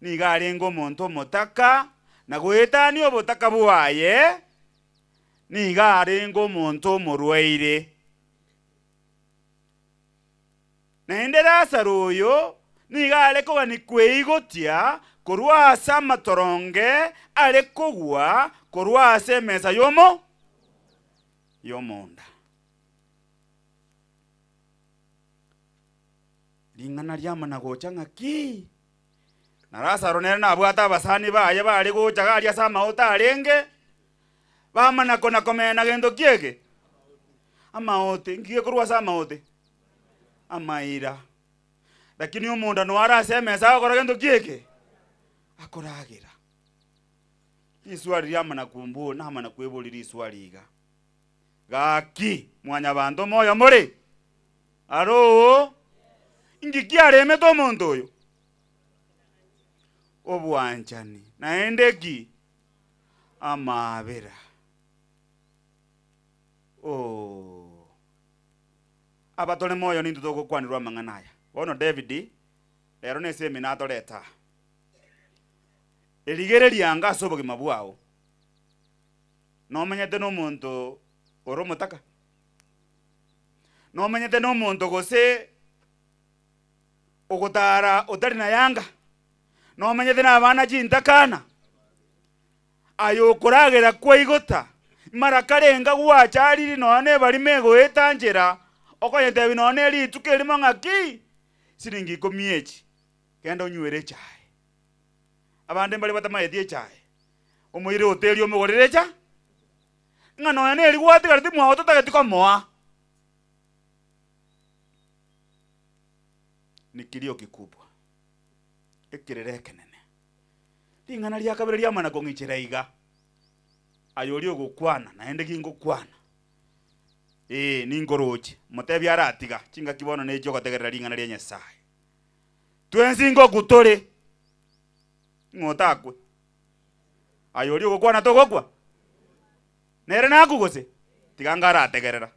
nigo arenge omonto omotaka, na goetania obotaka bwaye, nigo arenge omonto omorwaire. Naende Lazaro oyo nigo are koganikwa eigotia korwa ase amatoronge are kogwa korwa ase emesa y'omo y'omonda. Ring'ana riamana gocha ng'aki? Na Lazaro nere nabwate abasani baye bare gocha iga aria ase amaote arenge, bamana kona komena gento ki eke? Amaote. Nki gekorwa ase amaote? Amaira. Lakini omonda noyo are ase emesa agokora gento ki eke? Akoragera. Riswali riamana kombo namana kweboria riswali iga, Gaki mwanyabanto moyo more? Aroo, inki kiaremete omonto oyo? Obwanchani. Naende ki? Amaabera. Oh. Aba tore moyo nintwe togokwanirwa amang'ana aya. Bono David, rero nesemi natoreta aa. Erigereria anga ase obogima bwao, nomenyete nomonto ore omotaka? Nomenyete nomonto gose ogotara otari na yanga? Nomenyete nabana chintakana? Aye okoragera kwaigota, mara karenga gwachariri nonya nebarimo egoeta nchera, okonyetebi nonya ne rituko erimo ng'aki, siringi ikomi echi, genda onywere echae. Abande mbare batamaeti echae, omoire hoteli omogorere echa, ng'a nonya neri gwatigareti mwao totageti komoa. Ni kilio kikubwa, ekerero ekenene. Ring'ana ria kabere riamana kong'ichera iga, Aye oria ogokwana, naende gingokwana, ee, ninkoroche. Motebie aratiga, chingaki bono nechi ogotegerera ring'ana ria Nyasae. Twensi ngokwa tore, ng'o otakwe? Aye oria ogokwana togokwa? Nere nakwe gose? Tiga ngarategerera.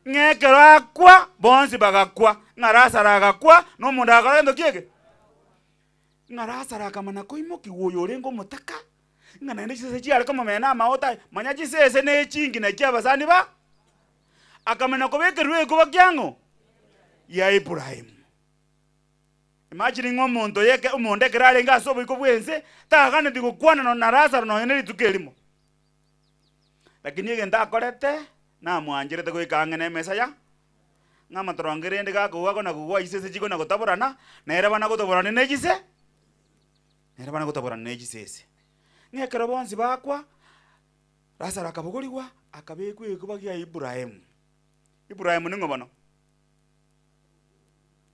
Ng'a ekero akwa, bonsi bagakwa, ng'a Lazaro agakwa, na omonto agakora gento ki eke? Ng'a Lazaro akamana koimokigwa oyo orenge omotaka, ng'a naende chisese chiare komomena amaote aye, manya chisese na echingi naki abasani ba akamana kobekerwa egekuba kia ng'o? Gia Ibrahimu. Imagine ng'a omonto oyo eke omonto ekero arenge ase oboiko bw'ense, taganeti gokwana nonye na Lazaro nonye na rituko erimo. Lakini egento akorete, namwancherete goika ang'e na emesa ya ng'a amatoronge rende gakogwa kona kogwa chisese chikona gotaborana, nere bana gotaborana ne chise nere bana gotaborana ne chisese. Ng'a ekero bonsi bakwa, Lazaro akabogorigwa, akabekwa egekuba gia Ibrahimu. Ibrahimu ning'o bono?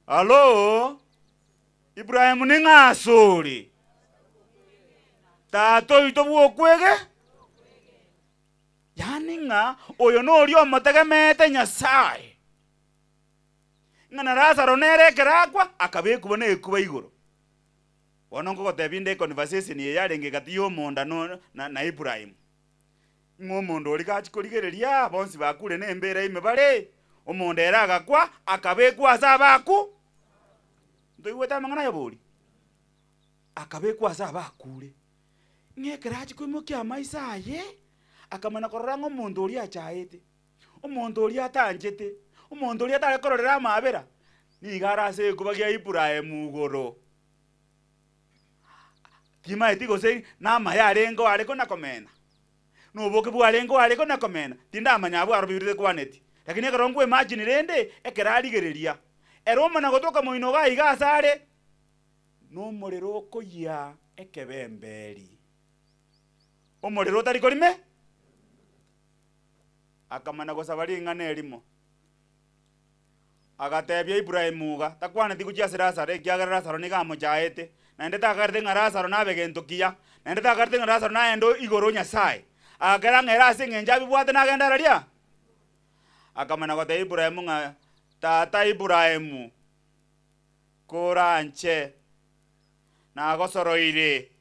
Hallo? Ibrahimu ning'o asore? Tata oito bw'okwege? Yaani ng'a oyo noria omotegemeete Nyasaye. Ng'a na Lazaro nere ekero akwa, akabekwa buna ekuba igoro. Bono nkogotebia inde econversation eye yarenge gati ya omonda no na na Ibrahimu. Ng'a omonda oria gachia korigereria, bonsi bakure na embera ime bare, omonda ere agakwa, akabekwa ase abaku. Ntoigwete amang'ana aya bori? Akabekwa ase abakure. Ng'a ekero achia koimokia amaiso aye, akamanya korora ng'a omonto oria achaete, omonto oria atanchete, omonto oria atare kororera amaabera, nigo are ase egekuba gia Ibrahimu igoro. Timaeti gose namaya arenge are kona komena, na oboke bwarenge are kona komena, tindamanya abwo aro Bibilia tekwaneti. Lakini ekero nkoimagine rende, ekero arigereria, ere omana gotoka moino iga iga ase are, nomorero okoyia ekebemberi. Omorero otari korime? Akamana gosaba ring'ana erimo. Agatebia Ibrahimu iga, Takwaneti gochia ase Lazaro, ekiagera Lazaro nigo amochaete, naende takagerete ng'a Lazaro nabe gento kiya, naende takagerete ng'a Lazaro naende igoro o Nyasae. Agakera ng'a ere ase engencho abibwate nagende araria. Akamanya gotebia Ibrahimu ng'a, Tata Ibrahimu, koranche, nagosoroire,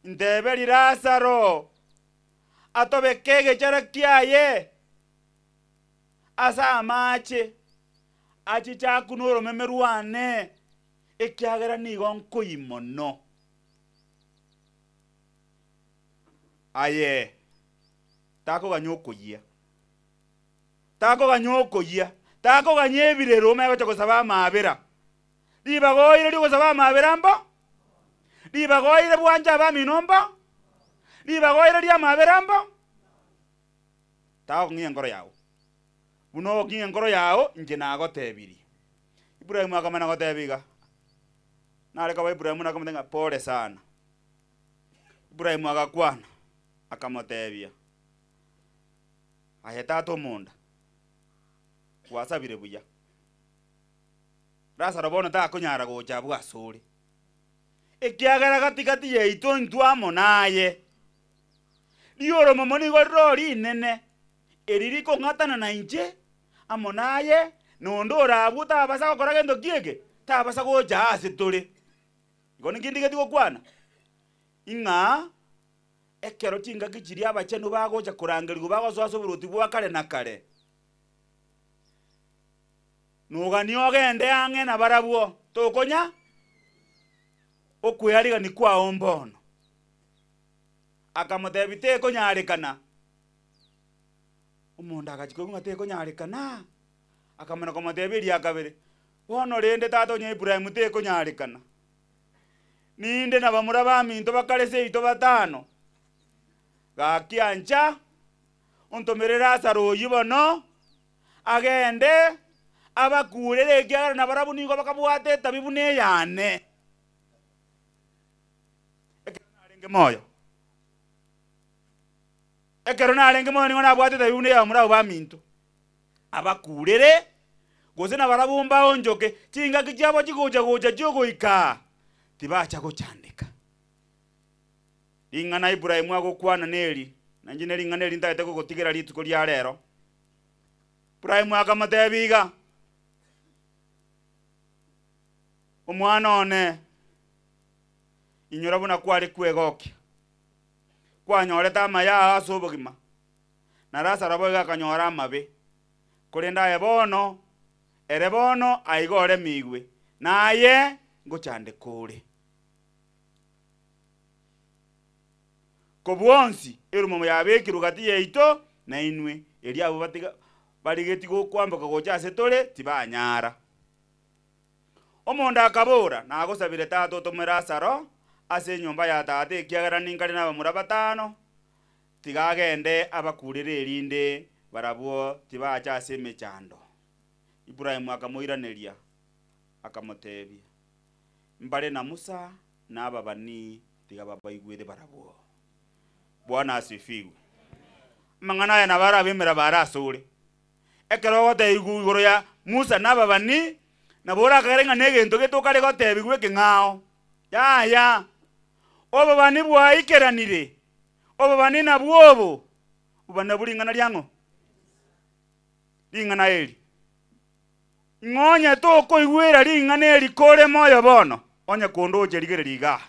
nteberie Lazaro atobeke egechara kiaye ase amache, achiche akune oromeme rwane, ekiagera nigo nkoyi mono. Aye, takoganya okoyia, takoganya okoyia, takoganya ebirero omanye gocha gosaba amaabera. Ribaga oire ri'ogosaba amaabera mbo? Ribaga oire bwanche abamino mbo? Ribaga oire ri'amaabera mbo? Tagokong'ia enkoro yao. Buna ogoking'a enkoro yao, inche nagotebirie. Ibrahimu akamanya goteba iga, nare koba Ibrahimu nakamotebia ng'a pole sana. Ibrahimu agakwana, akamotebia, Aye tata omonda, gwasabire buya. Lazaro bono takonyara gocha abwo asore, ekiagera gati-gati yaito intwe amo naye. Rioromomo nigo rire rinene, eri rikong'atana nainche amo naye, na onde ore abwo tabasa gokora gento ki eke? Tabasa gocha aa ase tore. Igo ninki ndigeti gokwana? Ing'a ekero chingaki chiria abachenu bagocha korangerigwa bagosoa ase oboruoti bwa kare na kare, noganie ogende ang'e nabarabwo, tokonya okwearigania kwao mbono. Akamotebia, Tekonyarekana. Omonto agachia koigwa ng'a tekonyarekana, akamana komotebia eria kabere, Bono rende tata onye Ibrahimu tekonyarekana, ninde na bamura baminto bakare seito batano, gaki ancha ontomere Lazaro oyio bono, agende abakurere ekiagera nabarabwo nigo bakabwate etabi buna eyane. Ekero narenge moyo, ekero narenge moyo nigo nabwate etabi buna ey'abamura abwo baminto, abakurere, gose nabarabwo mbaonchoke, chingaki chiabo chigocha gocha chiogoika aa, tibacha gochandeka. Ring'ana Ibrahimu agokwana neri, na inche nering'ana eri ntagete gogotigera rituko ria rero. Ibrahimu akamotebia iga, Omwana one, Inyora buna kware kwegokia, kwanyorete amaya ao ase obogima. Na Lazaro boigo akanyora amabe. Korende aye bono, ere bono aiga oremigwe, na aye ngochandeka ore. Ko bwonsi erumomo yabekirwe gati yaito na inwe, erio abwo batiga barigetie gokwamboka gocha ase tore tibanyara. Omonto akabora, Nagosabire tata otome Lazaro ase enyomba ya tata, ekiagera ninkare nabamura batano, tiga agende abakurere erinde barabwo tibacha ase emechando. Ibrahimu akamoiraneria, akamotebia, Mbare na Musa na ababani, tiga babaigwere barabwo. Bwana asifiwe. Amang'ana aya nabo arabe emeraba are asore. Ekero ogotebiwa igoro ya Musa na ababani, nabo orakagere ng'a negento gete okare gotebigwa ekeng'ao. Yaya, obobani bwaikeranire, obobani nabwo obo, obobani nabwo ring'ana riang'o? Ring'ana eri. Ng'a onye tokoigwera ring'ana eri kore moyo bono, onye kondoche rigereria igaa.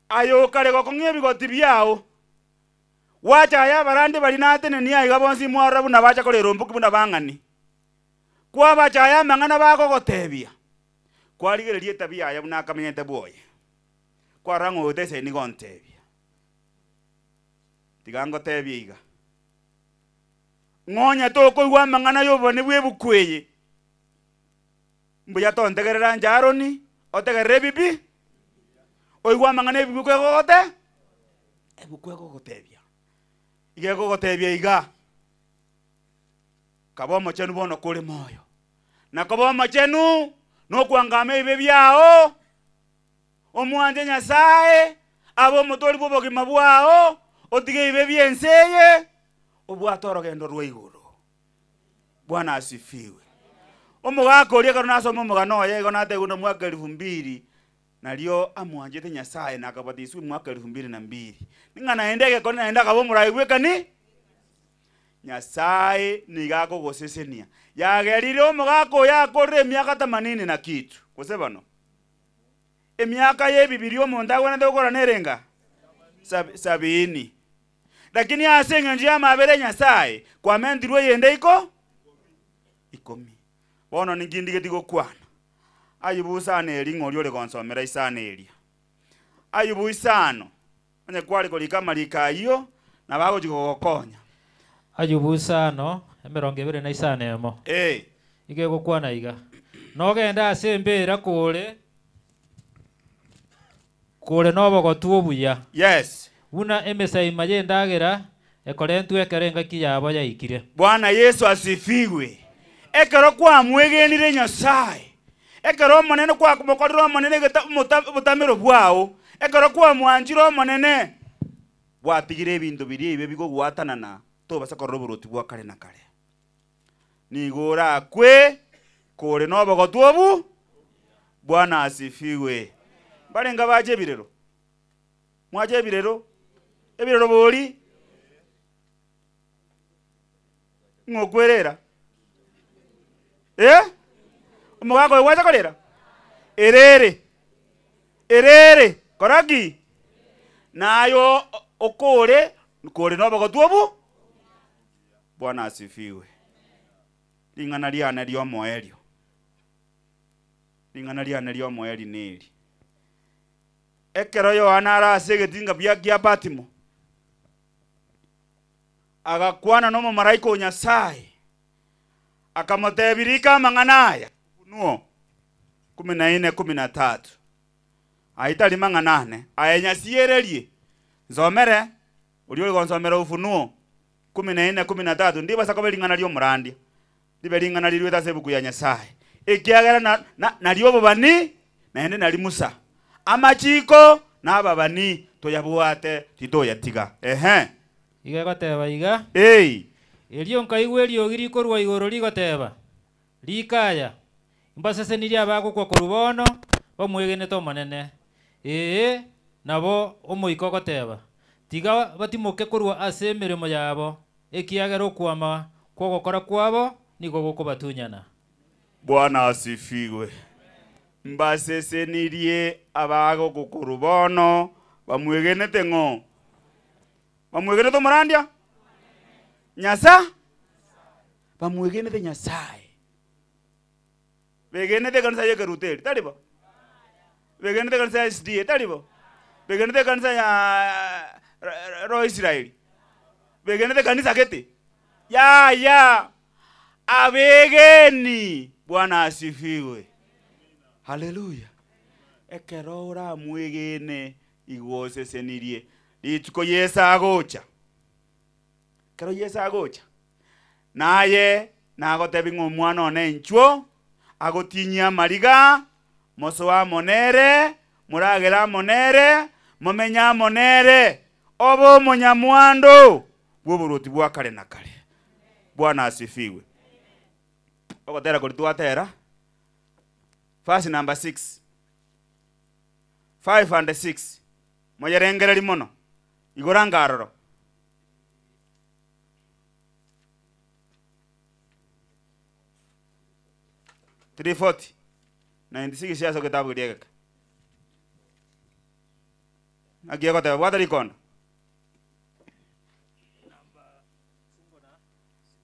Aye okare gokong'ia ebigoti biao, gwacha aye abarandi baria natenenie aiga bonsi mwarora buna bacha korera omboki buna bang'ani. Kwabacha aye amang'ana bagogotebia, kwarigereria etabia yaye buna akamenyete bwoye, kwarora ng'a oyo taisaini nigo ontebia. Tiga ngotebie iga, ng'a onye tokoigwa amang'ana y'obobani bw'ebuku eye, mbuya tontegerera inche Aroni, otegerere ebibi, oigwe amang'ana ebibuku egogote ebuku egogotebia. Iga egogotebia iga, kaba omochenu bono kore moyo, na koba omochenu nokwangama ebibe biao, omwanche Nyasaye, abe omotori bw'obogima bwao, otige ebibe bi'ense eye, obwate orogendo rwa igoro. Bwana asifiwe. Omogaka oria ekero nasoma omogano oye igo natebiwa na mwaka elfu mbili, nario amwanchete Nyasaye na akabatiswa omwaka elfu mbili na mbili. Ng'a naende egekone naende akaba omorai bw'ekani. Nyasaye nigo akogosesenia. Yagerire omogaka oyo akorire emiaka themanini na kitu, gose bono? Emiaka y'ebibiria omonto agwenerete gokora nere enga? Sab sabini. Lakini ase engencho y'amabera ya Nyasae kwamentirwe eyende iko ikomi. Bono ninki ndigeti gokwana? Ayubu isano eri ng'a oria ore gonsomera isano eria. Ayubu isano, onye kware korika amariko ayio, nabo agochia kogokonya. Ayubu isano, emerongo ebere na isano emo. Ee. Igo egokwana iga, Nogende ase embeera kore kore nobogotu obuya. Yes. Buna emesaima y'endagera ekorentwa ekero engaki yabo yaikire. Bwana Yeso asifiwe. Ekero kwamwegenire Nyasae, ekero Omonene kwamokorire Omonene egeta omota obotamero bwao, ekero kwamwanchire Omonene, gwatigire ebinto biria ebibe bigogwatanana tobasa korora oboruoti bwa kare na kare. Nigo orakwe kore nobogotu obu. Bwana asifiwe. Mbarenge abache ebirero? Mwache ebirero? Ebirero bori? Ng'o okwerera? Eh? Omogaka oyo gwacha korera? Erere. Erere. Kora ki? Naye okore kore nobogotu obu? Bwana asifiwe. Ring'ana riane ri'omoerio. Ring'ana riane ri'omoerio neri. Ekero Yohana are ase egetinga bia gia Patimo, agakwana nomomalaika o Nyasae, akamotebia, Rika amang'ana aya, Ufunuo 14:13. Ayio tari mang'ana ane, aye nyasiererie, nsomere, oria ore gonsomera Ufunuo 14:13, ndibasa koba ring'ana ri'omorandia, ribe ring'ana riruete ase ebuku ya Nyasae, ekiagera na, na, nario obobani, naende nari Musa. Amachiko na ababani toyabwate, titoyatiga. Ehe. Igo egoteba iga, Ei. Erio nkaigwa eriogi rikorwa igoro rigoteba, Rika aya, imbasesenirie abagokwa korwa bono, bamwegenete Omonene. Ee, nabo Omoika ogoteba, Tiga batimoke korwa ase emeremo yabo, ekiagera okwama kw'ogokora kwabo nigo gokobatunyana. Bwana asifiwe. Mbasesenirie abagokwa korwa bono, bamwegenete ng'o? Bamwegenete omorandia? Nyasa bamwegenete Nyasaye. Begenete ekanisa ya ekeruto eri, tari bo? Begenete ekanisa ya SDA, tari bo? Begenete ekanisa ya Roho Israeli? Begenete kanisa gete? Yaya! Abegeni! Bwana asifiwe. Haleluya. Ekero oramwegene igo osesenirie rituko Yeso agocha. Ekero Yeso agocha, naye nagotebi ng'a omwana one inchuo, agotinyie amariga, mosoe amo nere, moragere amo nere, momenye amo nere, obe omonyamwando bw'oboruoti bwa kare na kare. Bwana asifiwe. Ogotera koria twatera, verse number 6, 5 and 6, moyerengererie mono, igoro anga aroro. 340 96 ase egetabu keria egeke. Naki egoteba bwata rikondo.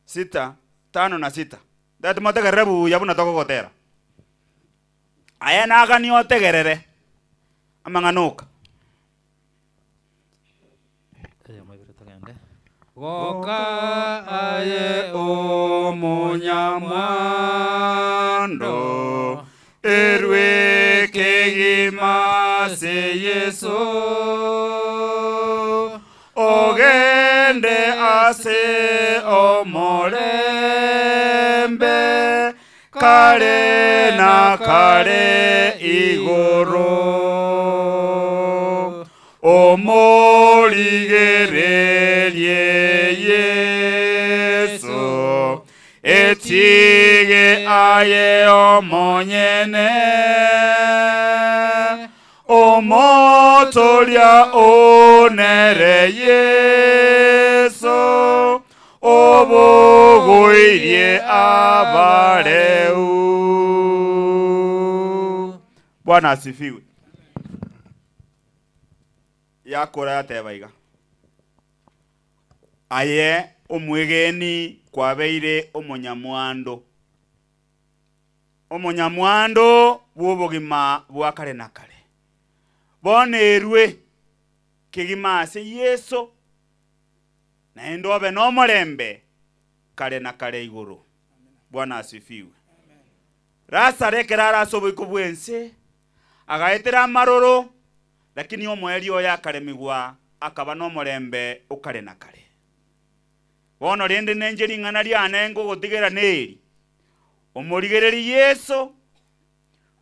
Sita, tano na sita. Ntagete motegerere buya buna togogotera. Aye naganie otegerere amang'ana oka. Eyemo ibere togende. Goka aye omonyamwando, erwe kegima ase Yeso, ogende ase omorembe kare na kare igoro. Omorigererie Yeso, etige aye omonyene, omotoria onere Yeso, obogoirie abareu. Bwana asifiwe. Yakora yateba iga, Aye omwegeni kwabeire omonyamwando, omonyamwando bw'obogima bwa kare na kare. Bono erue kegima ase Yeso, naende obe nomorembe kare na kare igoro. Bwana asifiwe. Lazaro ekero are ase oboiko bw'ense, agaetera amaroro, Lakini omoerio oye akaremigwa, akaba nomorembe o kare na kare. Bono rende nenche ring'ana riane ngogotigera neri, Omorigererie Yeso,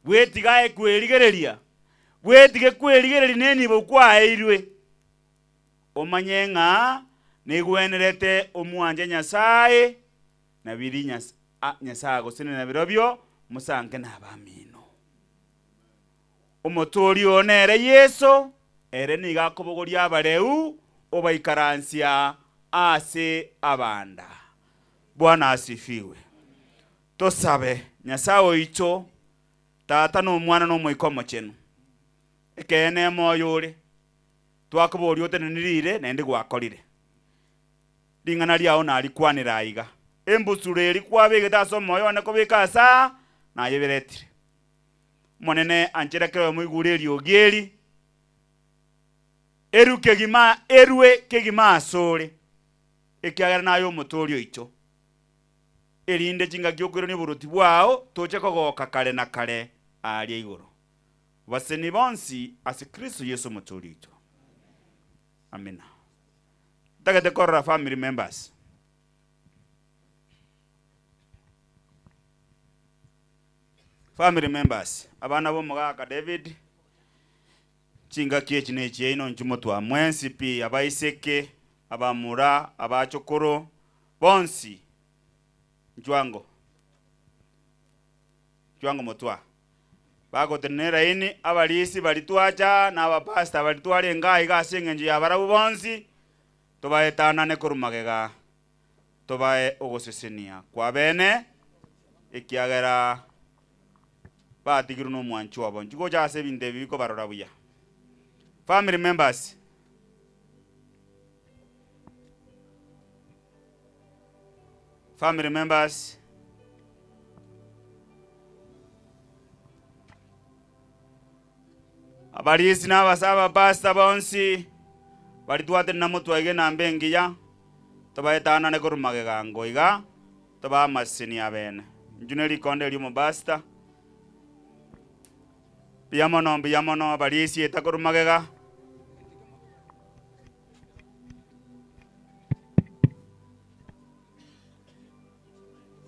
bwetige aye kwerigereria, bwetige kwerigereria nenibo kwaeirwe, omanye ng'a negwenerete omwanche Nyasae na biria Nyasae agosenena birobio, mosanke nabamino. Omotooria oo nere Yeso, ere nigo akobogoria abareu obaikaransia aase abanda. Bwana asifiwe. Tosabe, Nyasae oito, Tata na Omwana na Omoika Omochenu, ekeene emoyo ore, twakoboria oteneni riire naende gwakorire. Ring'ana riao narikwanire aiga. Embusuro eria kwabegete ase omoyo one kobeka ase aa, nayeberetire. Omonene anchera kera oyomo oigure eriogi eri, erue kegima, erue kegima asore, ekiagera naye Omotooria oito, erinde chingaki okoirania oboruoti bwao toche kogoka kare na kare aaria igoro. Baseni bonsi ase Kristo Yeso Omotooria oito. Amina. Ntagete korora family members. Family members, abana b'omogaka David, chingaki echi nechiaino inchuo motwa mwensi pi, abaiseke, abamura, abachokoro, bonsi, inchuo ango, inchuo ango motwa. Bagotenena eraini, abarisi baria twacha, na abapastor baria twarenge aiga ase eng'encho ya barabwo bonsi, tobaetanane korwa magega, tobae ogosesenia kw'abene, ekiagera batigirwe nomwanchwa obo. Inchuo gocha ase ebinto ebi bikobarora buya. Family members. Family members. Abarisi na abasa abapastor bonsi bari twatire na motwaiga enamba engiya tobaetanane korwa magega ango iga tobae amaseseni abene. Inchu ne rikonde erio omopastor. Mbuya mono mbuya mono abarisi eta korwa magega.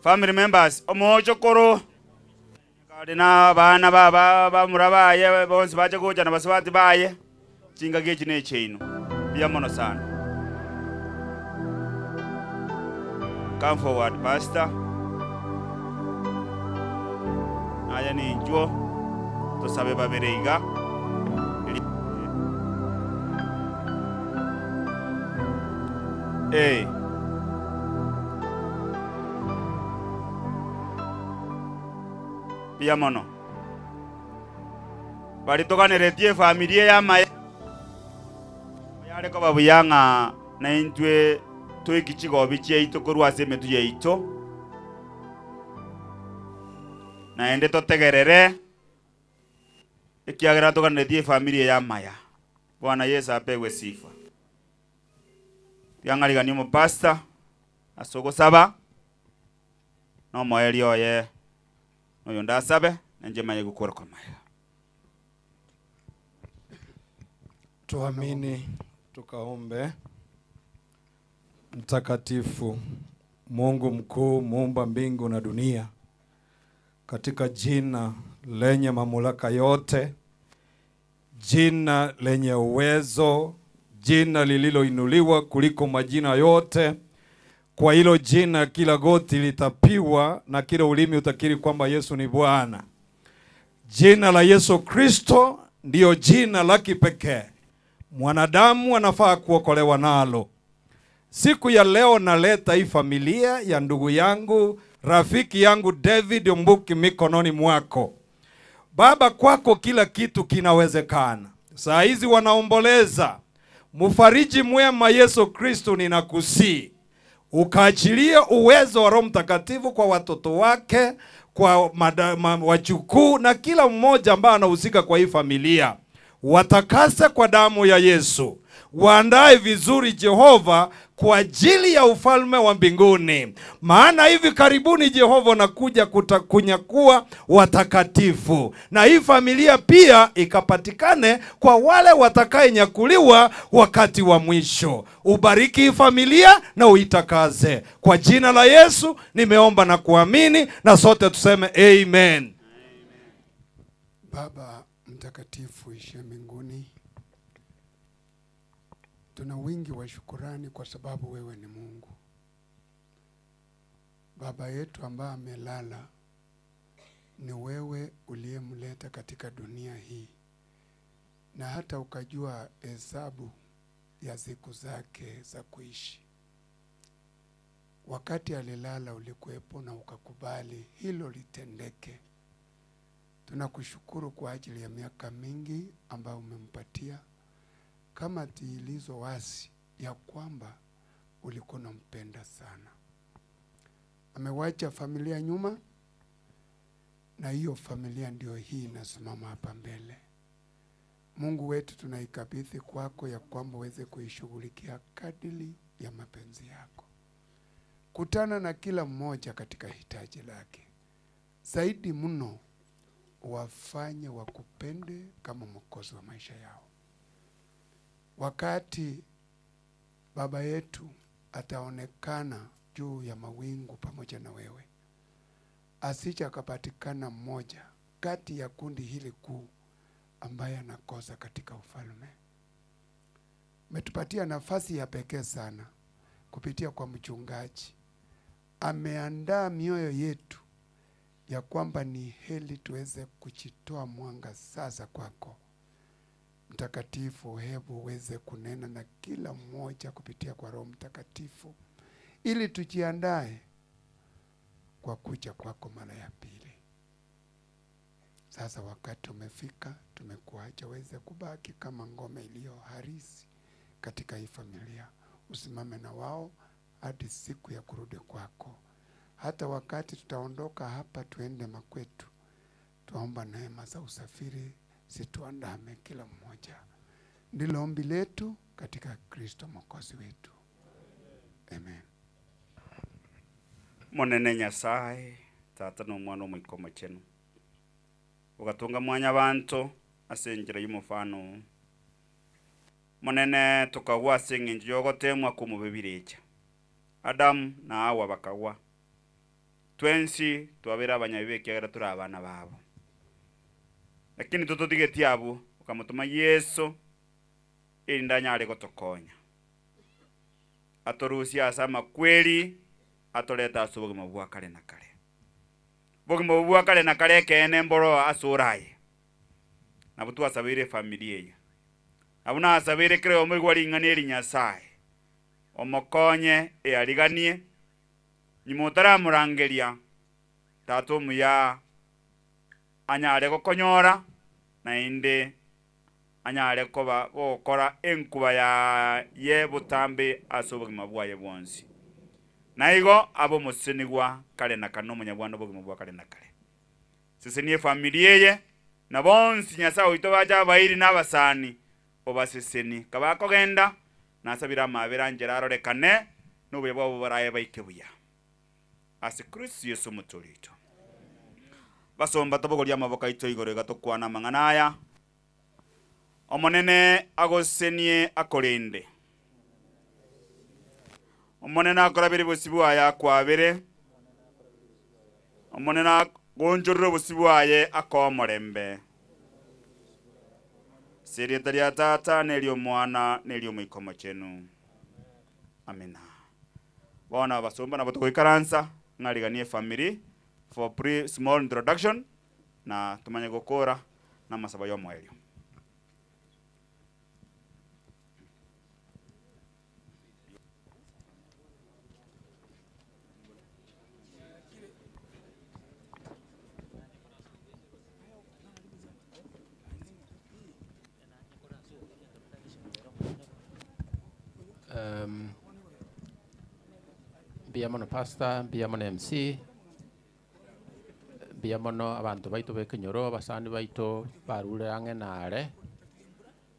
Family members, omochokoro kare na abana baba bamura baye bonsi bache gocha na basubati baye, chingaki echi na echiaino. Mbuya mono sana. Come forward, Pastor. Naye ninchuo tosabe babere iga. Ee. Mbuya mono. Baria toganeretie efamiri eye amaye yare koba buya ng'a naintwe toiki chigobi chiaito korwa ase emetwe yaito, naende totegerere, ekiagera toganeretie efamiri eye amaya. Bwana Yeso apegwe sifa. Tiang'arigania omopastor ase ogosaba, na omoerio oye noyonde asabe, na inche manye gokora korwa magega. Tuamini tukaombe. Mtakatifu Mungu mkuu, muumba mbingu na dunia, katika jina lenye mamlaka yote, jina lenye uwezo, jina lililoinuliwa kuliko majina yote, kwa hilo jina kila goti litapiwa na kila ulimi utakiri kwamba Yesu ni Bwana. Jina la Yesu Kristo ndiyo jina la kipekee mwanadamu anafaa kuokolewa nalo. Siku ya leo naleta hii familia ya ndugu yangu, rafiki yangu David Ombuki mikononi mwako. Baba, kwako kila kitu kinawezekana. Saa hizi wanaomboleza. Mfariji mwema Yesu Kristo, ninakusii ukaachilie uwezo wa Roho Mtakatifu kwa watoto wake, kwa wajukuu na kila mmoja ambaye anahusika kwa hii familia. Watakase kwa damu ya Yesu. Waandae vizuri Jehova kwa ajili ya ufalme wa mbinguni. Maana hivi karibuni Jehova anakuja kunyakua watakatifu. Na hii familia pia ikapatikane kwa wale watakayenyakuliwa wakati wa mwisho. Ubariki hii familia na uitakaze. Kwa jina la Yesu nimeomba na kuamini, na sote tuseme amen. Baba mtakatifu uishiye mbinguni, tuna wingi wa shukurani kwa sababu wewe ni Mungu. Baba yetu ambaye amelala, ni wewe uliyemleta katika dunia hii, na hata ukajua hesabu ya siku zake za kuishi. Wakati alilala ulikuwepo na ukakubali hilo litendeke. Tunakushukuru kwa ajili ya miaka mingi ambayo umempatia kama tiilizo wazi ya kwamba ulikuwa unampenda sana. Amewacha familia nyuma, na hiyo familia ndio hii inasimama hapa mbele. Mungu wetu, tunaikabidhi kwako ya kwamba uweze kuishughulikia kadiri ya mapenzi yako. Kutana na kila mmoja katika hitaji lake. Zaidi mno wafanye wakupende kama Mwokozi wa maisha yao. Wakati baba yetu ataonekana juu ya mawingu pamoja na wewe, asije akapatikana mmoja kati ya kundi hili kuu ambaye anakosa katika ufalme. Umetupatia nafasi ya pekee sana kupitia kwa mchungaji. Ameandaa mioyo yetu ya kwamba ni heri tuweze kujitoa mwanga sasa kwako. Mtakatifu, hebu uweze kunena na kila mmoja kupitia kwa Roho Mtakatifu ili tujiandae kwa kuja kwako mara ya pili. Sasa wakati umefika, tumekuacha uweze kubaki kama ngome iliyo harisi katika hii familia. Usimame na wao hadi siku ya kurudi kwako. Hata wakati tutaondoka hapa tuende makwetu, twaomba neema za usafiri zituandame kila mmoja. Ndilo ombi letu katika Kristo Mwokozi wetu, amen. Monene Nyasaye, Tata na Omwana Omoika Omochenu, ogatonga mwanyabanto ase enchera y'omofano oo. Monene tokagwa ase eng'encho y'ogoteemwa kw'omobe birecha. Adamu na Hawa bakagwa. Twensi twabeire abanyabibe ekiagera tore abana babo. Lakini tototigetie abwo, okamotoma Yeso erinde anyare gotokonya. Atorusie ase amakweri, atorete ase obogima bwa kare na kare. Obogima obwo bwa kare na kare ekeene mboro ase ore aye. Nabo twasabeire efamiri eye. Nabo nasabeire kera oyomo oigwa ring'ana eri Nyasae, omokonye eariganie, nyuma otaramorangeria, Tata omuya anyare gokonyora, naende anyare koba gogokora enkuba yaye botambe ase obogima bwaye bwonsi. Na igo abe omosesenigwa kare na kare na omonyabwando bw'obogima bwa kare na kare. Sesenia efamiri eye, na bonsi Nyasae oito bache abairi na abasani, obasesenie. Kabakogenda, nasabire amaabera anchera arorekane, na obuya bwabo boraye baike buya. Ase Kristo Yeso Omotoori oito. Basomba tobogorie amaboko aito igoro iga tokwane amang'ana aya. Omonene agosesenie akorende. Omonene akorabere bosio bwaye akwabere. Omonene agonchorere obosio bwaye akoe omorembe. Ase erieta ria Tata, na eri'Omwana, na eri'Omoika Omochenu. Amina. Bono abasomba nabo togoikaransa, ng'ariganie efamiri for pre small introduction, na tomanye gokora namasabo y'omoerio. Um, mbuya mono pastor, mbuya mono MC, mbuya mono abanto baito ba ekenyoro, abasani baito barure ang'e na are,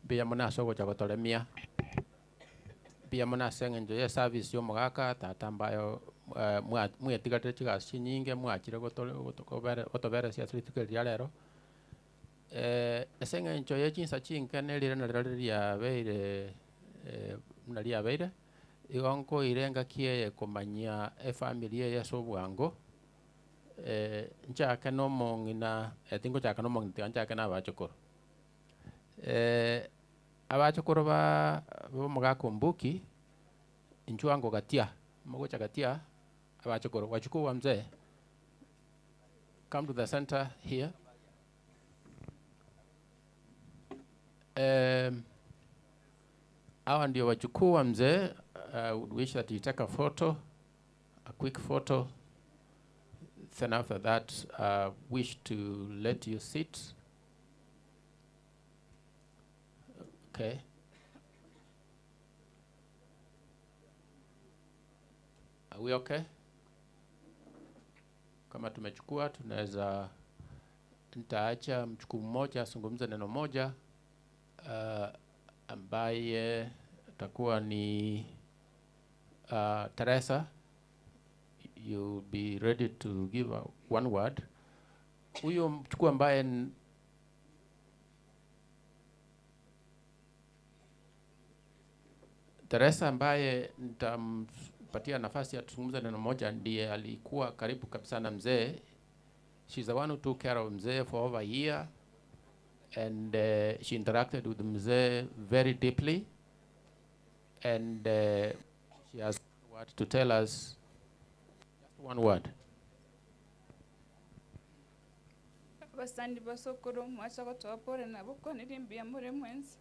mbuya mono ase ogocha gotoremia, mbuya mono ase eng'encho ya eservice ya omogaka, tata mbayo mwa mwetigarire chigasi chinyinge mwachire gotore gotokobere gotoberesia ase rituko eri ria rero. Ase eng'encho ya chinsa chinke na erirana riria riabeire buna riabeire, igo nkoira engaki eye komanyia efamiri eye ase obwango, nchake na omong'ina tingochaka na omong'ina tiga nchake na abachokoro. Abachokoro ba omogaka Ombuki, inchuo ango gatia, mogocha gatia, abachokoro, wachukuu wa mzee, come to the center here. Hawa ndio wajukuu wa mzee. I would wish that you take a photo, a quick photo. Then after that, I wish to let you sit. Okay. Are we okay? Kama tumechukua tunaweza, nitaacha mchukuu mmoja azungumze neno moja, ambaye atakuwa ni Teresa. You'll be ready to give a one word. Huyo mchukuu ambaye Teresa ambaye nitampatia nafasi ya kuzungumza neno moja, ndiye alikuwa karibu kabisa na mzee. She's the one who took care of mzee for over a year, and she interacted with mzee very deeply, and she has what to tell us, just one word. Abasandi basokoro mwacha gotoa pole nabo kwanire mbuya more mwensi.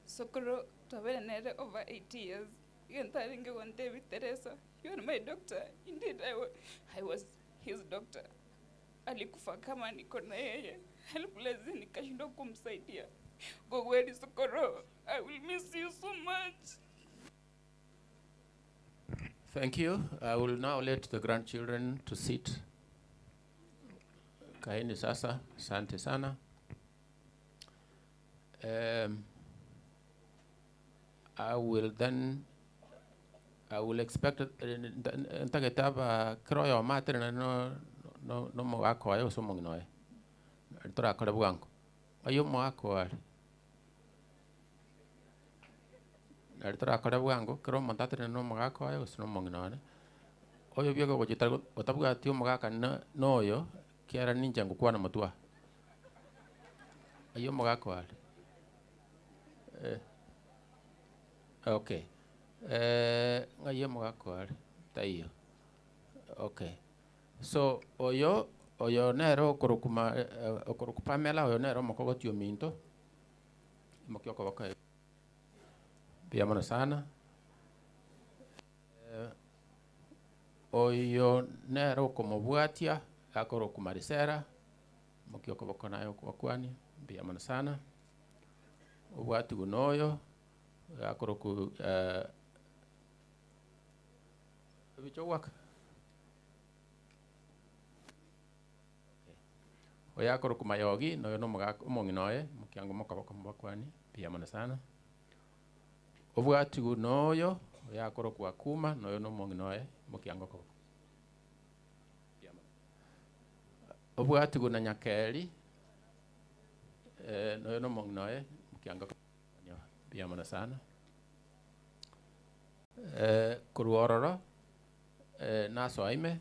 Sokoro twabere nere over 8 years. Egento arenge gontebia Teresa, you are my doctor. Indeed, I was his doctor. Alikufa kama niko na yeye. Helpless, nikashindwa kumsaidia. Kwa kweli Sokoro, I will miss you so much. Thank you. I will now let the grandchildren to sit. Kaeni sasa. Asante sana. I will then I will expect ntagete aba kero oyo matere na no no no mogaka oye gose omong'ina oye torakore bwango oyo omogaka oare nari torakore bwango kero omonto aterene na omogaka oye gose na omong'ina one oyo bioka ogochia otabwati omogaka na noyo kiara ninche ngokwana motwe aa oywo omogaka oare eh. Okay, ng'ai omogaka oare? Taiyo, okay. So oyo oyo nere okorokwa ma okorokwa Pamela oyo nere omokogoti ominto, imokia okoboko iga, mbuya mono sana. Oyo nere okomobwatia akorokwa Marisela, imokia okoboko naye okobakwania, mbuya mono sana. Obwatiwu na oyo. Akorokwa ebicha ogwaka? Oyo akorokwa Mayogi, na oyo na omogaka omong'ina oye, mokiango mokoboko mobakwanie, mbuya mono sana. Obwatiwu na oyo, oyo akorokwa Akuma, na oyo na omong'ina oye, mokiango okoboko. Mbuya mono. Obwatiwu na Nyakeri, na oyo na omong'ina oye, mokiango okoboko. Mbuya mono sana. Korwa ororo, nasoa ime,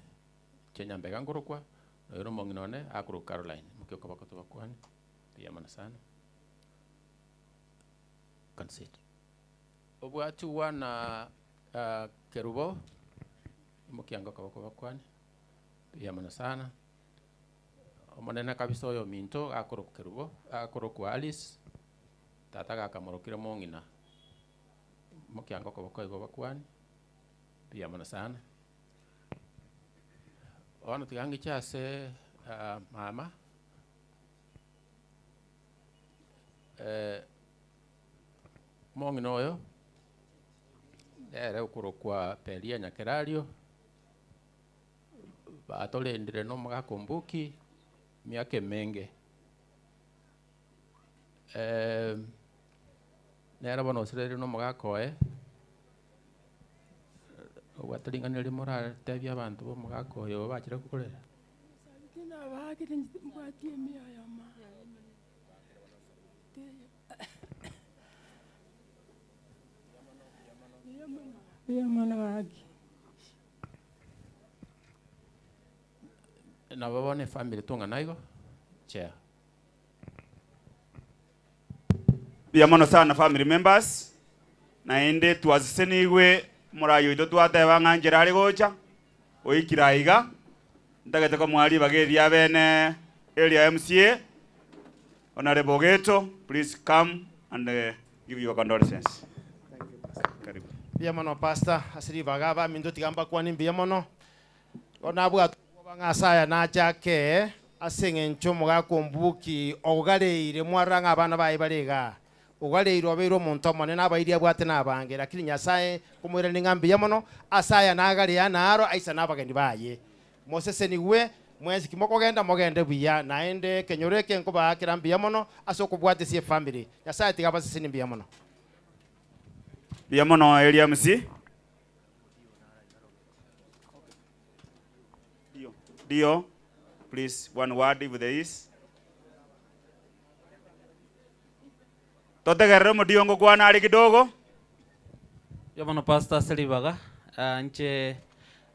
inche Nyambega nkorokwa, oyo na omong'ina one akorokwa Caroline, mokia okoboko tobakwane, mbuya mono sana. Can sit. Obwatigwa na Kerubo, omokiango okoboko bakwane, mbuya mono sana. Omonene kabisa oyo ominto akorokwa Kerubo, akorokwa Alice. Tata gakamorokire mong'ina, mokiango okoboko igo bakwane, mbuya mono sana. Bono tiga ng'iche ase mama, omong'ina oyo, nere okorokwa Peria Nyakerario, batorendire na omogaka Ombuki, emiaka emenge. Nere bono osireire na omogaka oye, obwate ring'ana riria moratebie abanto ba omogaka oyo bachire kokorera. Nabo bono efamiri tong'ana igo, chair. Mbuya mono sana family members, naende twasisenigwe omorai oito twateba ng'a nchera are gocha, oikire aiga, ntagete komoa ribaga eria bene area MCA, Honourable Ogeto, please come and give your condolences. Karibu. Mbuya mono pastor ase ribaga abaminto tiga mbakwanie mbuya mono. Bono nabwate obwoba ng'a ase aya nachake ase eng'encho omogaka ombuki ogareire mwarora ng'a abana baye bare igaa. Ogareire obeire omonto omonene abairi abwate nabange lakini Nyasaye nkomoiraneria ng'a mbuya mono ase aya nagareire aa naro aisane abageni baye. Mosesenigwe mwensi ki mokogenda mogende buya naende ekenyoro eke nkobaakera mbuya mono ase okobwatesia efamiri. Nyasaye tiga abasesenie mbuya mono. Mbuya mono Eria MC. Dio, please, one word if there is. Totegerere omodio ngokwana are kidogo. Mbuya mono Pastor ase ribaga, inche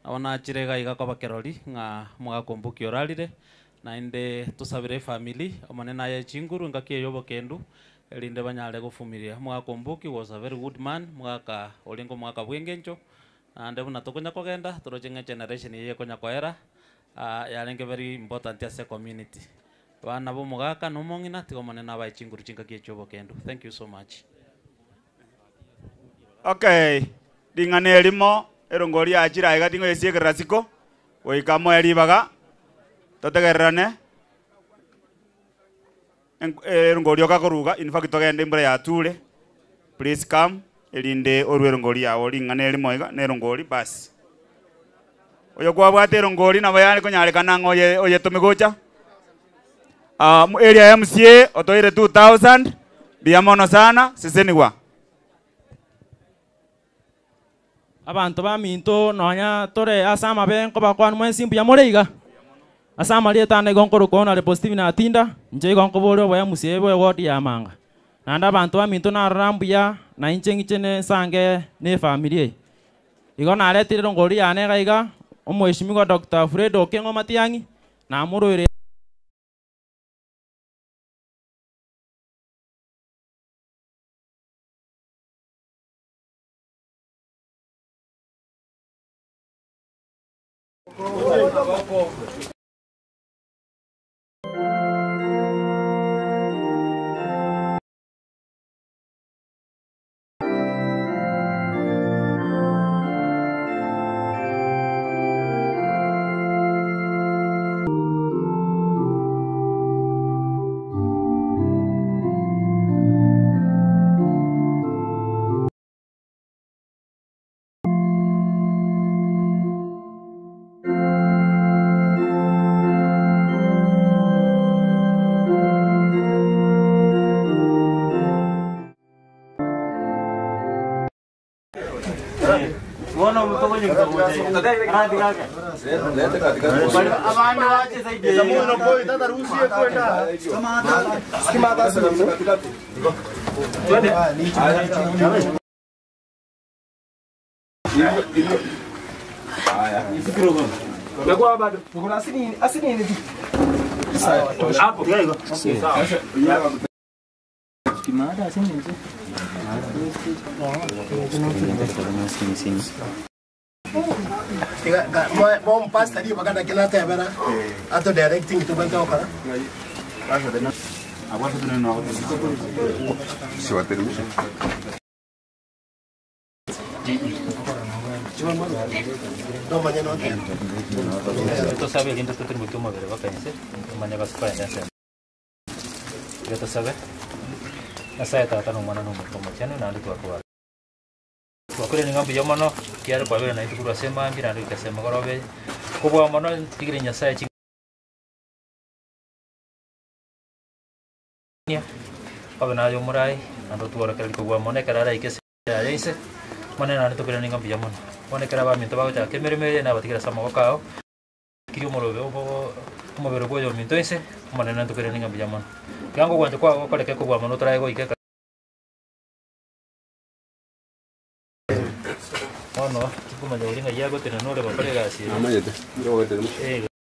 nabo nachire iga iga koba kerori ng'a omogaka Ombuki orarire, naende tosabere efamiri, Omonene aye chinguru engaki eye y'obokendu, erinde banyare gofumiria. Omogaka Ombuki was a very good man, omogaka orenge omogaka bw'engencho, Naende buna tokonya kogenda, toroche ng'a egeneration eye ekonya koera, yarenge very important ase ecommunity. Abana ba omogaka na omong'ina, tiga Omonene abae chinguru chingaki echi obokendu. Thank you so much. Okay, ring'ana erimo, erongori yachire aiga tingoyesiekerera siko, goika moe ribaga, totegererane, Erongori okakoruga, in fact togende embura yature, please come, erinde orue erongori yago ring'ana erimo iga, na erongori basi. Oyo kwabwate erongori nabo yare konyarekana ng'a oye oyetome gocha. Ah, area MCA otoire 2000, mbuya mono sana, sesenigwa. Abanto baminto, nonya tore ase amabe nkobakwania mwensi mbuya more iga? Ase amarieta ane igo nkorokwa Honourable Stephen Atinda, inche igo nkoboria oboya MCA bwe ward ya Manga. Naende abanto baminto narora mbuya, na inche ng'iche nensange na efamiri eye. Igo naretire erongori yane iga iga, Omweshimiwa Doctor Fred Okengo Matiang'i, namoroire. Pastor riba kana kila tebera ato directing to banta okara Tosabe erinde toteremokia omobere bapense omanye basukaende ensemo. Tiga tosabe. Nyasaye Tata na Omwana na Omoika Omochenu naende twakobaka. Twakorire ng'a mbuya mono ekiagera kwabere naintwe korwa ase emambia naende goika ase emegoroba eye. Kobua mono ntigire Nyasaye chi obe naye omorai naende otworokererie kobua mono ekero araike ase yaye inse, Omonene naende tokoiranie ng'a mbuya mono. Bono ekero abaminto bagochaka emeremo eye nabatigere ase amaboko ao, Kiri omorobe obo omobere bwa oyominto inse, Omonene naende tokoiranie ng'a mbuya mono. Tiga ngogwancha kwao gokoreke kobua mono torae goika eka. Bono tikomanya oria ng'ai agotenena ore gokora egasi eye. Namanyete, Eh.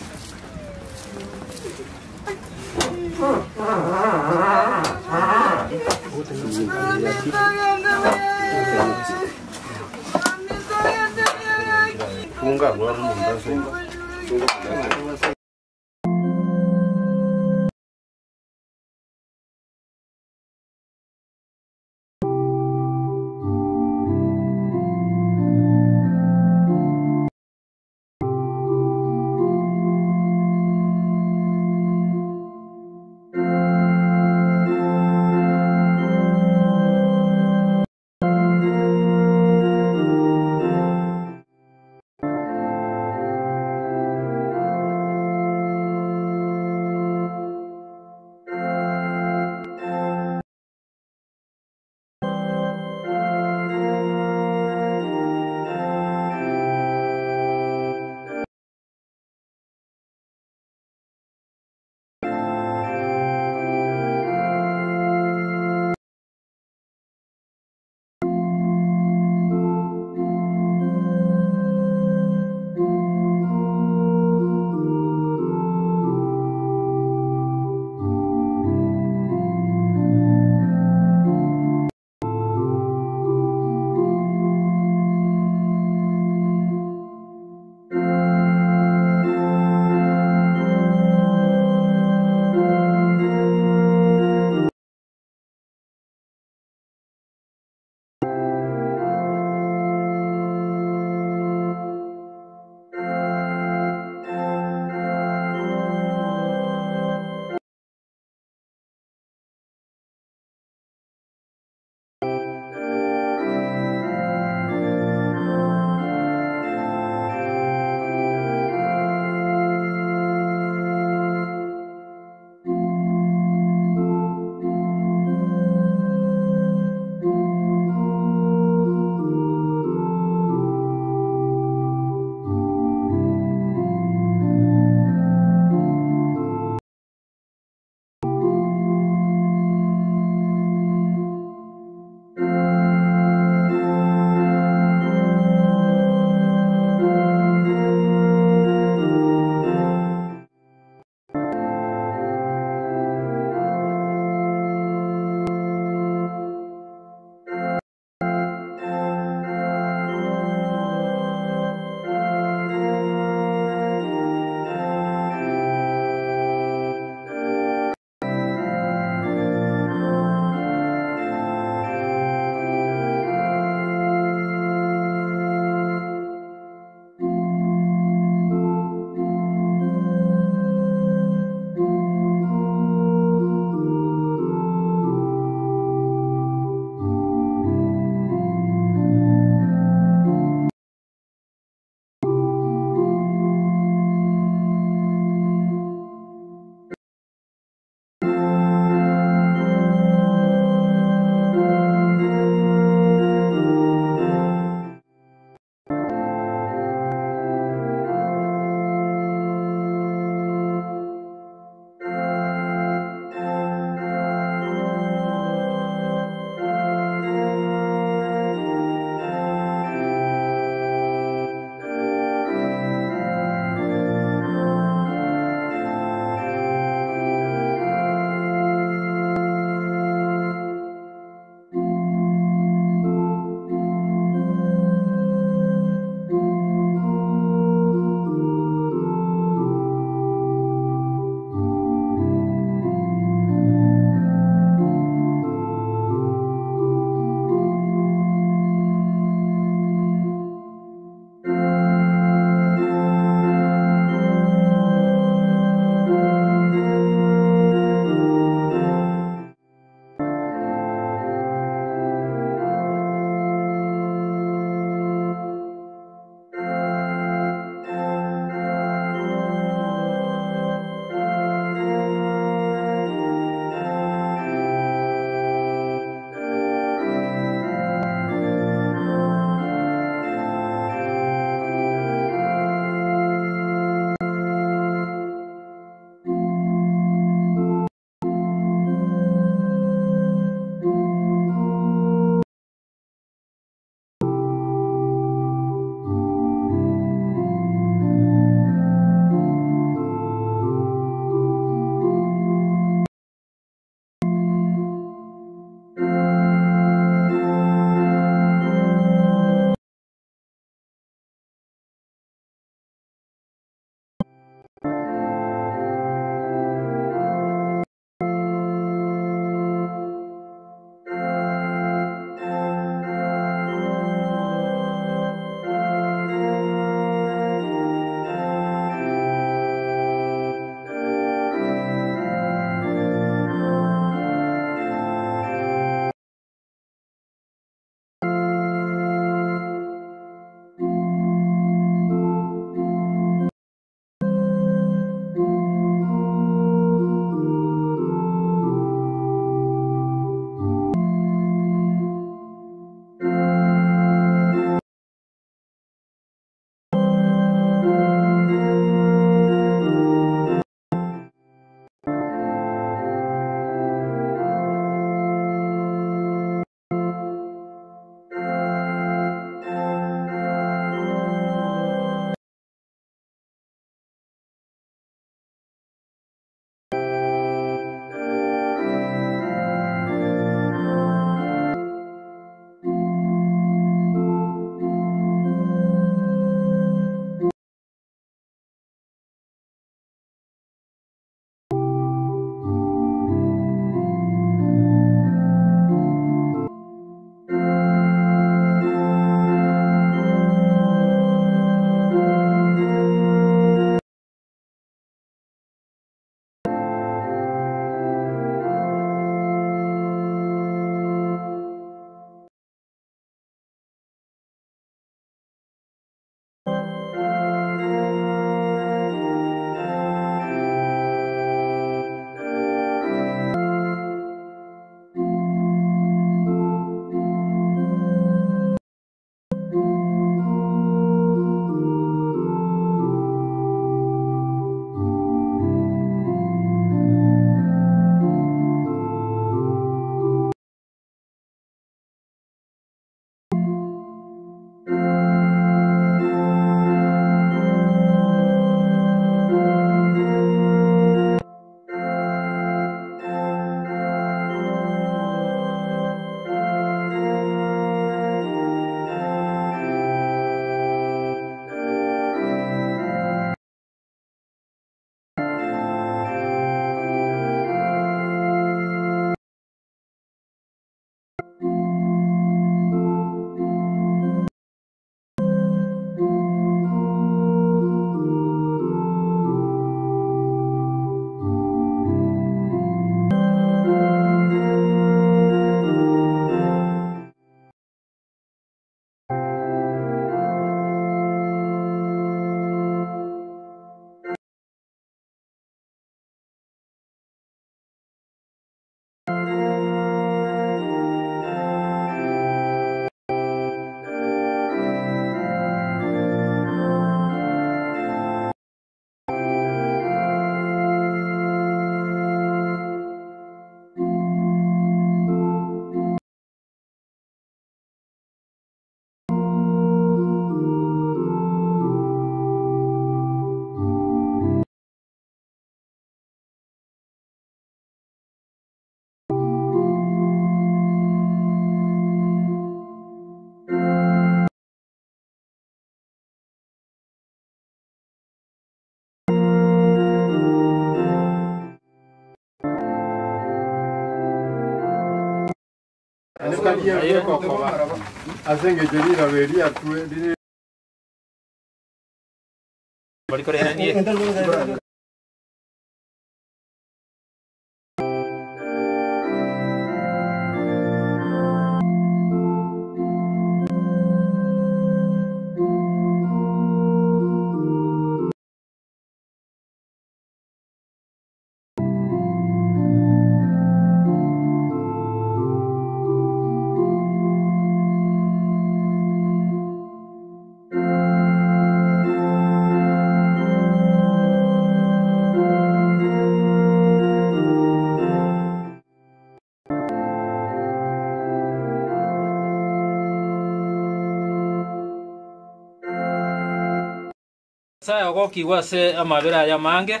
Nyasae ogokigwa ase amabera aye amange,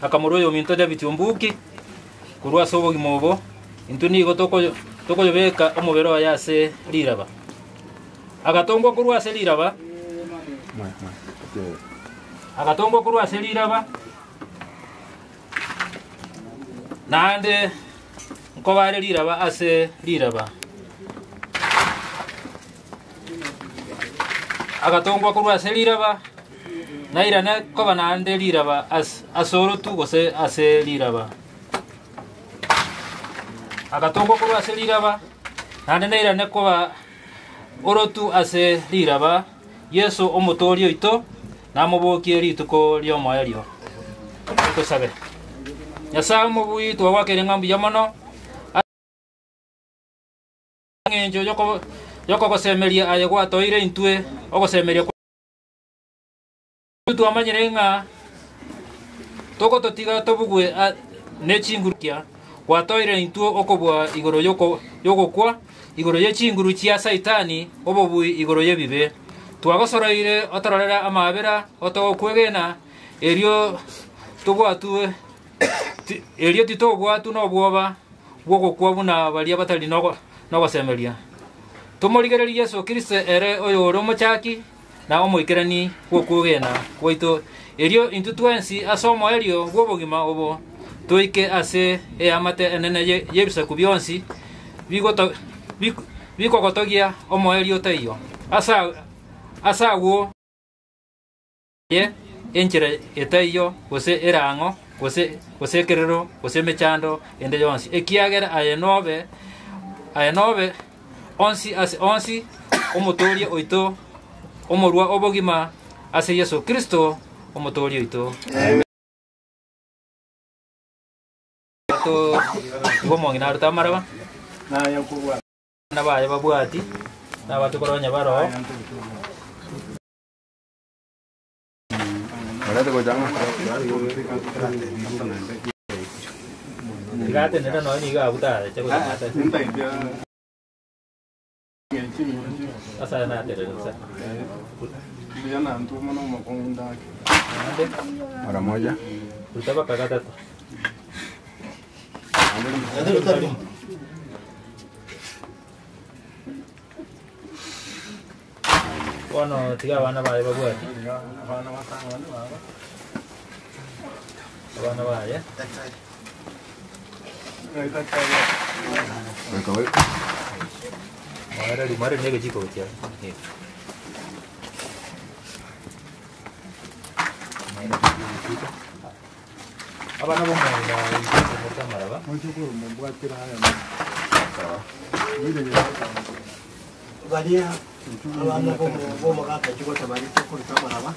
akamorua oyominto Davidi ombuki korwa ase obogima obo, intwe nigo tokoyobeka omobere oye ase riraba. Agatongwa korwa ase riraba, agatongwa korwa ase riraba, naende nkoba are riraba ase riraba. Agatongwa korwa ase riraba, nairane koba naende riraba ase orotu gose ase riraba. Agatongwa korwa ase riraba, naende nairane koba orotu ase riraba, Yeso Omotoori oito namobokie rituko ri'omoerio. Tosabe. Nyasae Omobui, twagwakeire ng'a mbuya mono ase engencho y'okogosemeria aye gwatoire intwe ogosemeria kwa Intwe twamanyire ng'a togototiga tobugwe ne chinguru chia gwatoire intwe okobua igoro y'ogokwa, igoro ye chinguru chia Saitani, obobui igoro y'ebibe. Twagosoroire otororere amaabera otogokwegena, erio tobwatwe erio titobwatwa nobwoba bw'ogokwa buna baria batari nogosemeria. Tomorigererie Yeso Kristo ere oyore omochaki na omoikerani bw'okwegena gwaito, erio intwe twensi ase omoerio bw'obogima obo toike ase eamate enene y'ebisaku bionsi bikogotogia omoerio taiyo. Ase agwo aye enchera etaiyo, gose erang'o, gose ekerero, gose emechando ende yonsi, ekiagera aye nobe aye nobe onsi ase onsi, Omotooria oito, omorua obogima, ase Yeso Kristo, Omotooria oito. Igo omong'ina arute amaraba, abana baye babwati, na abachokoro onye baroo. Tiga atenene nonya nigo abwo tarache gocha. Ase naterere bosa. Mara moja. Ruta baka gatato. Bono tiga abana baye babwati. Abana baye. Weka weka. Mware rimare negechiko gochia. Abana bomong'ina inche amaraba. Baria abana bomogaka chigota bari tokoruta amaraba.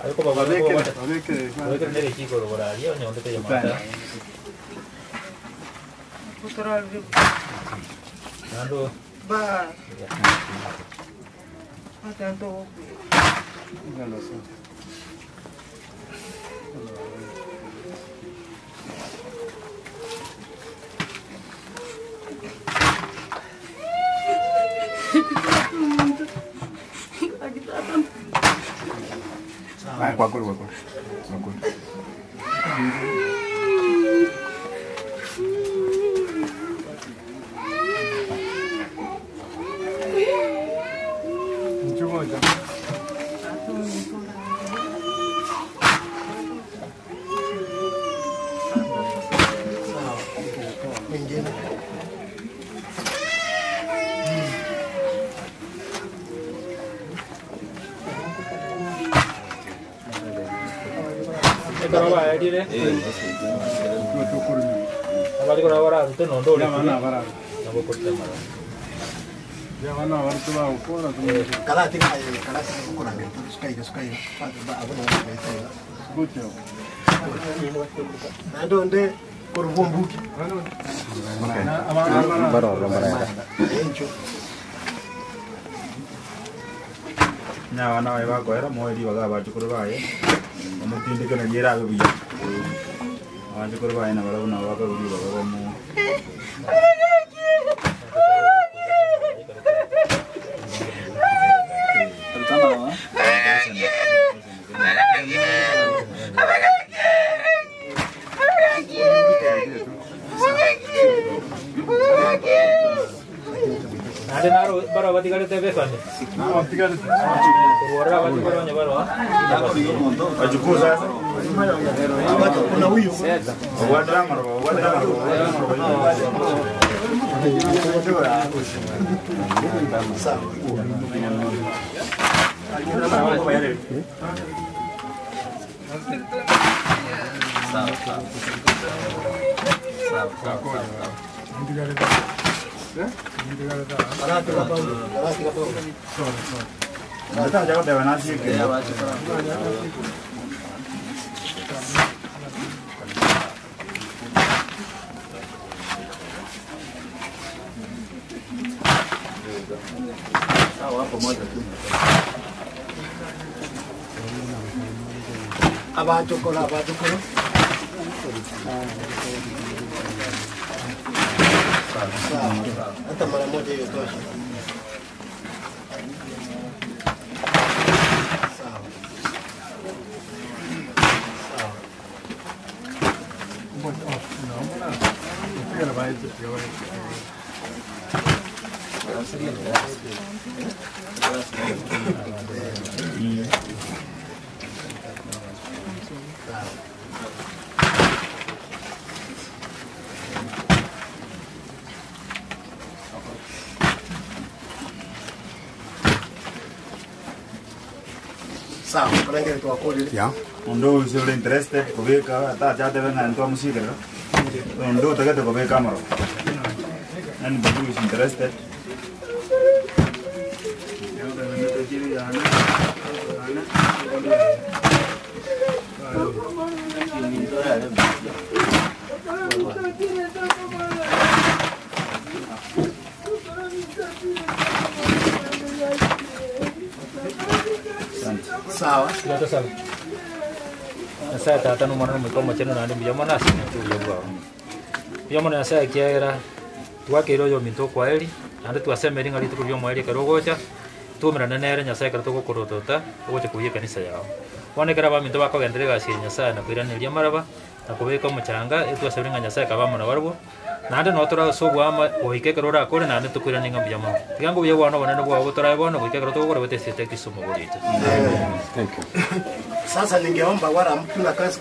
Ariko babekere negechiko rogoro aria onye onde teyamata. Nando Ba. Atanto. Wakuru wakuru. Wakuru. Ekero baerire, abari korora bararute nondo ore kuri, nabo okoruta amaroba. Karati karati kurangira suka suka naende onde korwa ombuki encho Nya abana baye bakoera moe ribaga abachukuru baye bamotindeke nario erabe buya abachukuru baye nabarabwo nabo bakoigwa ribaga bamu Naende naro barabwo batigarete befamily? Korwa ororo abatigare onye barwa, Wajukuu sasa. Obwatire amaroba, obwatire amaroba, obwatire amaroba. Ndataja goteba nasieke. Abachukuru abachukuru sawa, hata mara moja hiyo tosha. Sawa. Sawa. Sawa, kurengere twakorire. Mundu ucio uri interested kubika atachatebe ng'a ntwamusikerera undu utagete kubika amaroba anybody who is interested Sawa. Tiga sawa. Nyasaye tata nomwana nomoika omochenu naende mbuya mono ase eng'encho obuya bwao. Mbuya mono Nyasaye ekiagera twakeire oyo ominto okwaeri, naende twasemeiri ng'a rituko ria omoerio ekero ogocha, twaumerane nere Nyasaye ekero togokorotota, ogocha koyia ekanisa yao. Bono ekero abaminto bakogenderera egasi ya Nyasaye na koiraneria amaraba, na kobeka omochanga, etwasemeiri ng'a Nyasaye akaba amo nabarabwo, naende nabo tore ase oboama goika ekero orakore naende tokoiranie ng'a mbuya mono. Tiga ng'a obuya bwao na obonene bwao botorae bono goika ekero togokora gotesete Kristo omobori oito. Thank you. Sasa ningeomba wala mtu na kazi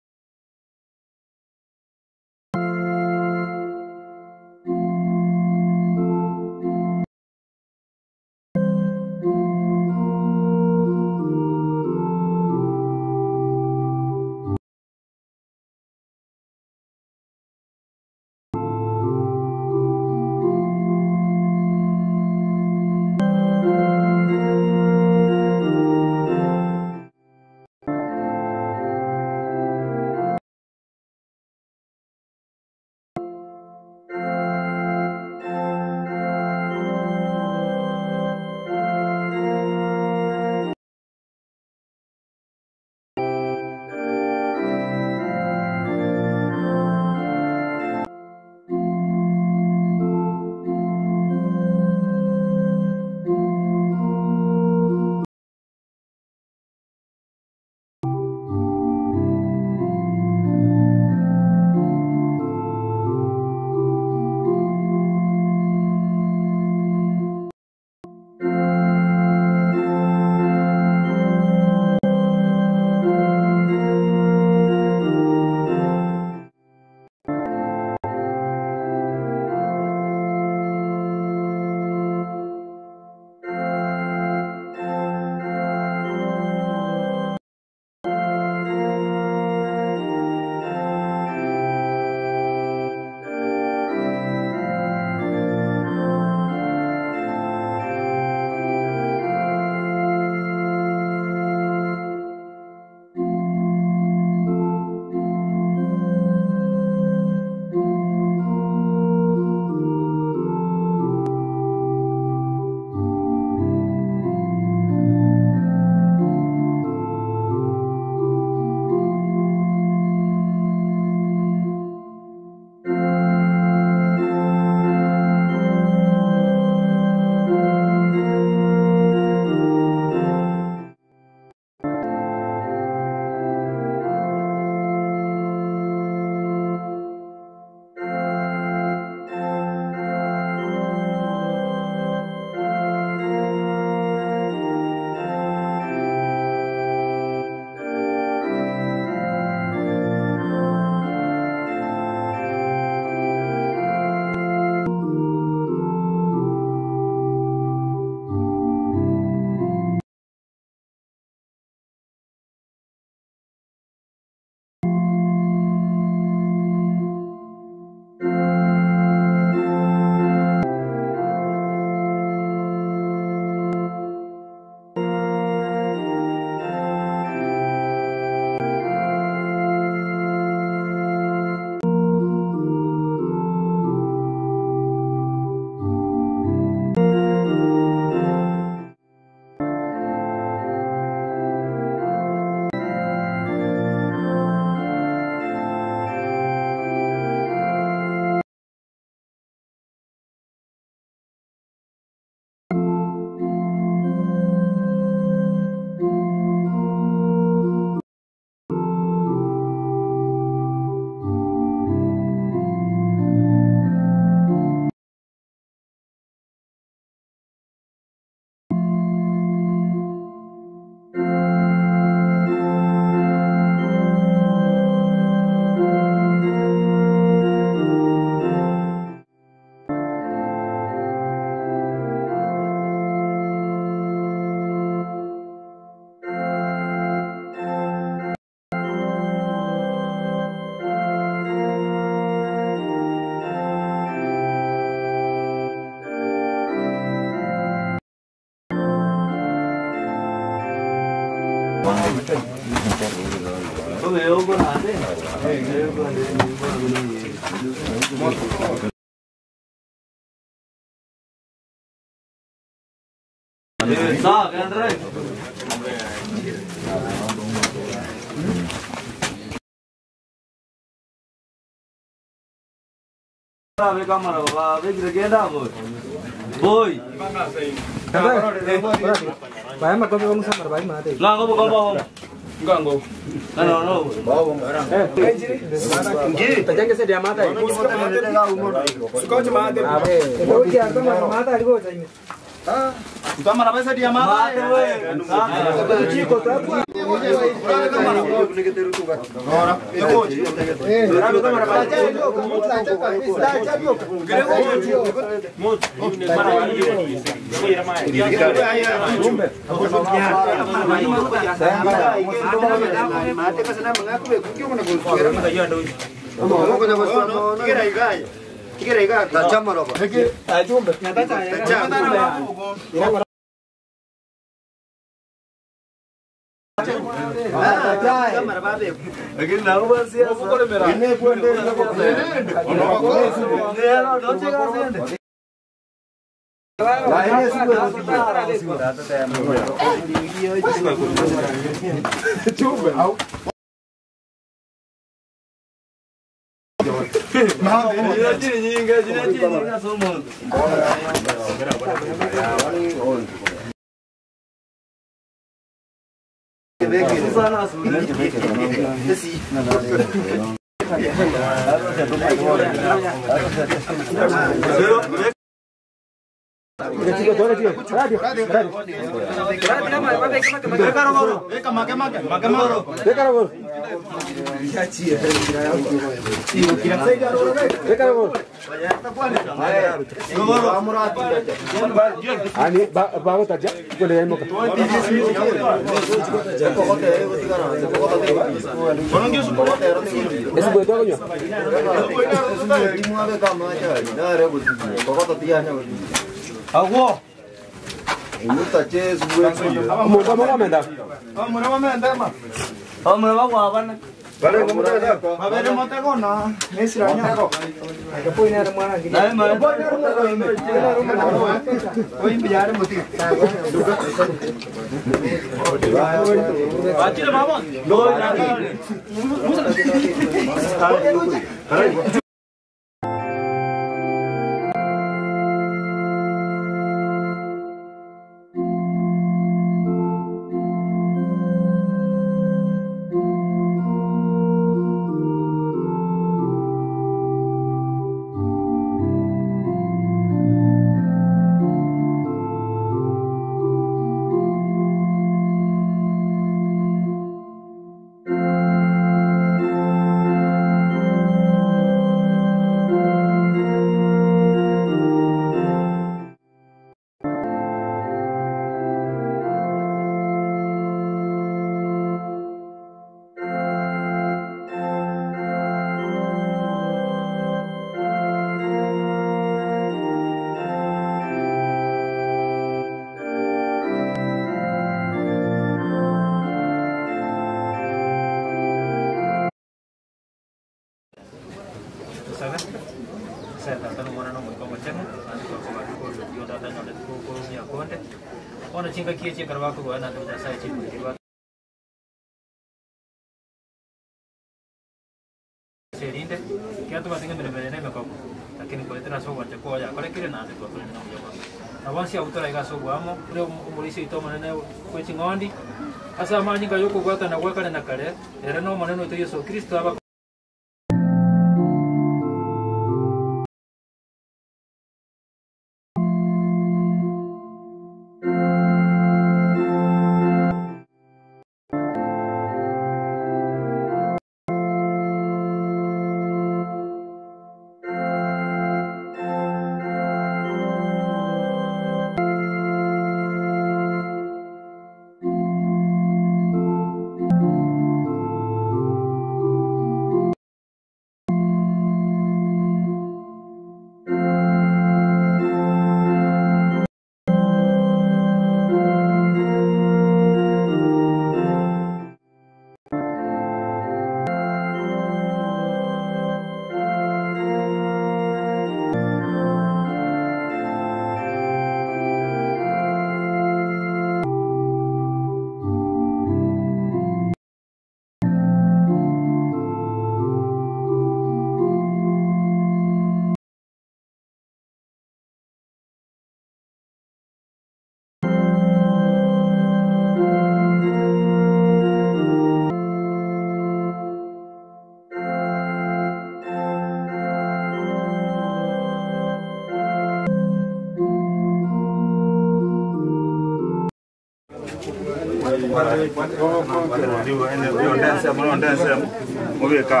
Mubeka.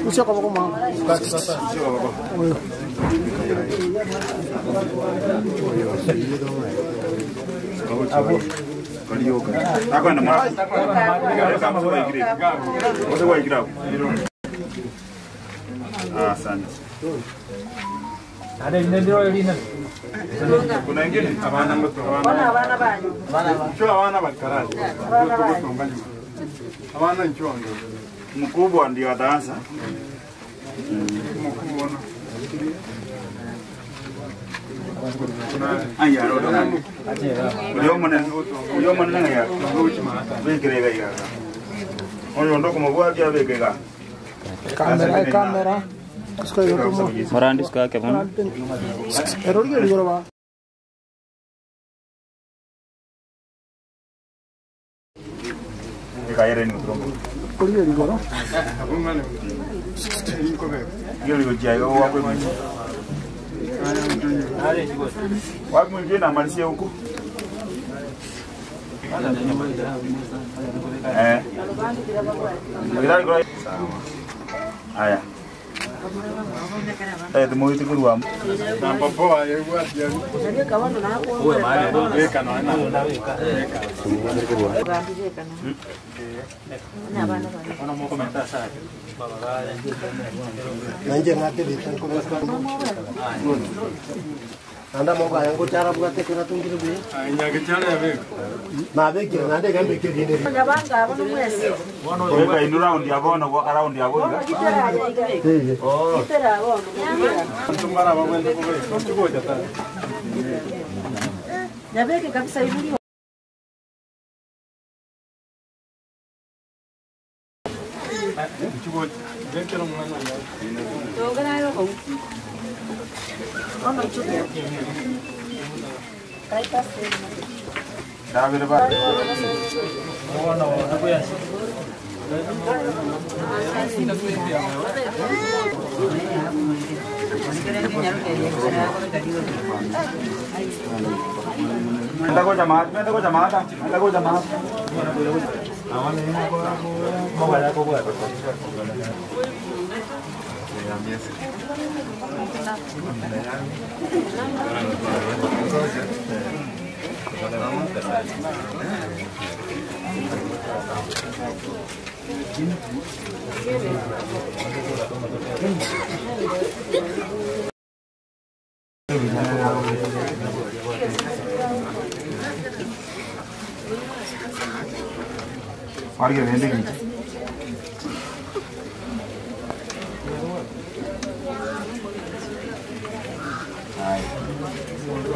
Usioko boko mama. Akwenda mara. Ose kwa ikira. Ah, asante. Kuna ingine? Abana Bona abana banyu. Ncho abana balikaraje. Abana banyu. Abana ncho ndo. Mkubwa ndio ataanza. Mkubwa. Aya, ro. Uyo mwana, uyo mwana nga ya. Bekere ga ya. Oyo ndo kumubwa bya bekega. Kamera, kamera. Morandi sika ke bono. Erori ligoro ba. Ikayere ni utrombo. Ori ligoro. Iyo ligo jayo wakwe mwenye. Wapi mwingine amalizie huko? Eh. Daktari kwa sawa. Haya. Eh, tumuite kurwa. Na popo ayegwa ya. Uwe mahali. Weka na na. Nanje ngate Anda moga yangu chara bugate kuna tungire buye. Nyage chara ya beka. Na bekire nande gambe ke dine. Weka inu round ya bono kwa round ya bono. Oh. Tumbara babwende kube. Tugoja tata. Nyabeke kabisa ibuli Tugoja. Bekere mwana ya. Davide ba. Menda ko jamaat, menda ko jamaat, menda ko jamaat. Warge vende kinchi.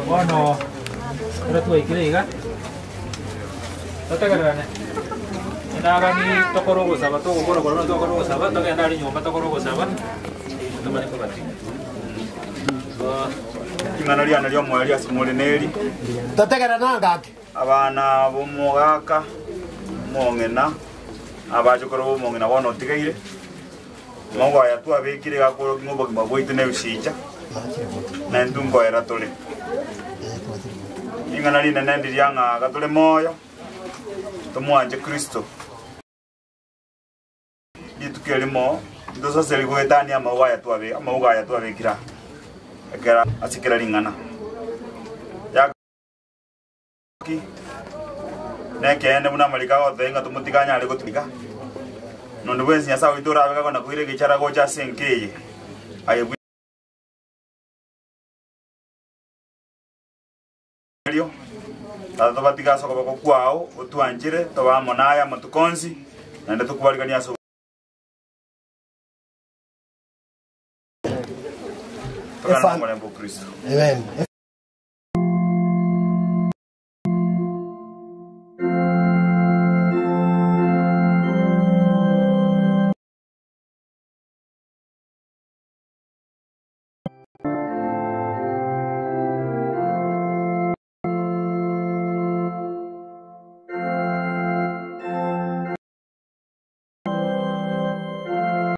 Bono ora twaikire iga totegererane endagani tokora ogosaba togokora korona tokora ogosaba togenda ari nyomba tokora ogosaba tumanye kobati Ing'ana riana riomoyo riasimore neri Totegererana ngake. abana bomogaka omong'ina abachokoro bomong'ina bono otigaire mogoya twabekire gakoro ng'obogima bwaito na ebisincha na entungoera tore ing'ana rinene ndi riang'aga tore moyo tomwanje kristo rituko erimo ntosaseri goetania amauga aya twabe amauga aya twabekira ekera ase kera ring'ana yaki nekeene buna amarika agoteba ng'a tomotiganyare gotuika nonde bwensi nyasaye oito orabeka kona koira egichara gocha ase enka eye aye rio tata tobatiga ase okoboko kwao otwanchire toba amo naye amatuko onsi naende tokubarikania ase togana na omorembe o kristo Amen.